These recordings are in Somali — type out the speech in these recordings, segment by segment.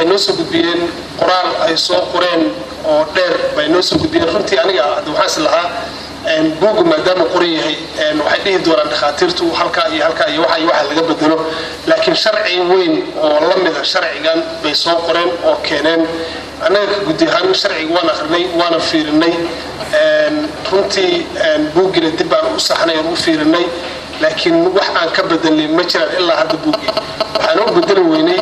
Waxay noo soo gudbiyeen qoraal ay soo qoreen oo dheer bay noo soo gudbiyeen. Runtii aniga hadda waxaan is lahaa, buuggu maadaama qoran yahay, waxay dhihi doonaan dhakhaatiirtu halkaa iyo halkaa iyo waxa iyo waxa laga bedelo, laakiin sharci weyn oo la mida sharcigan bay soo qoreen oo keeneen. Annaga ka guddi ahaan sharciga waan akrinay, waana fiirinay. Runtii buuggina dib baan u saxnay oon u fiirinay, laakiin wax aan ka bedelnay ma jiraan ilaa hadda. Buuggii waxaan u bedeli weynay,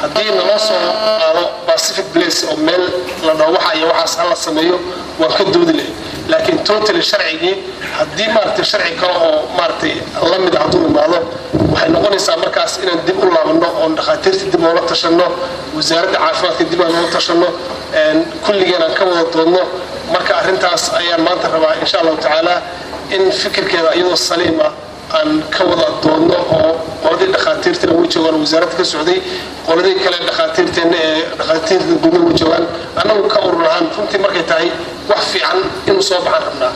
haddii naloo soo qaado specific place oo meel la dhaho waxa iyo waxaas hala sameeyo, waan ka doodi lahay, laakiin totally sharcigii haddii maaragtay sharci kale oo maaragtay la mid a hadduu imaado, waxay noqonaysaa markaas inaan dib u laabanno oon dhakhaatiirta dib oola tashanno, wasaaradda caafimaadka dib aan oola tashanno, kulligeen aan ka wada doodno. Marka arrintaas ayaan maanta rabaa, insha Allahu tacaala, in fikirkeeda iyadoo saliim ah aan ka wada doodno, oo qoladii dhakhaatiirtana way joogaan, wasaaradda ka socday, qoladii kale dhakhaatiirteenna ee dhakhaatiirta guudna way joogaan. Annagu ka urur ahaan, runtii markay tahay wax fiican inuu soo baxaan rabnaa,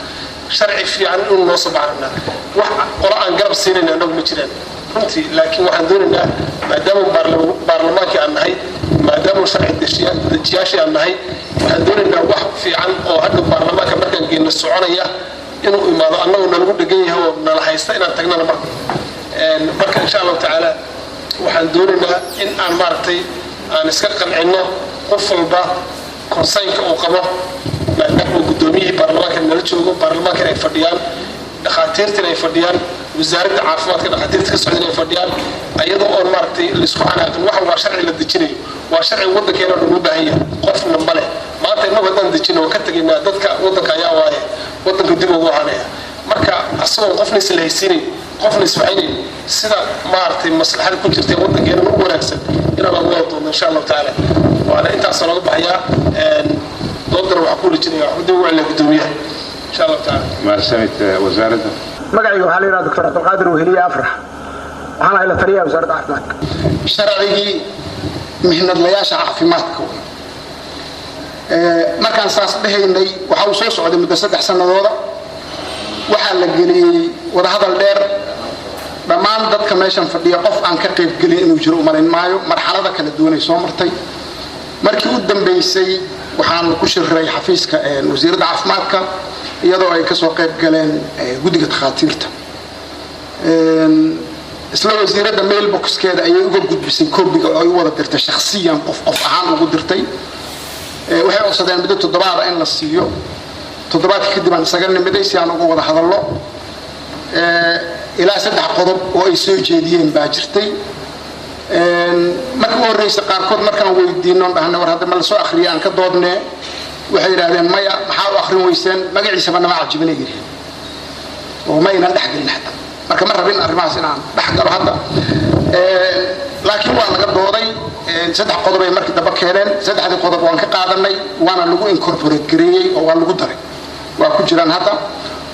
sharci fiican inuu noo soo baxaan rabnaa. Wax qolo aan garab siinayna annagu ma jiraan runtii, laakiin waxaan doonaynaa, maadaama baarlamaankii aan nahay, maadaama sharci dejiyaashii aan nahay, waxaan doonaynaa wax fiican oo hadhow baarlamaanka markaan geenno soconaya inuu imaado. Annagu nalagu dhegan yahay oo nala haysta inaan tagnana. Marka insha Allahu tacaala waxaan doonaynaa in aan maaragtay aan iska qancinno qof walba concern-ka uu qabo, maadaama uu guddoomiyihii baarlamaanka nala joogo, baarlamaankan ay fadhiyaan, dhakhaatiirtina ay fadhiyaan, wasaaradda caafimaadka dhakhaatiirta ka socdan ay fadhiyaan, iyadoo oon maaragtay laisku xanaaqin. Waxan waa sharci la dejinayo, waa sharci waddankeena dhan u baahan yahay. Qofna ma leh maanta innagu haddaan dejino waan ka tegaynaa, dadka waddanka ayaa waaye waddanka dib ugu ahaanaya. Marka asagoon qofna isla haysiinayn, qofna iswaxaynayn, sida maaragtay maslaxada ku jirta waddankeena ugu wanaagsan inaan uga wada doonno, insha Allahu tacaala. Waana intaasoo laga baxayaa doodana. Waxaa ku wareejinaya, waxaan dib ugu celinaya guddoomiyaha, insha Allahu tacaala. Mahadsanid. Wasaaradda. Magacayga waxaa la yidhaha Doctor Cabdulqaadir Weheliye Afrax, waxaan ahay la taliyaha wasaaradda caafimaadka. Sharcigii mihnadlayaasha caafimaadka wey. Markaan saas dhehaynay, waxa uu soo socday muddo 3 sannadooda. Waxaa la geliyey wadahadal dheer. Dhammaan dadka meeshan fadhiya qof aan ka qaybgelin inuu jiro umalayn maayo. Marxalada kala duwanay soo martay. Markii u dambaysay waxaan ku shiray xafiiska wasiiradda caafimaadka, iyadoo ay kasoo qayb galeen guddiga takhaatiirta. Isla wasiiradda mailboxkeeda ayay uga gudbisay koobiga oo ay u wada dirtay shakhsiyan, qof qof ahaan ugu dirtay. Waxay codsadeen muddo toddobaada in la siiyo. Toddobaadka kadib aan isaga nimiday si aan uga wada hadallo. Ilaa saddex qodob oo ay soo jeediyeen baa jirtay. Marka u horreysa qaarkood markaan weydiino, dhahnay, "War hadda ma la soo akhriyay aan ka doodnee?" waxay yidhahdeen, "Maya, maxaa u akhrin weyseen? Magaciisaba nama cajibinay," yidhaheen, oo ma aynan dhex gelin xataa. Marka ma rabin arrimahaas inaan dhex galo hadda, laakiin waa laga dooday. Saddex qodob ay markii dambe keeneen. Saddexdii qodob waan ka qaadanay, waana lagu incorporate gareeyey oo waa lagu daray, waa ku jiraan hadda.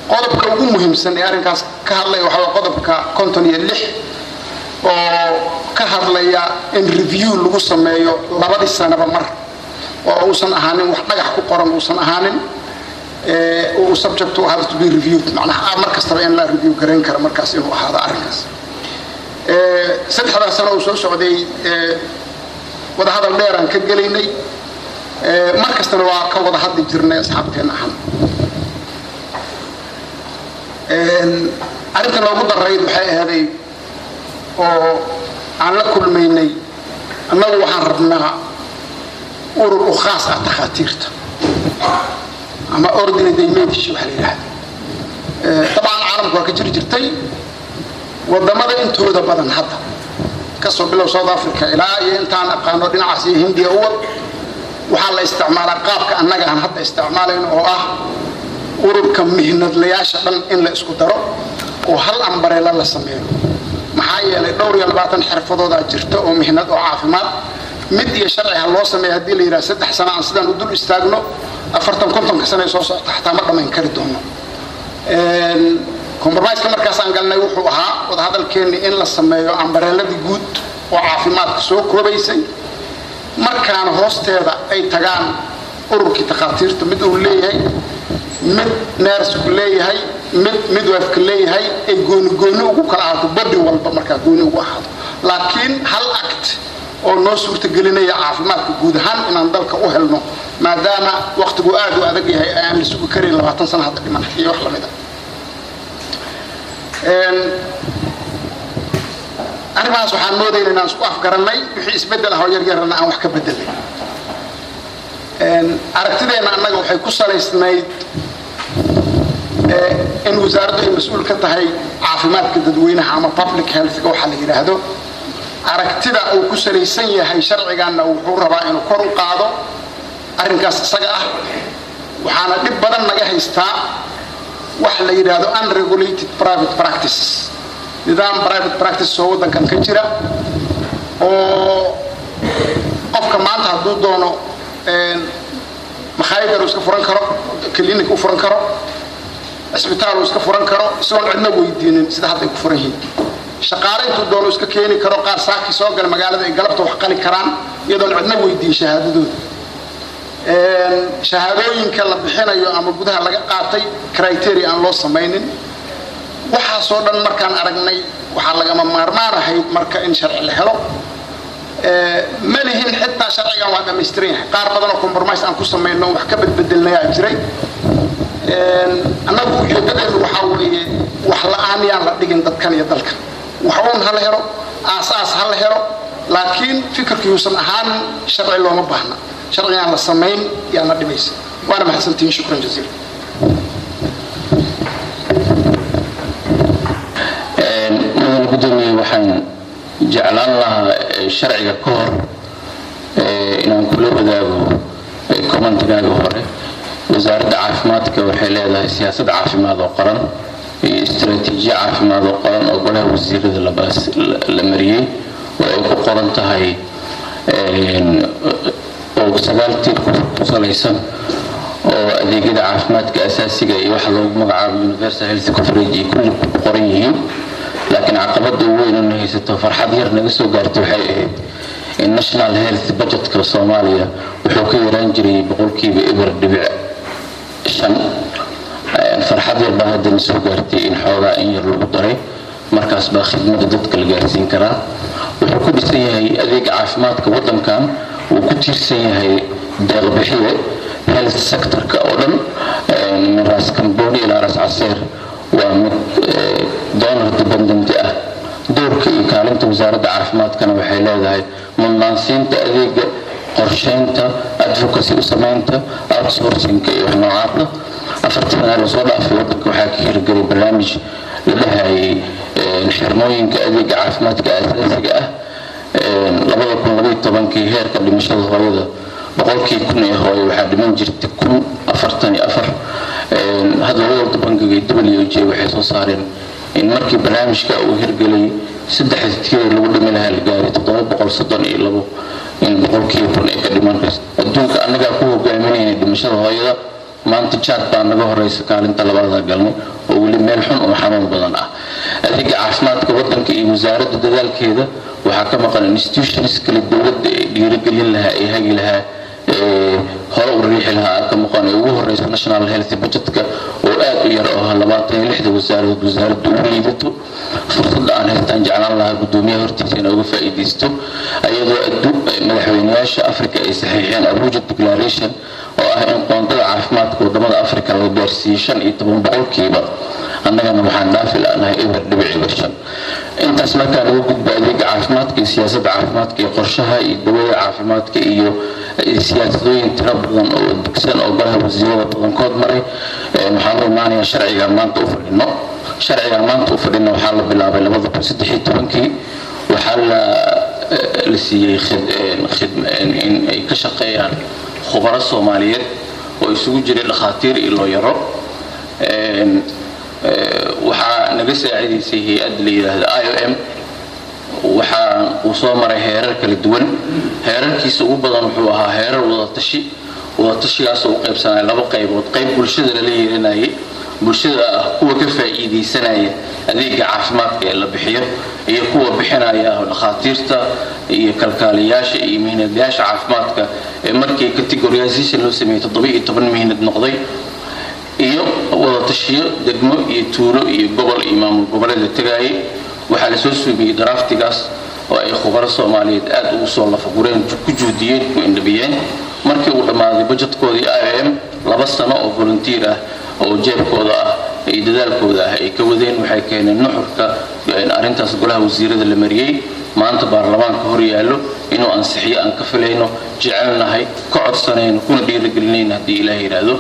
Qodobka ugu muhiimsan ee arrinkaas ka hadlaya waxaa waa qodobka 56, oo ka hadlaya in review lagu sameeyo labadii sanaba mar, oo uusan ahaanin wax dhagax ku qoran, uusan ahaanin uu subject to have to be reviewed, macnaha mar kastaba in la review garayn karo markaas inuu ahaado arrinkaas. Saddexdaas sano uu soo socday wadahadal dheeraan ka gelaynay, mar kastana waa ka wada hadli jirnay asxaabteena ahaan. Arrinta noogu darayd waxay ahaday oo aan la kulmaynay, annagu waxaan rabnaa urur u khaas ah takhaatiirta ama Ordine dei Medici waxa la yidhahda. Dabcan caalamku waa ka jiri jirtay wadamada intooda badan, hadda kasoo bilow South Africa ilaa iyo intaan aqaano dhinacaas iyo Hindiya uwad, waxaa la isticmaalaa qaabka annaga aan hadda isticmaalayno, oo ah ururka mihnadlayaasha dhan in la isku daro oo hal umbrella la sameeyo. Maxaa yeelay dhowr iyo labaatan xirfadoodaa jirta oo mihnad oo caafimaad. Mid iyo sharci ha loo sameeya haddii la yidhaha, 3 sano aan sidaan u dul istaagno, 40 50-ka sano ee soo socota xataa ma dhammayn kari doono. Compromise-ka markaas aan galnay wuxuu ahaa wadahadalkeenni in la sameeyo umbrella-dii guud oo caafimaadka soo koobaysay, markaana hoosteeda ay tagaan ururkii takhaatiirta mid uu leeyahay, mid nurse-ku leeyahay, mid midwife-ka leeyahay, ay gooni gooni ugu kala ahaato, body walba markaa gooni ugu ahaato, laakiin hal act. Oo noo suurtagelinaya caafimaadka guud ahaan inaan dalka u helno, maadaama waqtigu aad u adag yahay, aan la sugi karin 20 sano hadda dhiman iyo wax lamid a. Arrimahaas waxaan moodayna inaan isku afgarannay, wixii isbeddel ah oo yar yarana aan wax ka bedelay. Aragtideenna annaga waxay ku salaysnayd in wasaaraddu ay mas-uul ka tahay caafimaadka dadweynaha ama public healthga waxaa la yidhaahdo. Aragtida uu ku salaysan yahay sharciganna wuxuu rabaa inuu kor u qaado arrinkaas isaga ah. Waxaana dhib badan naga haystaa wax la yidhaahdo unregulated private practices, nidaam private practice oo waddankan ka jira, oo qofka maanta hadduu doono makhaayad yar uu iska furan karo, clinic u furan karo, cisbitaal uu iska furan karo, isagoon cidna weydiinin sida hadda ay ku furan yihiin. Shaqaale intuu doono iska keeni karo, qaar saakii soo gala magaalada ay galabta wax qali karaan iyadoon cidna weydiin shahaadadooda. Shahaadooyinka la bixinayo ama gudaha laga qaatay criteria aan loo samaynin. Waxaasoo dhan markaan aragnay, waxaa lagama maarmaan ahayd marka in sharci la helo. Ma lihin xitaa sharcigan waa dhammaystiran yahay. Qaar badan oo compromise aan ku samayno, wax ka bedbedelnayaa jiray. Annagu ujeedadeenu waxaa weeye, wax la-aan yaan la dhigin dadkan iyo dalkan. Wax uun ha la helo, aas-aas ha la helo, laakiin fikirkii yuusan ahaan sharci looma baahna, sharcigaan la samayn yaana dhibaysa. Waana mahadsantihiin, shukran jaziila. Mudan gudoomiye, waxaan jeclaan lahaa sharciga ka hor inaan kula wadaago commentigaaga hore. Wasaaradda caafimaadka waxay leedahay siyaasad caafimaad oo qaran iyo istaraatiijiya caafimaad oo qaran oo golaha wasiirada la mariyey, oo ay ku qoran tahay, oo sagaal tiir ku salaysan, oo adeegyada caafimaadka asaasiga iyo waxa loogu magacaabo universal health coverage iyo kulli ku qoran yihiin. Laakiin caqabada ugu weyn oo na haysato, farxad yar naga soo gaartay, waxay ahayd in national health budgetka Soomaaliya wuxuu ka yaraan jiray 0.5%. Farxad yar baa haddana soo gaartay in xoogaa in yar lagu daray. Markaas baa khidmada dadka la gaarsiin karaa. Wuxuu ku dhisan yahay adeega caafimaadka waddankan, wuu ku tiirsan yahay deeqbixiye. Health sectorka oo dhan, min Raas Kambooni ilaa Raas Caseer, waa mid donor dependent ah. Doorka iyo kaalinta wasaaradda caafimaadkana waxay leedahay mudnaansiinta adeega, qorsheynta, advocacy u samaynta, outsourcingka iyo wax noocaasa. 4-tii sana lasoo dhaafay waddanka waxaa ka hirgelay barnaamij la dhahayay xirmooyinka adeega caafimaadka asaasiga ah. 2012-kii heerka dhimashada hooyada 100-kii kun ee hooyo waxaa dhiman jirtay 1044. Hadda World Bankiga iyo WJ waxay soo saareen in markii barnaamijka uu hirgelay, saddexda tiir lagu dhimi lahaa la gaaray 732 in 100-kii kun ay ka dhiman karto. Adduunka annagaa ku hogaaminayna dhimashada hooyada. Maanta Jaad baa naga horeysa, kaalinta labaada galnay, oo weli meel xun oo xanuun badan ah. Adeega caafimaadka wadanka iyo wasaaradda dadaalkeeda waxaa ka maqan institutions kale dowladda ee dhiirigelin lahaa, ee hagi lahaa, hore u riixi lahaa ka maqan, ee ugu horeysa national health budgetka oo aad u yar, oo 26-da wasaaradood wasaaradda ugu liidato. Fursadda aan haystaan jeclaan lahaa guddoomiyaha hortiisa inay uga faa'iidaysto, iyadoo madaxweynayaasha Africa ay saxiixeen Abuja Declaration, oo ah in qoondada caafimaadka wadamada Africa la gaarsiiyey 15%. Annagana waxaan dhaafi la'nahay 0.05. Intaas markaa lagu gudbo, adeega caafimaadka iyo siyaasadda caafimaadka iyo qorshaha iyo dawada caafimaadka iyo siyaasadooyin tiro badan oo dugsan oo golaha wasiirada badankood maray, waxaan u imaanayaa sharcigaan maanta u fadhino. Sharcigaan maanta u fadhino waxaa la bilaabay 2013-kii. Waxaa la siiyey in ay ka shaqeeyaan khubaro Soomaaliyeed oo isugu jiray dhakhaatiir iyo looyaro. Waxaa naga saacidaysay hay-ad la yidhaahdo IOM. Waxaa uu soo maray heerar kala duwan. Heerarkiisa ugu badan wuxuu ahaa heerar wadatashi. Wadatashigaasoo u qaybsanaya laba qaybood: qayb bulshada lala yeelanayay, bulshada ah kuwa ka faa'iidaysanaya adeega caafimaadka ee la bixiyo, iyo kuwa bixinaya, dhakhaatiirta iyo kalkaaliyaasha iyo mihnadyaasha caafimaadka, ee markii categorization loo sameeyey 17 mihnad noqday, iyo wadatashiyo degmo iyo tuulo iyo gobol iyo maamul goboleed la tegaayay. Waxaa lasoo suubiyey draftigaas. Oo ay khubaro Soomaaliyeed aad ugu soo lafagureen, ku juhdiyeen, ku indhabiyeen. Markii uu dhammaaday budgetkoodii IOM, 2 sano oo volunteer ah oo jeebkooda ah iyo dadaalkooda ah ay ka wadeen, waxay keeneen nuxurka arrintaas. Golaha wasiirada la mariyey, maanta baarlamaanka hor yaallo inuu ansixiyo aan ka filayno, jecelnahay, ka codsanayno, kuna dhiirigelinayno haddii Ilaah yidhaahdo.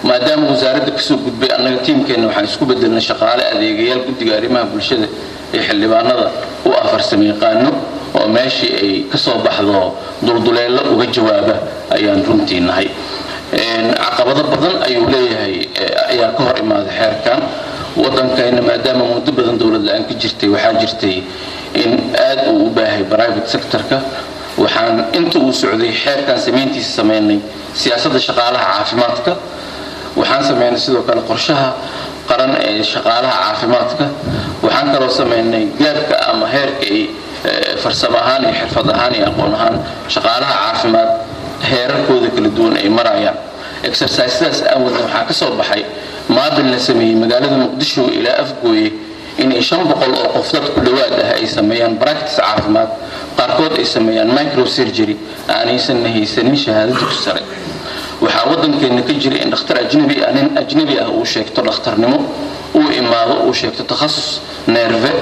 Maadaama wasaaradda kasoo gudbay, annaga tiimkeenna waxaan isku bedelnay shaqaale adeegayaal guddiga arrimaha bulshada ee xildhibaanada u ah, farsamayaqaano oo meeshii ay kasoo baxdo dulduleello uga jawaaba ayaan runtii nahay. Caqabado badan ayuu leeyahay ayaa ka hor imaaday xeerkan. Waddankayna maadaama muddo badan dowlad la-aan ka jirtay, waxaa jirtay in aad uu u baahay private sectorka. Waxaan inta uu socday xeerkan samayntiisa samaynay siyaasadda shaqaalaha caafimaadka. Waxaan samaynay sidoo kale qorshaha qaran ee shaqaalaha caafimaadka. Waxaan kaloo samaynay gaabka ama heerka ay farsamo ahaan iyo xirfad ahaan iyo aqoon ahaan shaqaalaha caafimaad heerarkooda kala duwan ay marayaan. Exercisadaas aan wadna waxaa ka soo baxay mapping la sameeyey magaalada Muqdisho ilaa Afgooye inay 500 oo qof, dad ku dhowaad ah, ay sameeyaan practice caafimaad, qaarkood ay sameeyaan microsurgery, aanaysan haysanin shahaado dugsi sare. Waxaa waddankeenna ka jira in dhakhtar ajnabi ah, nin ajnabi ah, uu sheegto dhakhtarnimo, uu imaado, uu sheegto takhasus nerve.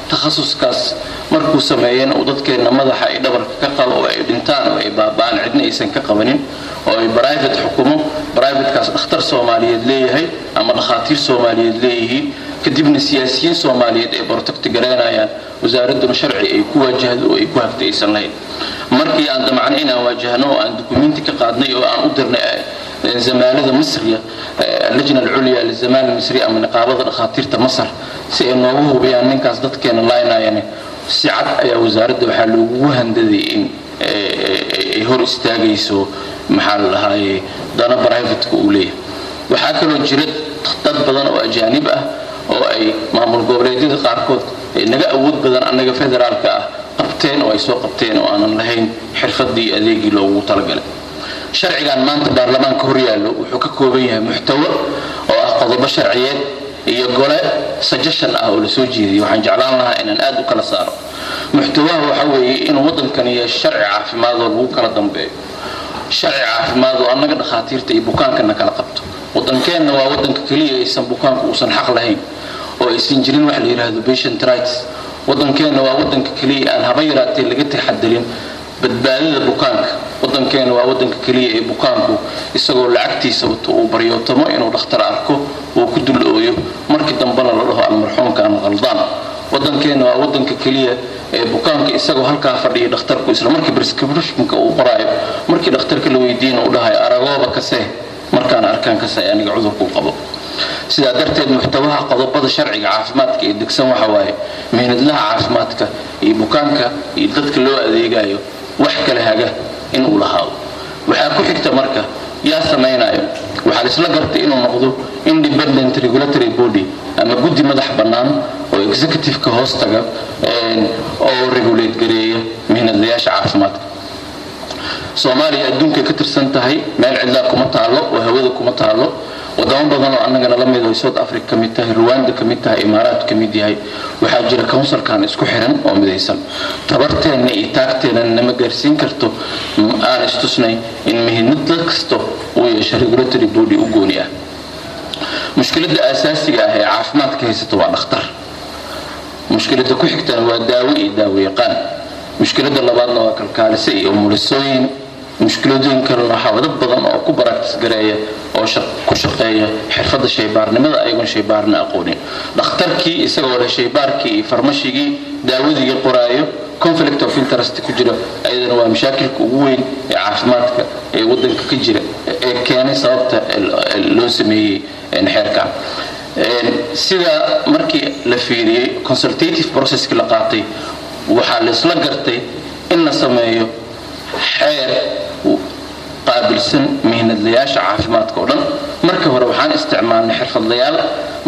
Takhasuskaas markuu sameeyana uu dadkeenna madaxa ay dhabarka ka qalo oo ay dhintaan oo ay baaba'aan, cidna aysan ka qabanin, oo ay private xukumo, privatekaas dhakhtar Soomaaliyeed leeyahay ama dhakhaatiir Soomaaliyeed leeyihiin, kadibna siyaasiyiin Soomaaliyeed ay protect garaynayaan, wasaaradduna sharci ay ku waajahdo oo ay ku hagtay aysan lahayn. Markii aan damacnay inaan waajahno oo aan dukumenti ka qaadnay oo aan u dirnay zamaalada Masriya, اللجنة العليا للزمالة المصرية ama niqaabada dhakhaatiirta Masar, si ay noogu hubiyaan ninkaas dadkeena laynayane, si cad ayaa wasaaradda waxaa loogugu handaday in ay hor istaagayso, maxaa la dhahaaye, dana privateka uu leeyahay. Waxaa kaloo jira dad badan oo ajaanib ah oo ay maamul goboleedyada qaarkood naga awood badan annaga federaalka ah qabteen oo ay soo qabteen oo aanan lahayn xirfadii adeegii loogu talagalay. Sharcigan maanta baarlamaanka hor yaallo wuxuu ka kooban yahay muxtawo oo ah qodobo sharciyeed iyo gole suggestion ah oo la soo jeediyay. Waxaan jeclaan lahaa inaan aad u kala saaro. Muxtawaha waxa weeye inuu waddankani yeesho sharci caafimaad oo lagu kala dambeeyo, sharci caafimaad oo annaga dhakhaatiirta iyo bukaankana kala qabto. Waddankeenna waa waddanka keliya aysan bukaanku uusan xaq lahayn oo aysan jirin wax la yidhaahdo patient rights. Waddankeenna waa waddanka keliya aan haba yaraatee laga taxadarin badbaadada bukaanka. Waddankeena waa waddanka keliya ee bukaanku isagoo lacagtiisa wato uu baryootamo inuu dhakhtar arko, uu ku dul ooyo, markii dambena la dhaho almarxuumkan qaldaan. Waddankeena waa waddanka keliya ee bukaanka isagoo halkaa fadhiya dhakhtarku isla markii prescriptionka uu qoraayo, markii dhakhtarka la weydiina uu dhahayo aragooba kasee, markaan arkaan kasee aniga cudurkuu qabo. Sidaa darteed, muxtawaha qodobada sharciga caafimaadka ee degsan waxa waaye mihnadlaha caafimaadka iyo bukaanka iyo dadka loo adeegayo wax kala haga inuu lahaado. Waxaa ku xigta marka, yaa samaynayo? Waxaa laisla gartay inuu noqdo independent regulatory body ama guddi madax bannaan oo executive-ka hoostaga oo regulate gareeya mihnadlayaasha caafimaadka. Soomaaliya adduunkay ka tirsan tahay, meel cidlaa kuma taalo oo hawada kuma taalo. Wadamo badan oo annagana la mid ay South Africa ka mid tahay, Rwanda ka mid tahay, Imaaraat ka mid yahay, waxaa jira councilkan isku xiran oo midaysan. Tabarteenna iyo taagteenna nama gaarsiin karto. Aan istusnay in mihnad kasto uu yeesho regulatory body u gooni ah. Mushkiladda aasaasiga ah ee caafimaadka haysata waa dhakhtar. Mushkiladda ku xigtana waa daawo iyo daawo yaqaan. Mushkiladda labaadna waa kalkaalise iyo umulisooyin. Mushkiladooyin kalena waxaa dad badan oo ku practice gareeya oo ku shaqeeya xirfadda shaybaarnimada ayagoon shaybaarna aqoonin. Dhakhtarkii isagoo leh shaybaarkii iyo farmashigii daawadigii qoraayo, conflict of interest ku jira. Ayadana waa mashaakilka ugu weyn ee caafimaadka ee waddanka ka jira ee keenay sababta loo sameeyey xeerkan. Sida markii la fiiriyey consultative processki la qaatay, waxaa la isla gartay in la sameeyo xeer qaabilsan mihnadlayaasha caafimaadka oo dhan. Markii hore waxaan isticmaalnay xirfadlayaal.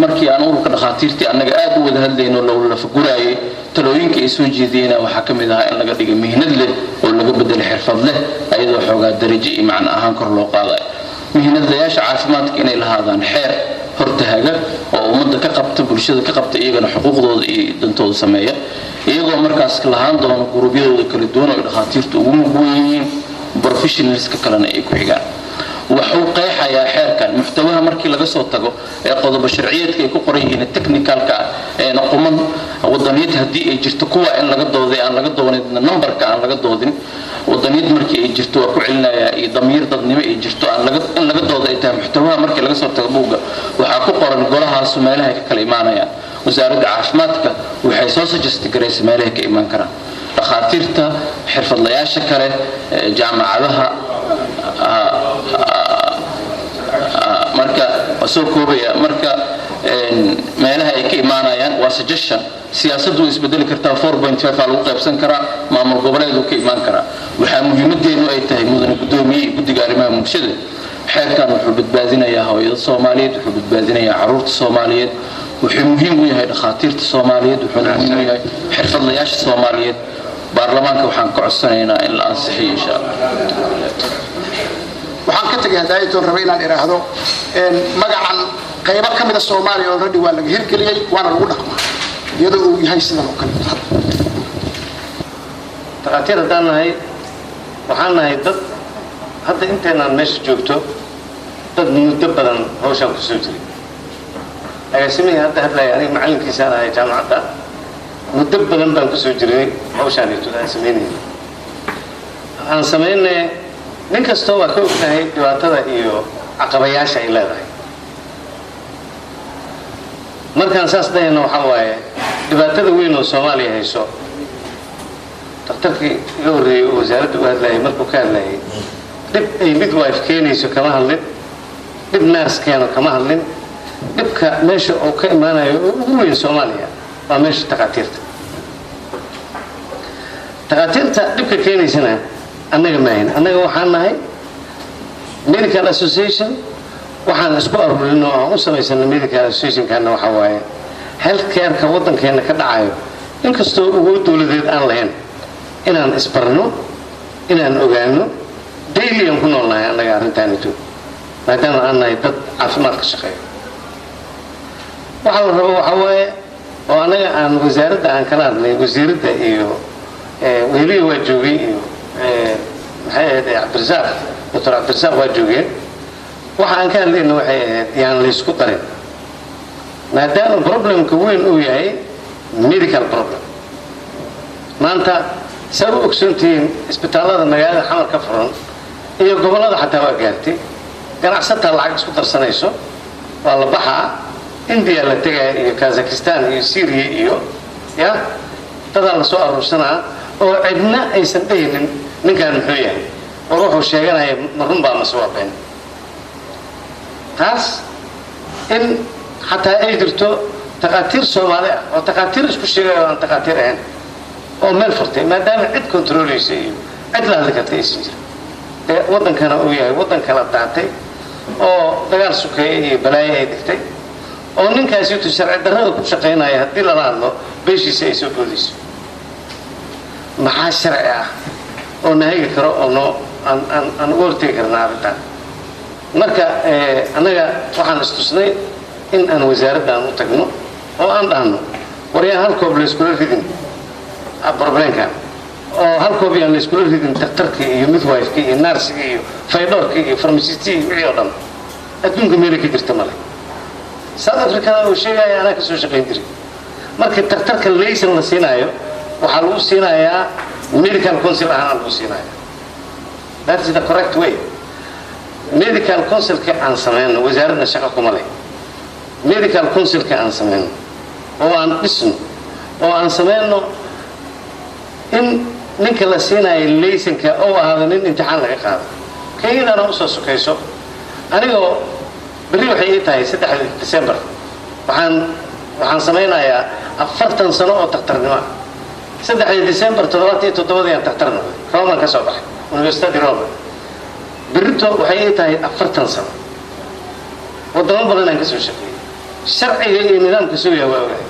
Markii aan ururka dhakhaatiirtii annaga aad u wada hadlayno, lowlafaguraayay, talooyinka ay soo jeediyeyna waxaa ka mid ahaa in laga dhigay mihnad leh oo laga bedelay xirfad leh, ayadoo xoogaa darajo iyo macno ahaan kor loo qaadayo. Mihnadlayaasha caafimaadka inay lahaadaan xeer hortahaga oo ummadda ka qabta, bulshada ka qabta, iyagana xuquuqdooda iyo dantooda sameeya. Iyagoo markaas lahaan doono guruubyadooda kala duwan oo ay dhakhaatiirtu ugu mugwan yihiin, professionalska kalena ay ku xigaan. Wuxuu qeexayaa xeerkan muxtawaha markii laga soo tago ee qodobo sharciyeedka ay ku qoran yihiin technicalka ah ee quman wadaniyad haddii ay jirto, kuwa in laga dooday aan laga doonin, numberka aan laga doodin. Wadaniyad markii ay jirto, waa ku celinayaa, iyo damiir dadnimo ay jirto aan laga in laga doodo ay tahay. Muxtawaha markii laga soo tago, buugga waxaa ku qoran golahaasu meelahay ka kala imaanayaan. Wasaaradda caafimaadka waxay soo suggest garaysa meelahay ka imaan karaan dhakhaatiirta, xirfadlayaasha kale, jaamacadaha. Marka waa soo koobaya. Marka meelaha ay ka imaanayaan waa suggestion. Siyaasaddu way isbedeli kartaa, 4.5 aa lagu qaybsan karaa, maamul goboleed uu ka imaan karaa. Waxaa muhiimadeenu ay tahay, mudane guddoomiye iyo guddiga arrimaha bulshada, xeerkan wuxuu badbaadinayaa hooyada Soomaaliyeed, wuxuu badbaadinayaa caruurta Soomaaliyeed, wuxuu muhiim u yahay dhakhaatiirta Soomaaliyeed, wuxuuna muhiim u yahay xirfadlayaasha Soomaaliyeed. Baarlamaanka waxaan ka codsanaynaa in la ansixiyo, insha Allah. Waxaan ka tegay hadaayatoon rabay inaan idhaahdo magacan qaybo ka mida Soomaaliya already waa laga hirgeliyey, waana lagu dhaqmaa iyadoo uu yahay sidan oo kale. Dhakhaatiir haddaan nahay, waxaan nahay dad hadda inteenaan meesha joogto dad muddo badan hawshaan kusoo jiray. Agaasimihii hadda hadlaya aniga macallinkiisaan ahay jaamacadda. Muddo badan baan kusoo jiray hawshaan aan samaynayna, aan samaynay. Nin kastoo waa ka ognahay dhibaatada iyo caqabayaasha ay leedahay. Markaan saas dhahayna, waxaa waaye dhibaatada weyn oo Soomaaliya hayso. Daktarkii iga horreeyey oo wasaaradda u hadlayay, markuu ka hadlayay dhib ay midwife keenayso kama hadlin, dhib nurse keeno kama hadlin. Dhibka meesha uu ka imaanayo oo ugu weyn Soomaaliya waa meesha takhaatiirta. Takhaatiirta dhibka keenaysana annaga maahin. Annaga waxaan nahay medical association. Waxaan isku aruurin oo aan u samaysana medical associationkana waxaa waaye health careka waddankeena ka dhacayo, inkastoo ugu dowladeed aan lahayn, inaan isbarno, inaan ogaano daily aan ku noolnahay annaga arrintaanito, maadaama aan nahay dad caafimaad ka shaqeeyo. Waxaa la rabo waxaa waaye oo annaga aan wasaaradda aan kala hadlay, wasiiradda iyo weheliya waa joogay iyo maxay ahayd, Cabdirasaaq, Doctor Cabdirasaaq waa joogeen. Waxa aan ka hadlayna waxay ahayd yaan laysku darin, maadaama problemka weyn uu yahay medical problem. Maanta saa u ogsoontihiin, isbitaallada magaalada Xamar ka furan iyo gobollada xataa waa gaartay. Ganacsataa lacag isku darsanayso, waa la baxaa, India la tegaya iyo Kazakistan iyo Syria iyo ya dadaa la soo aruursanaa oo cidna aysan dhehinin ninkan muxuu yahay, war wuxuu sheeganaya ma runbaa mase waa been. Taas in xataa ay jirto takhaatiir Soomaali ah oo takhaatiir isku sheegaya oo aan takhaatiir ahayn oo meel furtay, maadaama cid controlaysa iyo cid la hadli karta aysan jirin, dee waddankana uu yahay waddan kala daatay oo dagaal sukeeye iyo balaayo ay degtay, oo ninkaasitu sharci darrada ku shaqaynaya haddii lala hadlo beeshiisa ay soo boodayso. Maxaa sharci ah oo nahagi karo oo noo aan aan aan uga hortegi karnaa arrintaan? Marka annaga waxaan istusnay in aan wasaaradda aan u tagno oo aan dhahno, war yaan hal koob layskula ridin problemkan, oo hal koob yaan layskula ridin daktarkii iyo midwifekii iyo nursigii iyo faydhoorkii iyo farmasistii iyo wixii oo dhan. Adduunka meelay ka jirta male. South Africada uu sheegaya anaa kasoo shaqayn jiray. Markii daktarka laysan la siinaayo, waxaa lagu siinayaa medical council ahaan lagu siinaya. That is the correct way. Medical councilka aan samayno, wasaaradda shaqo kuma leh. Medical councilka aan samayno oo aan dhisno oo aan samayno in ninka la siinayo laysanka oo ahaado nin imtixaan laga qaado. Kenyadana usoo sokayso. Anigoo berri waxay ii tahay 3-da December, waxaan samaynayaa 40 sano oo daktarnimo ah. 3-da December 77-dii aan daktar noqday, Roman ka soo baxay, Università di Roma. Berrito waxay ii tahay 40 sano. Wadamo badan aan ka soo shaqeeyey, sharciga iyo nidaamka suuya waa ogahay.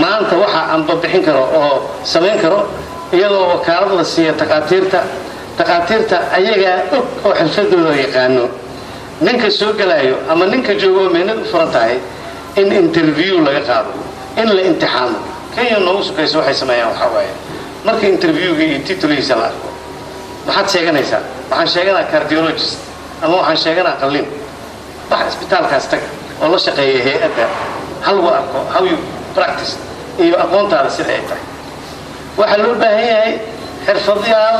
Maanta waxa aan babixin karo oo samayn karo, iyadoo wakaalad la siiya takhaatiirta, takhaatiirta ayagaa og oo xirfadooda yaqaano, ninka soo gelayo ama ninka joogo oo mehnad u furan tahay in interview laga qaado, in la imtixaamo. Kenya noogu sukayso waxay sameeyaan waxaa waaye, markii interviewga iyo titulihiisa la arko, maxaad sheeganaysaa? Waxaan sheeganaa cardiologist ama waxaan sheeganaa qalliin. Bax isbitaalkaas tag oo la shaqeeya hay-adda, ha lagu arko how you practice iyo aqoontaada sida ay tahay. Waxaa loo baahan yahay xirfadyaal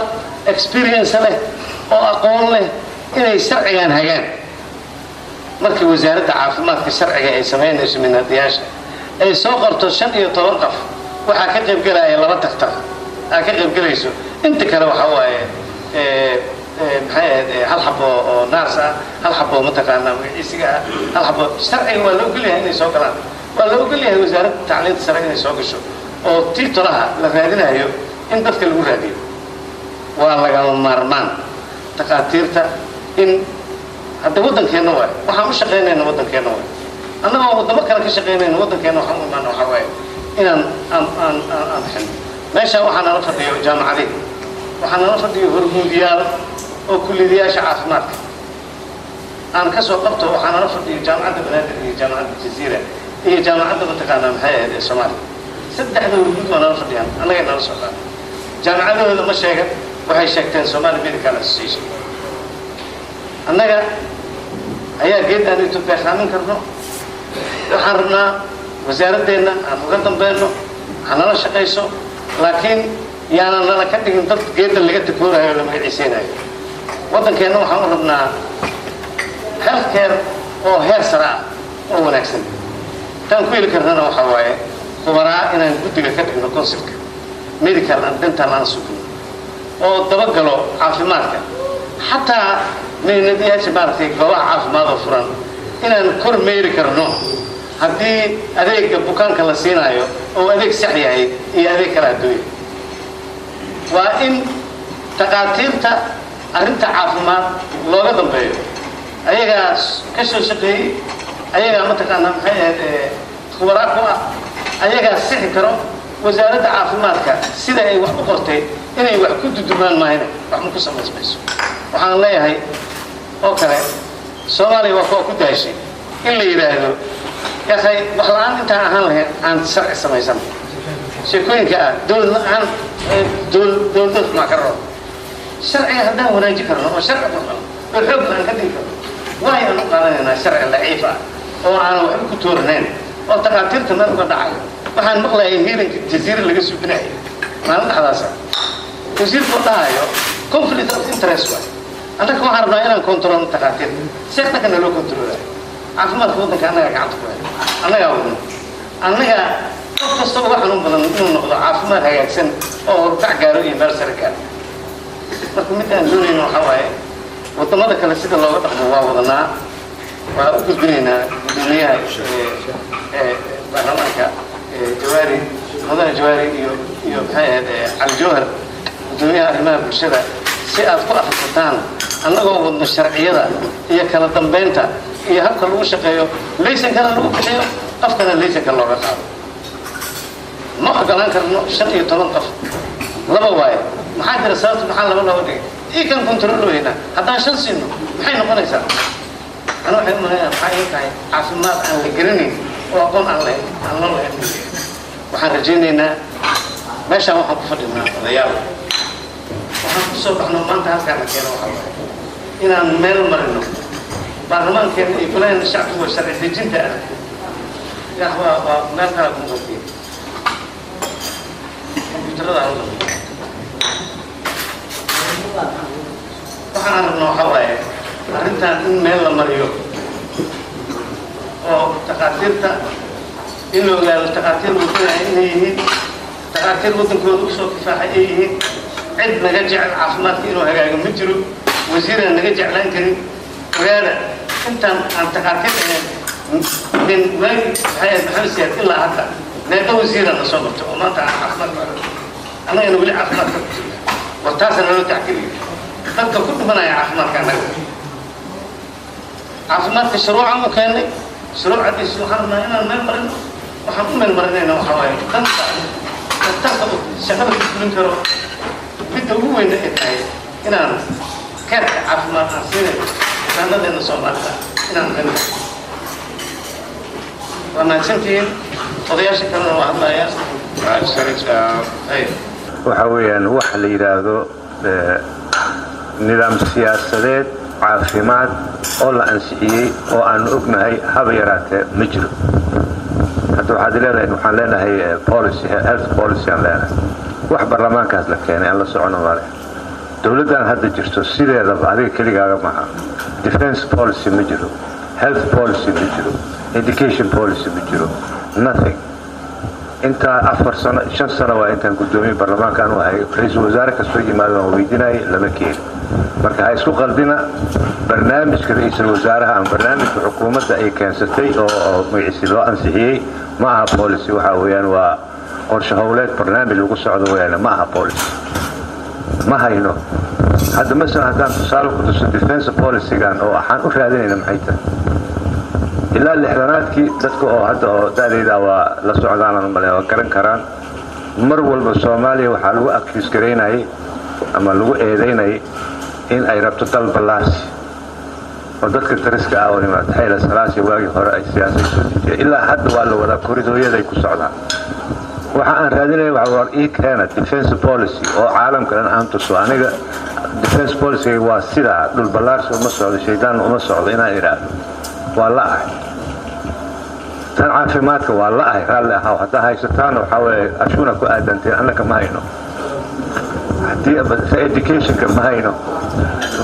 experience leh oo aqoon leh inay sharcigan hagaan. Markii wasaaradda caafimaadka sharciga ay samaynayso, minhadayaasha ay soo qorto 15 qof, waxaa ka qaybgelaya laba daktar aa ka qaybgelayso. Inta kale waxaa waaye, maxay ahayd, hal xabo oo nurse ah, hal xabo mataqaanaa magaciisiga ah, hal xabo. Sharciga waa la ogolyahay inay soo galaan, waa la ogolyahay wasaaradda tacliinta sare inay soo gasho oo tiitolaha la raadinayo in dadka lagu raadiyo. Waa lagama maarmaan takhaatiirta in hadda waddankeenna waay waxaan u shaqaynayna, waddankeenna waay. Annagoo waddamo kale ka shaqaynayna, waddankeenna waxaan u imaana waxaa waaye inaan aan aan aan aan bixino. Meeshaan waxaa nala fadhiyo jaamacadihi, waxaa nala fadhiyo hormuudyaal oo kulliyadayaasha caafimaadka aan ka soo qabto, waxaa nala fadhiyo Jaamacadda Banaadir iyo Jaamacadda Jaziira iyo jaamacadda mataqaanaa maxay ahayd ee Soomaaliya. Saddexda hormuud waa nala fadhiyaan, annagay nala socdaan. Jaamacadahooda ma sheegan, waxay sheegteen Somali Medical Association. Annaga ayaa geed aan Etoobiya khaamin karno. Waxaan rabnaa wasaaraddeenna aan uga dambayno, ha nala shaqayso, laakiin yaanan nala ka dhigin dad geedda laga takoorayo oo la magaciiseynayo. Waddankeenna waxaan u rabnaa health care oo heer sare ah oo wanaagsan. Taan ku heli karnana waxaa waaye khubaraa inaan guddiga ka dhigno, councilka medical and dental aan sugno oo dabagalo caafimaadka, xataa mehnadiyaasha maaragtay goobaha caafimaad oo furan inaan kor meeri karno haddii adeega bukaanka la siinayo oo adeeg sax yahay iyo adeeg kala adduunya. Waa in takhaatiirta arrinta caafimaad looga dambeeyo. Ayagaa ka soo shaqeeyey, ayagaa mataqaanaa maxay ahayd khubaraa ku ah, ayagaa sixi karo. Wasaaradda caafimaadka sida ay wax u qortay inay wax ku dudumaan maahine wax ma ku samaysmayso. Waxaan leeyahay oo kale, Soomaaliya waa kuwa ku daashay in la yidhaahdo yakhay wax la-aan intaan ahaan lahayn aan sharci samaysan. Sheekooyinka ah dowlad la-aan dowladad xumaa ka rabo. Sharciga haddaan wanaajin karno oo sharci qurxan oo xoog aan ka dhigi karno, waay aan u qaadanaynaa sharci daciif ah oo aanan waxba ku toornayn oo takhaatiirta meel uga dhacayo? Waxaan maqlayay hiiranka Jaziira laga suubinayo maalin dhexdaasa, wasiirkoo dhahayo conflict of interest waay. Annaga waxaan rabnaa inaan kontrolno takhaatiirta si annaka naloo kontroolayo. Caafimaadka waddanka annagaa gacanta ku hay, annagaa wadno, annaga qof kasta uga xanuun badan inuu noqdo caafimaad hagaagsan oo horukac gaaro iyo meel sare gaaro. Marka mid aan doonayno waxaa waaye waddamada kale sida looga dhaqmo waa wadanaa, waa u gudbinaynaa guddoomiyaha baarlamaanka Jawaari, mudane Jawaari iyo maxay ahayd Cali Jawhar, guddoomiyaha arrimaha bulshada, si aad ku akhrisataan annagoo wadno sharciyada iyo kala dambeynta iyo habka lagu shaqeeyo, laysankana lagu bixiyo, qofkana laysanka looga qaado. Ma ogolaan karno 15 qof. Laba waaye, maxaa jira? Sababta maxaa laba looga dhigay? Ii kan control weynaa haddaan shan siino maxay noqonaysaa? Ana waxay u malaynaya maxaa ii tahay caafimaad aan la garanayn oo aqoon aan lahayn aan loo lahayn. Waxaan rajaynaynaa meeshaan waxaan ku fadhinaa odayaal, waxaan ku soo baxno maanta halkaan la keeno waxaa waaye inaan meel marino baarlamaankeena iyo golaheena shacbiga oo sharci dejinta ah. Yah, waa meel kala kuma qabtiye kombiyuutarada hal. Waxaan rabno waxaa waaye arrintan in meel la mariyo oo takhaatiirta in la ogaado takhaatiir wadanaya inay yihiin takhaatiir waddankooda usoo kifaaxay ay yihiin. Cid naga jecel caafimaadka inuu hagaago ma jiro, wasiiraan naga jeclaan karin. Ogaada, intaan aan takhaatiir ahayn min waagi maxay ahayd Maxamed Siyaad ilaa hadda meeqa wasiiraan na soo marto oo maanta aan caafimaadka annagana weli caafimaadka ku jirna? War taasa naloo tacgeliyo dadka ku dhimanaya caafimaadka. Annaga caafimaadka shuruucan u keennay, shuruucadiisi waxaan rabnaa inaan meel marino. Waxaan u meel marinayna waxaa waaye danta daktarka shaqada ku fulin karo. Midda ugu weyna ay tahay inaan keerka caafimaad aan siinayno bukaanadeena Soomaalida inaan meel marino. Waa mahadsantihiin. Odayaasha kalena waa hadlayaa. Waxa weeyaan waxa la yidhaahdo nidaam siyaasadeed caafimaad oo la ansixiyey oo aanu ognahay haba yaraatee ma jiro. Hadda waxaad leedahay, waxaan leenahay policy, health policy aan leenahay, wax baarlamaankaas la keenay aan la socono male. Dowladdan hadda jirto sideedaba adiga keligaaga maaha. Defense policy ma jiro, health policy ma jiro, education policy ma jiro, nothing. Intaa 4 sano, 5 sano waa intaan guddoomiye baarlamaanka aanu ahay. Ra-iisul wasaare kastoo yimaado waan weydiinayay, lama keeni. Marka ha isku qaldina barnaamijka ra-iisul wasaaraha ama barnaamijka xukuumadda ay keensatay oo magaciisi loo ansixiyey. Ma aha policy. Waxa weeyaan waa qorshe howleed, barnaamij lagu socdo weeyaan, ma aha policy. Ma hayno hadda. Masalan, haddaan tusaale ku tuso defense policygan oo waxaan u raadinayna maxay tahay, ilaa 60-aadkii dadka oo hadda oo da'dayda waa la socdaanan male, waa garan karaan. Mar walba Soomaaliya waxaa lagu accuse garaynayay ama lagu eedaynayay in ay rabto dal ballaarsi oo dadka dariska ah oo Xayla Salaasi waagii hore ay siyaasad soo dejiyeen. Ilaa hadda waa la wadaa, koridooyaday ku socdaan. Waxa aan raadinaya waxa war ii keena defense policy oo caalamka dhan aan tuso. Aniga defense policy waa sidaa, dhul ballaarsi uma socdo, shaydaan uma socdo inaan idhaahdo waa la ahay. Tan caafimaadka waa la ahay, raalli ahaw. Haddaa haysataan waxaa weeye ashuuna ku aadanteen, annaka ma hayno. Haddii educationka ma hayno,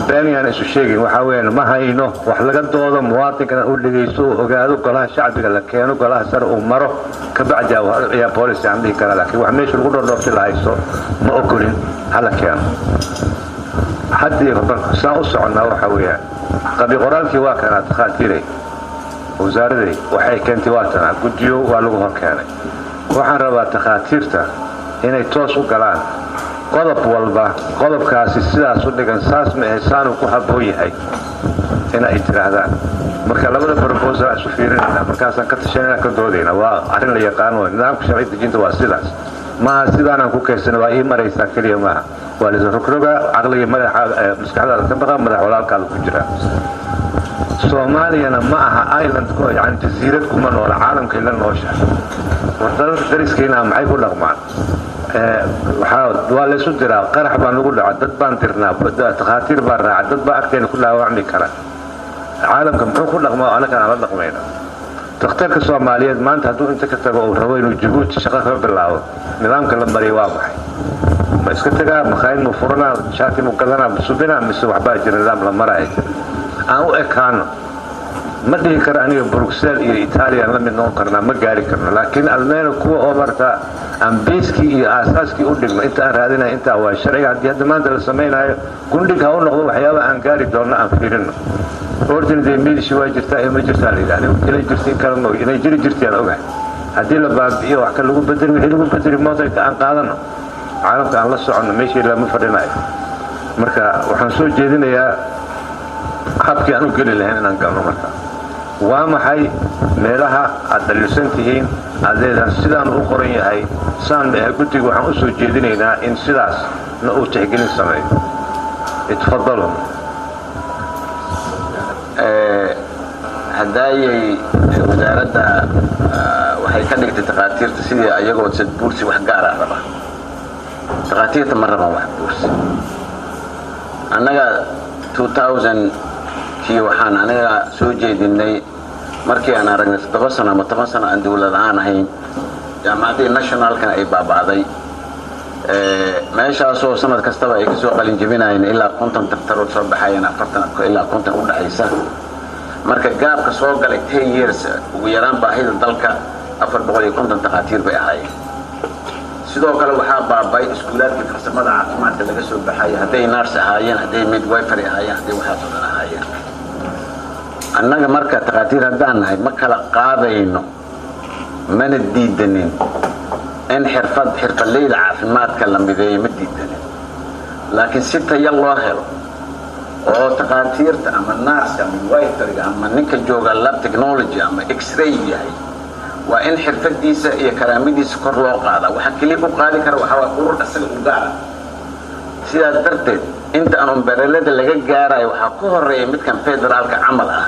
beenyaan isu sheegin. Waxaa weeyaan ma hayno wax laga doodo, muwaadinkana uu dhegaysto, uu ogaado, golaha shacbiga la keeno, golaha sare uu maro, kabacdi ayaa policy aan dhihi karaa. Laakiin wax meesha lagu dhordhoorti la haysto ma ogolin, hala keeno. Haddii saan u soconnaa waxa weeyaan qabi qoraalkii waa kanaa. Takhaatiiray, wasaaraday waxay keentay waa tanaa, guddiyo waa lagu hor keenay. Waxaan rabaa takhaatiirta inay toos u galaan qodob walba. Qodobkaasi sidaas u dhigan, saas ma ahe, saanuu ku habboon yahay in ay tidhaahdaan. Marka labada proposal aan isu fiirinayna, markaasaan ka tashanayna, ka doodayna. Waa arrin la yaqaan oo nidaamka sharci dejinta waa sidaas. Maaha sidaanaan ku kaysana waa ii maraysaa keliya maaha. Waa la rogrogaa caqligii, madaxa maskaxdaada ka baqa, madax walaalkaada ku jira. Soomaaliyana ma aha island, yani jasiirad kuma noola, caalamkay la nooshahay. War dalalka dariskayna maxay ku dhaqmaan? Waa laysu diraa, qarax baa nagu dhaca, dad baan dirnaa, takhaatiir baa raaca, dad baa agteena ku dhaawacmi kara. Caalamka muxuu ku dhaqmaa oo annagan aan la dhaqmayna? Dakhtarka Soomaaliyeed maanta hadduu inta ka tago uu rabo inuu Jabuuti shaqo ka bilaabo, nidaamka la mariya waa maxay? Ma iska tagaa makhaayad mu furanaa, shaati mu gadanaa, subinaa, mise waxbaa jira nidaam la maraya jira? Aan u ekaano. Ma dhihi karo aniga Bruxelles iyo Italian la mid noqon karnaa, ma gaari karno, laakiin almeeno kuwa oo marta aan base-kii iyo aasaaskii u dhigno inta aan raadinaya. Intaa waa sharciga haddii hadda maanta la samaynayo, gundhig ha u noqdo waxyaaba aan gaari doonno, aan fiirino. Ordine medici waa jirtaa iyo ma jirtaa la yidhaha. Anigu inay jirto in kale ma ogi, inay jiri jirtay aan ogahay. Haddii la baabi'iyo, wax ka lagu bedeli, wixii lagu bedeli modelka aan qaadano, caalamka aan la soconno, meeshii lama fadhinayo. Marka waxaan soo jeedinayaa habkii aan u geli lahayn inaan galno. Marka waa maxay meelaha aad dhaliilsan tihiin, aad leedahan sidaan u qoran yahay, saan ma ahe? Guddiga waxaan u soo jeedinaynaa in sidaasna uu tixgelin sameeyo. Itfadalu. Hadaayay wasaaradda waxay ka dhigtay takhaatiirta sidii ayagoo sad buursi wax gaara raba. Takhaatiirta ma rabaan wax buursi. Annaga 2000 kii waxaan anaga soo jeedinay, markii aan aragnay 7 sano ama 10 sano aan dawlad aan ahayn, jaamacaddii nationalkana ay baaba'day, meeshaasoo sanad kastaba ay kasoo qalin jebinayeen ilaa 50 daktarood soo baxayeen, 40 ilaa 50 udhexaysa. Marka gap-ka soo galay 10 years ugu yaraan baahida dalka 450 takhaatiir bay ahaayeen. Sidoo kale waxaa baaba'ay iskuulaadkii farsamada caafimaadka laga soo baxaya, hadday nurse ahaayeen, hadday midwifery ahaayeen, hadday waxaasoo dhan ahaayeen. Annaga marka takhaatiir haddaan nahay ma kala qaadayno, mana diidanin in xirfadleyda caafimaadka la mideeyo, ma diidanin. Laakiin si taya loo helo oo takhaatiirta ama nurse-ka, midwiferyga ama ninka jooga lab technology ama x-ray yahay, waa in xirfadiisa iyo karaamadiisa kor loo qaadaa. Waxaa keliya ku qaadi kara waxaa waa urur isaga u gaara. Sidaas darteed inta aan umbrella-da laga gaarayo, waxaa ku horeeya midkan federaalka camal ah.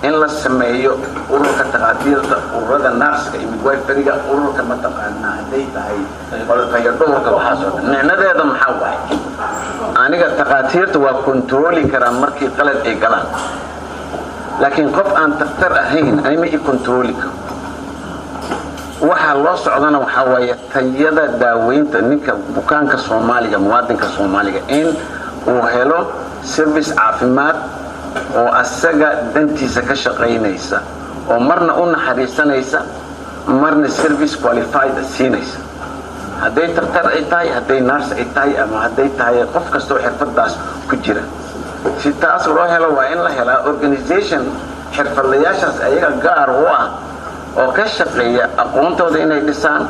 In la sameeyo ururka takhaatiirta, ururada nurse-ka iyo midwifery-ga, ururka mataqaanaa hadday tahay fayadhowrka, waxaasoo dhan. Micnadeeda maxaa waaye? Aniga takhaatiirta waa control-i karaa markii qalad ay galaan, laakiin qof aan takhtar ahayn ani ma i control-i karo. Waxaa loo socdana waxaa waaye tayada daaweynta ninka bukaanka Soomaaliga, muwaadinka Soomaaliga, in uu helo service caafimaad oo asaga dantiisa ka shaqaynaysa, oo marna u naxariisanaysa, marna service qualified siinaysa, hadday takhtar ay tahay, hadday nurse ay tahay, ama hadday tahay qof kastoo xirfadaas ku jira. Si taas loo helo, waa in la helaa organization xirfadlayaashaas ayaga gaar u ah oo ka shaqeeya aqoontooda inay dhisaan,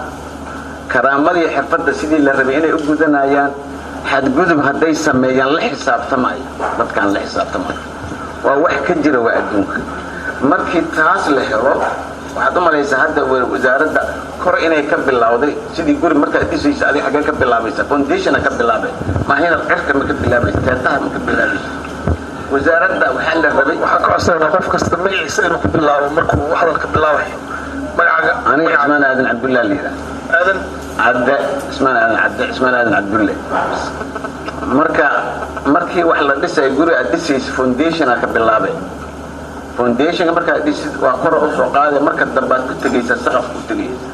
karaamadii xirfadda sidii la rabay inay u gudanayaan, xadgudub hadday sameeyaan la xisaabtamayo, dadkaan la xisaabtamayo. Waa wax ka jira waa adduunka. Markii taas la helo, waxaad u malaysaa hadda wasaaradda kor inay ka bilowday. Sidii guri markaad dhisaysa, adiga xaggee ka bilaabaysa? Foundation-a ka bilaabay maahina, cirka ma ka bilaabaysa, teetaha ma ka bilaabaysa. Wasaaradda waxaa la rabay Waxaan ka codsanaynaa qof kasta magaciisa inuu ku bilaabo markuu hadalka bilaabayo. Magacaaga? Aniga Cismaan Aadan Cabdulla la yidhaha. Aadan? Cadde, Cismaan Aadan Cadde, Cismaan Aadan Cabdulle. Marka markii wax la dhisay, guri aad dhisaysa, foundation-a ka bilaabay. Foundation-ka markaad dhisid, waa kora u soo qaaday, marka dambaad ku tegaysaa saqaf ku tegaysa.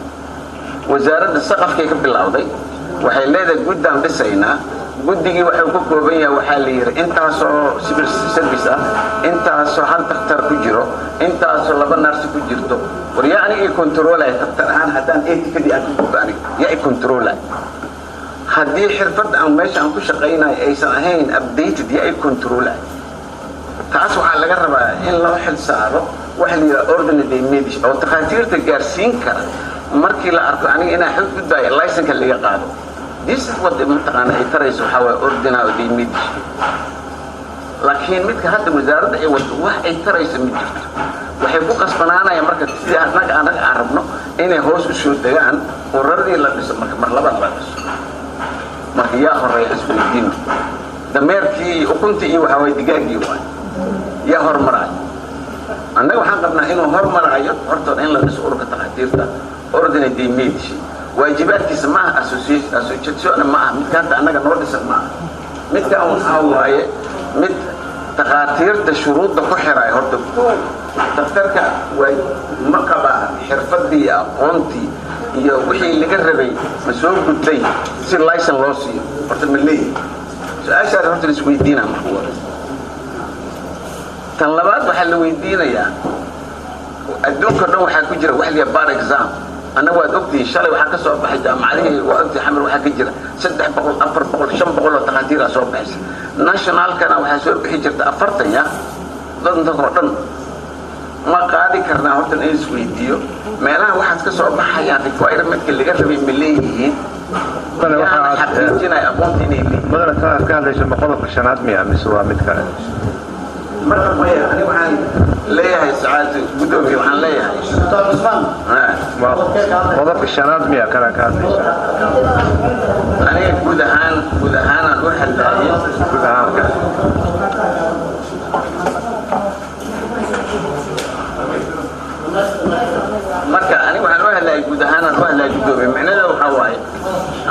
Wasaaradda saqafkay ka bilowday. Waxay leedahay guddaan dhisaynaa. Guddigii waxuu ka kooban yahay, waxaa la yidhi, intaasoo civil service ah, intaasoo hal takhtar ku jiro, intaasoo laba nurse ku jirto. War yaa aniga i control-aya takhtar ahaan? Haddaan ethic-adii aan ku gudbo, aniga yaa i control-aya? Haddii xirfadda aan meesha aan ku shaqaynayo aysan ahayn updated, yaa i control-aya? Taas waxaa laga rabaa in loo xil saaro waxa la yidhaha ordine dei medici oo takhaatiirta gaarsiin kara. Markii la arko aniga inaan xog gudbaayo, license-ka laga qaado. This is what mataqaana ay tarayso, waxaa waaye ordine dei medici. Laakiin midka hadda wasaaradda ay waddo wax ay tarayso ma jirto. Waxay ku qasbanaanayaan marka sidii annaga aan rabno inay hoos u soo degaan, ururadii la dhiso, marka mar labaad la dhiso. Marka yaa horeeya isweydiino? Dameerkii iyo ukuntii iyo waxaa waye digaaggii waay, yaa hormaraayo? Annaga waxaan qabnaa inuu hormaraayo horta in la dhiso ururka takhaatiirta, ordine dei medici. Waajibaadkiisa ma aha association, ma aha midka hadda annaga noo dhisan, ma aha midkan. Waxaa waaye mid takhaatiirta shuruudda ku xiraay. Horta kow, daktarka way ma qabaa xirfaddii iyo aqoontii iyo wixii laga rabay? Ma soo gudbay si license loo siiyo? Horta ma leeyihi? Su-aashaas horta la isweydiinaa marka ugu horeysa. Tan labaad waxaa la weydiinayaa, adduunka dhan waxaa ku jira wax la bar exam. Annaga waad ogtihiin, shalay waxaa ka soo baxay jaamacadihii, waa ogtihi, Xamar waxaa ka jira 300, 400, 500 oo takhaatiiraa soo baxaysa. National-kana waxaa soo bixi jirta 40. Ya dadka oo dhan ma qaadi karnaa? Horta in isweydiiyo meelaha waxaad ka soo baxayaan requirement-ka laga rabay ma leeyihiin? Yaana xaqiijinaya aqoonta inay leeyihiin? Mudane, tan aad ka hadlayso ma qodobka shanaad miya mise waa mid kale? Marka maya, ani waxaan leeyahay, sacaad guddoomiye, waxaan leeyahay Qodobka shanaad miya kana ka hadlayso? Aniga guud ahaan, guud ahaanaan u hadlaayay. Guud ahaan. Marka aniga waxaan u hadlaayay, guud ahaanaan u hadlaayay, guddoomiye. Micnaheeda waxaa waaye,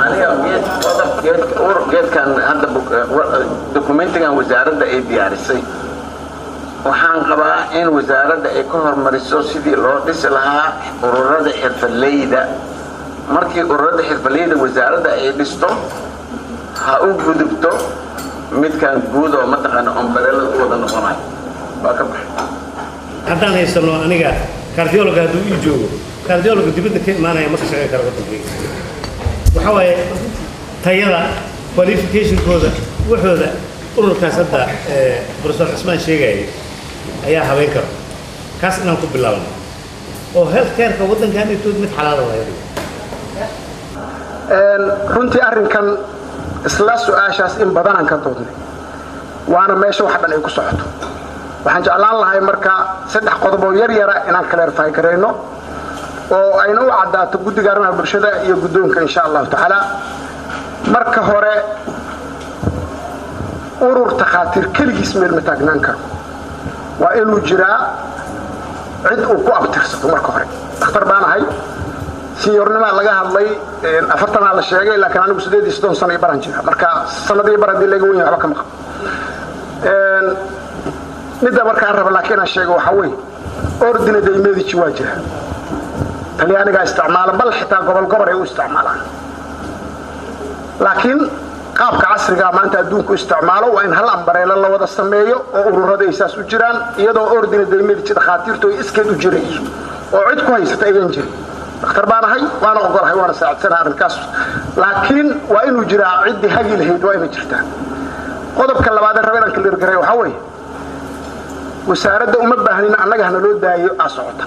aniga geed qodob geed geedkan hadda document-igan wasaaradda ay diyaarisay, waxaan qabaa in wasaaradda ay ka hormariso sidii loo dhisi lahaa ururada xirfadleyda. Markii ururada xirfadleyda wasaaradda ay dhisto, ha u gudubto midkan guud oo mataqaana umbrella-da u wada noqonayo. Waa ka baxay. Haddaan haysano, aniga cardiologist hadduu ii joogo, cardiologist dibadda ka imaanaya ma ka shaqeyn kara waddankayga. Waxaa waaye tayada qualification-kooda waxooda ururkaas hadda Professor Cusmaan sheegayay ayaa habeyn karo. Kaas inaan ku bilaabno oo health care-ka waddankan itood mid xalaala laga dhigo. Runtii arrinkan isla su-aashaas in badanaan ka doodnay, waana meesha wax dhan ay ku socoto. Waxaan jeclaan lahay marka saddex qodob oo yar yara inaan clarify garayno oo ayna u caddaato guddiga arrimaha bulshada iyo guddoonka, insha Allahu tacaala. Marka hore, urur takhaatiir keligiis meel ma taagnaan karo. Waa inuu jiraa Cid uu ku abtirsato marka hore. Dhakhtar baan ahay, seniornimaa laga hadlay, 40-aa la sheegay, laakiin anigu 38 sano iyo baran jira. Marka sanadii bar haddii laga wen yahay, waxba kama qabo midda. Markaan raba laakiin inaan sheego waxaa weeye, Ordine dei Medici waa jira, Talyaanigaa isticmaala, bal xitaa gobol gobol ay u isticmaalaan. Laakiin qaabka casrigaa maanta adduunku isticmaalo waa in hal umbrella la wada sameeyo oo ururada ay saas u jiraan, iyadoo Ordine dei Medici dhakhaatiirtu ay iskeed u jirayso oo cid ku haysata ayan jirin. Dhakhtar baan ahay, waana ogolahay, waana saacidsanahay arrinkaas, laakiin waa inuu jiraa ciddii hagi lahayd, waa inay jirtaa. Qodobka labaad ee raba inaan clear garay waxaa weeye, wasaaradda uma baahnin, annaga hana loo daayo aa socota.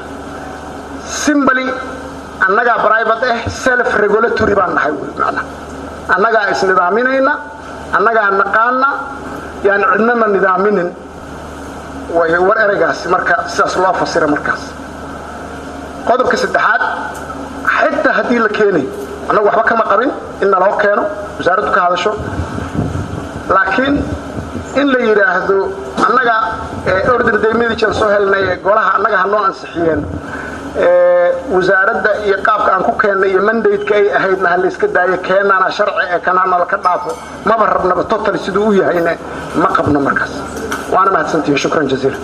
Simply annagaa private ah, self regulatory baan nahay wey. Macnaha annagaa isnidaaminayna, annagaa naqaana, yaan cidnana nidaaminin way war ereygaasi. Marka sidaas loo fasira. Markaas qodobka saddexaad, xitaa haddii la keenayo, annagu waxba kama qabin in naloo keeno, wasaaraddu ka hadasho, laakiin in la yidhaahdo annaga Ordine dei Medici aan soo helnay, golaha annaga ha noo ansixiyeen, wasaaradda iyo qaabka aan ku keennay iyo mandate-ka ay ahaydna ha layska daayo, keenana sharci ee kanana laka dhaafo, maba rabnaba total siduu u yahayne ma qabno. Markaas waana mahadsantihiin, shukran jaziila.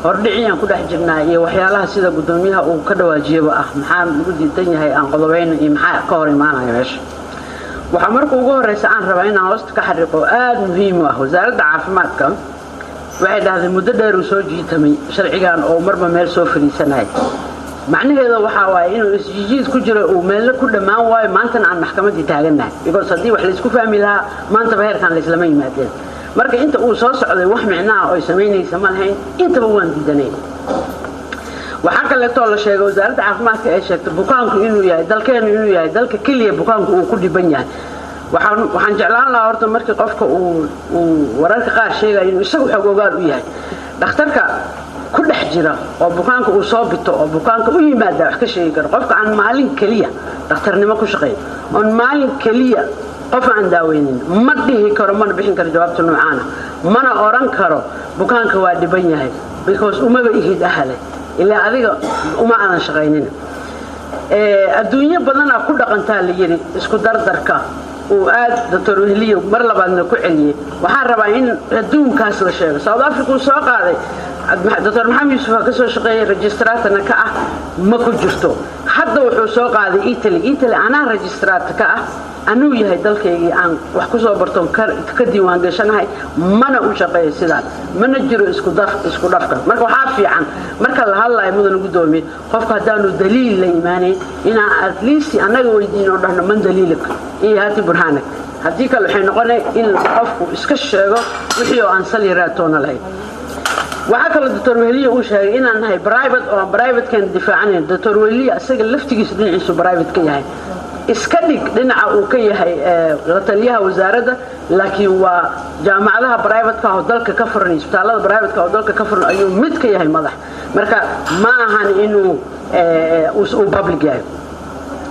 Hordhiciyaan ku dhex jirnaa iyo waxyaalaha sida guddoomiyaha uu ka dhawaajiyaba ah, maxaa lagu diidan yahay aan qodobayno iyo maxaa ka hor imaanaya meesha. Waxaa marka ugu horeysa aan rabaa inaan hoosta ka xariiqo, aada muhiim u ah, wasaaradda caafimaadka waxay dhahday muddo dheer uu soo jiitamay sharcigan oo marba meel soo fadhiisanaya. Macnaheeda waxaa waaye inuu isjijiid ku jiro, uu meelna ku dhammaan waayo, maantana aan maxkamaddii taagannahay, because haddii wax laysku fahmi lahaa maantaba heerkaan layslama yimaadeen. Marka inta uu soo socday wax micnaha oy samaynaysa ma lahayn, intaba waan diidanayn. Waxaa kaleetoo la sheegay, wasaaradda caafimaadka ay sheegtay, bukaanku inuu yahay dalkeenu inuu yahay dalka keliya bukaanku uu ku dhiban yahay. Waxaan jeclaan lahaa horta markii qofka uu wararka qaar sheegaya inuu isagu xog ogaal u yahay. Dhakhtarka ku dhex jira oo bukaanka uu soo bito oo bukaanka u yimaada wax ka sheegi karo. Qofka aan maalin keliya dhakhtarnimo ku shaqeyn oon maalin keliya qof aan daaweynin ma dhihi karo, mana bixin karo jawaabta noocaana, mana oran karo bukaanka waa dhiban yahay, because umaba ihid ahale, ilaa adiga uma aadan shaqaynin. Adduunyo badanaa ku dhaqantaa la yidhi isku dardarka uu aad Doctor Wehliyo mar labaadna ku celiyey. Waxaan rabaa in adduunkaas la sheego. South Africa uu soo qaaday Doctor Maxamed Yuusuf ka soo shaqeeyay, registratorna ka ah, ma ku jirto. Hadda wuxuu soo qaaday Italy. Italy anaa registrator ka ah, anuu yahay dalkaygii aan wax ku soo bartoon ka diiwaan gashanahay, mana u shaqeeyo sidaan, mana jiro isku dhafka. Marka waxaa fiican marka la hadlayo, mudana guddoomiye, qofku haddaanu daliil la imaanayn inaan at least annaga weydiin oo dhahno man daliilak iyo haati burhaanak. Haddii kale waxay noqonay in qofku iska sheego wixii oo aan sal yaraatoona lahayn. Waxaa kaloo Doctor Wehliye uu sheegay inaan nahay private oo aan privatekeena difaacanayn. Doctor Wehliye isaga laftigiisa dhinaciisu private ka yahay. Iska dhig dhinaca uu ka yahay la taliyaha wasaaradda, laakiin waa jaamacadaha privateka oo dalka ka furan, isbitaallada privateka oo dalka ka furan ayuu mid ka yahay madax. Marka ma ahan inuu uu public yahay.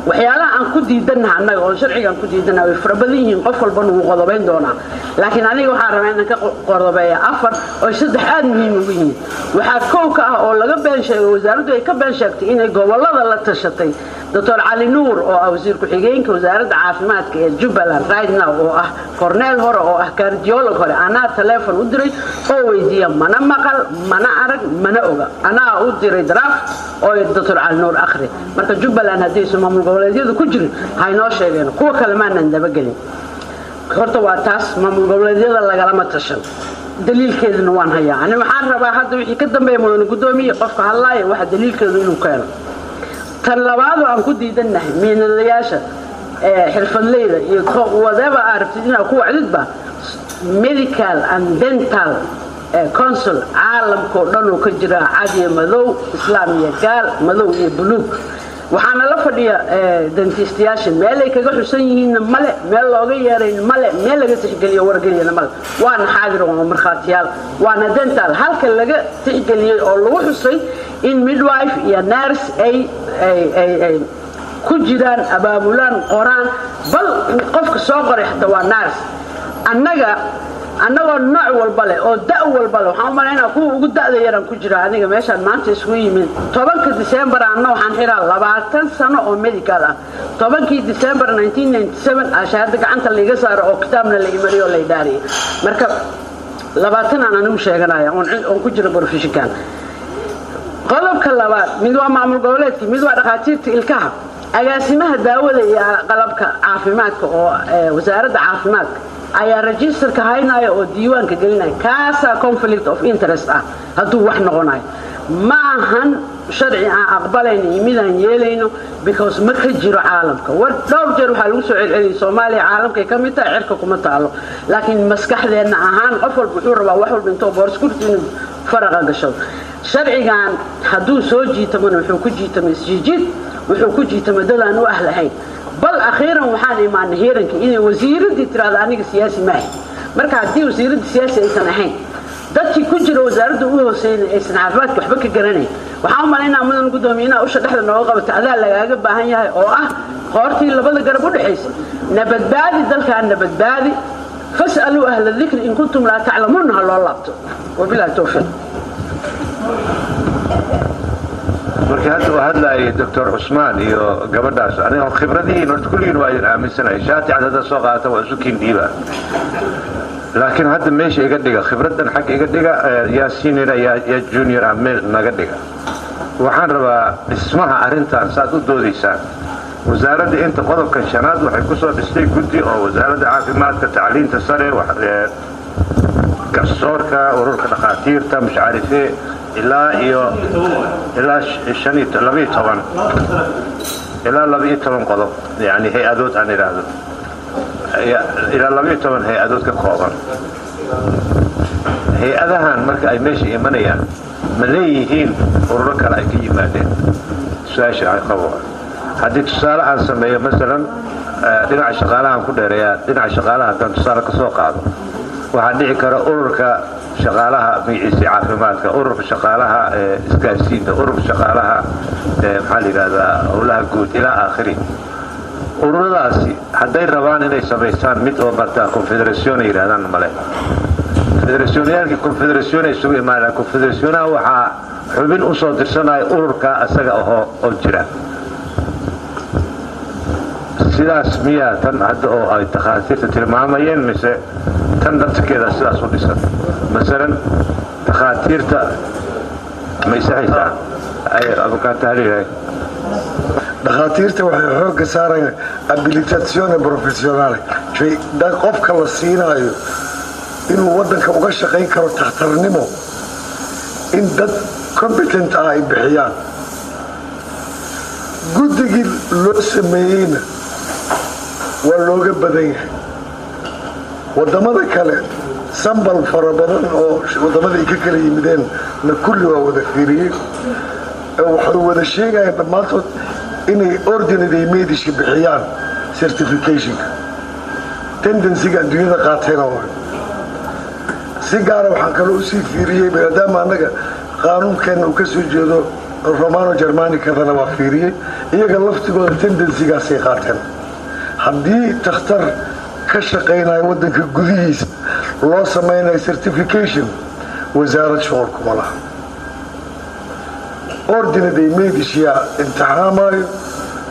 Waxyaalaha aan ku diidanaha annaga oo sharcigaan ku diidanaha way fara badan yihiin, qof walbana wuu qodobayn doonaa, laakiin aniga waxaan rabaa inaan ka qodobeeya afar oo saddex aad muhiim ugu yihiin. Waxaa kow ka ah oo laga been sheegay, wasaaraddu ay ka been sheegtay inay gobollada la tashatay. Doctor Cali Nuur oo ah wasiir ku-xigeenka wasaaradda caafimaadka ee Jubbaland right now, oo ah korneel hore oo ah cardiolog hore, anaa teleefon u diray oo weydiiya, mana maqal, mana arag, mana oga. Anaa u diray draft oo Doctor Cali Nuur akhri. Marka Jubbaland haddaysan maamul goboleedyadu ku jirin haynoo sheegeen, kuwa kale maanaan dabagelin. Horta waa taas, maamul goboleedyada lagalama tashan, daliilkeeduna waan hayaa ani. Waxaan rabaa hadda wixii ka dambeeya, mudane guddoomiye, qofka hadlaaya waxa daliilkeedu inuu keeno. Tan labaadoo aan ku diidannahay, miinadayaasha, xirfadleyda iyo whatever aad rabtid inaad ku wacdidba, Medical and Dental Council caalamkao dhan oo ka jira, cad iyo madow, islaam iyo gaal, madow iyo buluug. Waxaana la fadhiya dentistayaasha, meelay kaga xusan yihiinna male, meel looga yeerayn male, meel laga tixgeliyo wargeliyana male. Waana xaadir, waa markhaatiyaal, waana dental halka laga tixgeliyey oo lagu xusay in midwife iyo nurse ay ku jiraan, abaabulaan, qoraan, bal qofka soo qoray xataa waa nurse. Annaga Annagoo nooc walba leh oo da' walba leh, waxaan u malaynaa kuwa ugu da'da yaraan ku jira aniga meeshaan maanta isugu yimid. 10-ka Disembar anna waxaan xiraa 20 sano oo medical ah. 10-kii Disembar 1997 aa shahaado gacanta laiga saaro oo kitaabna la imariyo oo la idaariyay. Marka 20 aan anigu sheeganaya oon ku jiro professionkan. Qodobka labaad, mid waa maamul goboleedkii, mid waa dhakhaatiirta ilkaha. Agaasimaha daawada iyo qalabka caafimaadka oo wasaaradda caafimaadka ayaa registerka haynaya oo diiwaanka gelinaya. Kaasaa conflict of interest ah hadduu wax noqonayo. Ma ahan sharci aan aqbalayno iyo midaan yeelayno, because ma ka jiro caalamka. War dhowr jeer waxaa lagu soo celceliyay Soomaaliya caalamkay ka mid tahay, cirka kuma taalo, laakiin maskaxdeenna ahaan qof walba wuxuu rabaa wax walba intoo boors kurti inuu faraqa gashado. Sharcigan hadduu soo jiitamona, wuxuu ku jiitama isjiijiid, wuxuu ku jiitama dadaan u ah lahayn. Bal akhiiran waxaan imaanay heerankii inay wasiiraddii tiraahdo aniga siyaasi maahi. Marka haddii wasiiradda siyaasi aysan ahayn, dadkii ku jira wasaaradda u hooseeyna aysan caafimaadka waxba ka garanayn, waxaan u malaynaa, mudan guddoomiye, inaa usha dhexda nooga qabato adaa lagaaga baahan yahay oo ah qoortii labada garab u dhexaysa. Nabadbaadi dalkaa, nabadbaadi. فاسألوا أهل الذكر إن كنتم لا تعلمون. Ha loo laabto. وبالله التوفيق. Markii hadda uu hadlaayay Doctor Cusmaan iyo gabadhaas, aniga khibradihiin horta kulligiin waa idin aaminsanahay. Shaati cad hadda soo qaata waa isu kiin dhiiba, laakiin hadda meesha iga dhiga, khibraddan xagga iga dhiga, yaa senior, yaa junior ah, meel naga dhiga. Waxaan rabaa dhismaha arrintan saad u doodaysaan. Wasaaradda inta qodobkan shanaad waxay ku soo dhistay guddi oo wasaaradda caafimaadka, tacliinta sare, garsoorka, ururka dhakhaatiirta, mushcarife, ilaa iyo ilaa shan iyo 12 ilaa 12 qodob, yani hay-adood aan idhaahdo, ilaa 12 hay-adood ka kooban. Hay-adahan marka ay meesha imanayaan, ma leeyihiin ururo kale ay ka yimaadeen? Su-aasha ay qabo, haddii tusaale aan sameeyo, masalan dhinaca shaqaalahaan ku dheereeyaa, dhinaca shaqaalaha haddaan tusaale ka soo qaado, waxaa dhici kara ururka shaqaalaha magaciisa caafimaadka, ururka shaqaalaha isgaarsiinta, ururka shaqaalaha maxaa la yidhahdaa howlaha guud, ilaa aakhiri. Ururadaasi hadday rabaan inay samaystaan mid oo martaa confederation ay yidhahdaan, male federasyonyaalkii confederation ay isugu imaanayaan. Confederationaha waxaa xubin usoo dirsanaya ururka asaga ahoo oo jira. Sidaas miyaa tan hadda oo ay takhaatiirta tilmaamayeen, mise tan laftirkeeda sidaas u dhisan? Masalan takhaatiirta ma isaxaysaa abukaatahaliyahay? Dhakhaatiirta waxay xoogga saarayaan abilitazione professionale, cioè qofka la siinaayo inuu waddanka uga shaqayn karo takhtarnimo, in dad competent ah ay bixiyaan. Guddigii loo sameeyeyna waa looga badan yahay waddamada kale. Sambal fara badan oo waddamada ay ka kala yimideen na kulli waa wada fiiriyey. Waxay wada sheegayaan dhammaantood inay Ordine dei Medici bixiyaan certificationka. Tendencyga adduunyada qaateena waa si gaara. Waxaan kaloo usii fiiriyey, maadaama annaga qaanuunkeenna uu ka soo jeedo Romano Germanicadana, waa fiiriyey iyaga laftigooda tendencygaasay qaateen. Haddii takhtar ka shaqaynayo waddanka gudihiisa loo samaynayo certification, wasaarad shuqul kuma laha. Ordine dei Medici-yaa imtixaamayo,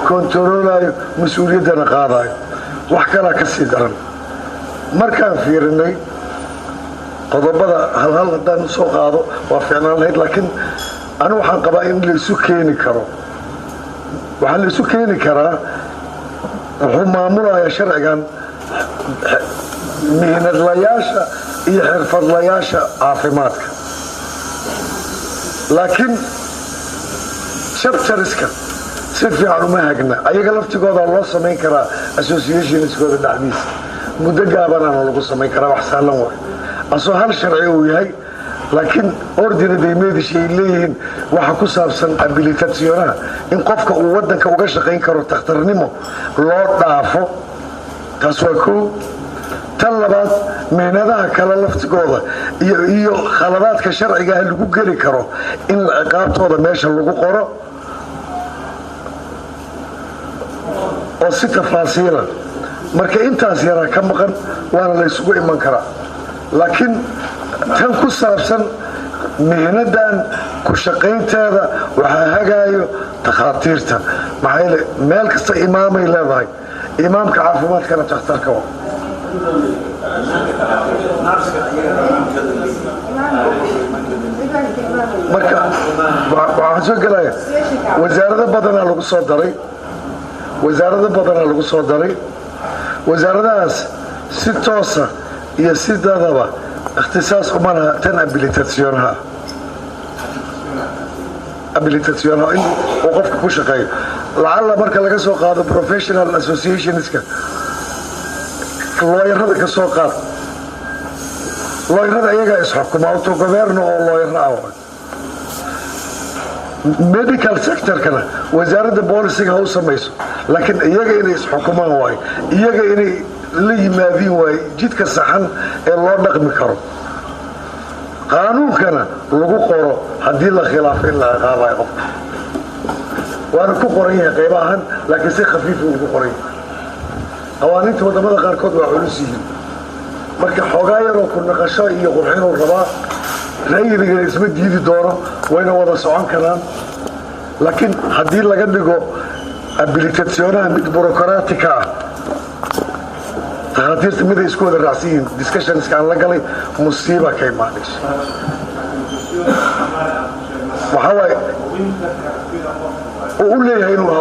kontaroolayo, mas-uuliyaddana qaadayo. Wax kalaa ka sii daran, markaan fiirinay qodobada halhal haddaan usoo qaado waa fiicnaan lahayd, laakiin anigu waxaan qabaa in laysu keeni karo. Waxaa laysu keeni karaa, wuxuu maamulayaa sharcigan mihnadlayaasha iyo xirfadlayaasha caafimaadka, laakiin chapterska si fiican uma hagna. Ayaga laftigooda loo samayn karaa associationskooda dhexdiisa, muddo gaabanaana lagu samayn karaa. Wax sahlan waay asoo hal sharci uu yahay, laakiin Ordine dei Medici ay leeyihiin waxa ku saabsan abilitationaha, in qofka uu waddanka uga shaqayn karo takhtarnimo loo dhaafo. Taas waa koo. Tan labaad, mihnadaha kale laftigooda iyo khaladaadka sharcigaah lagu geli karo in ciqaabtooda meesha lagu qoro oo si tafaasiila. Marka intaas yaraa ka maqan, waana la ysugu iman karaa. Laakiin tan ku saabsan mihnadan ku shaqaynteeda waxaa hagaayo takhaatiirta, maxaa yeele meel kasta imaamay leedahay, imaamka caafimaadkana takhtarka wa. Marka waxaan soo gelaya wasaarado badanaa lagu soo daray, wasaarado badanaa lagu soo daray. Wasaaradahaas si toosa iyo si dadaba ikhtisaas uma laha tan habilitationaha, habilitationaha in uu qofka ku shaqeeyo. Lacalla marka laga soo qaado professional associationska, looyarada ka soo qaad, looyarada iyagaa isxukuma, autogoverno oo looyaro ah. Medical sectorkana wasaaradda boolisiga ha u samayso, laakiin iyaga inay isxukumaan waayo, iyaga inay la yimaadiin waayo jidka saxan ee loo dhaqmi karo, qaanuunkana lagu qoro haddii la khilaafo in la ciqaabayo qofka. Waana ku qoran yahay qaybahan, laakiin si khafiifu ugu qoran yahay. Qawaaniinta waddamada qaarkood waa culus yihiin, marka xoogaa yaroo ku naqasho iyo qurxinuu rabaa. Ra'yigana isma diidi doono, wayna wada socon karaan. Laakiin haddii laga dhigo habilitationaha mid burocratica ah, takhaatiirta miday isku wada raacsan yihiin, discussionska aan la galay musiiba ka imaanayso. Waxaa waaye uu u leeyahay inuu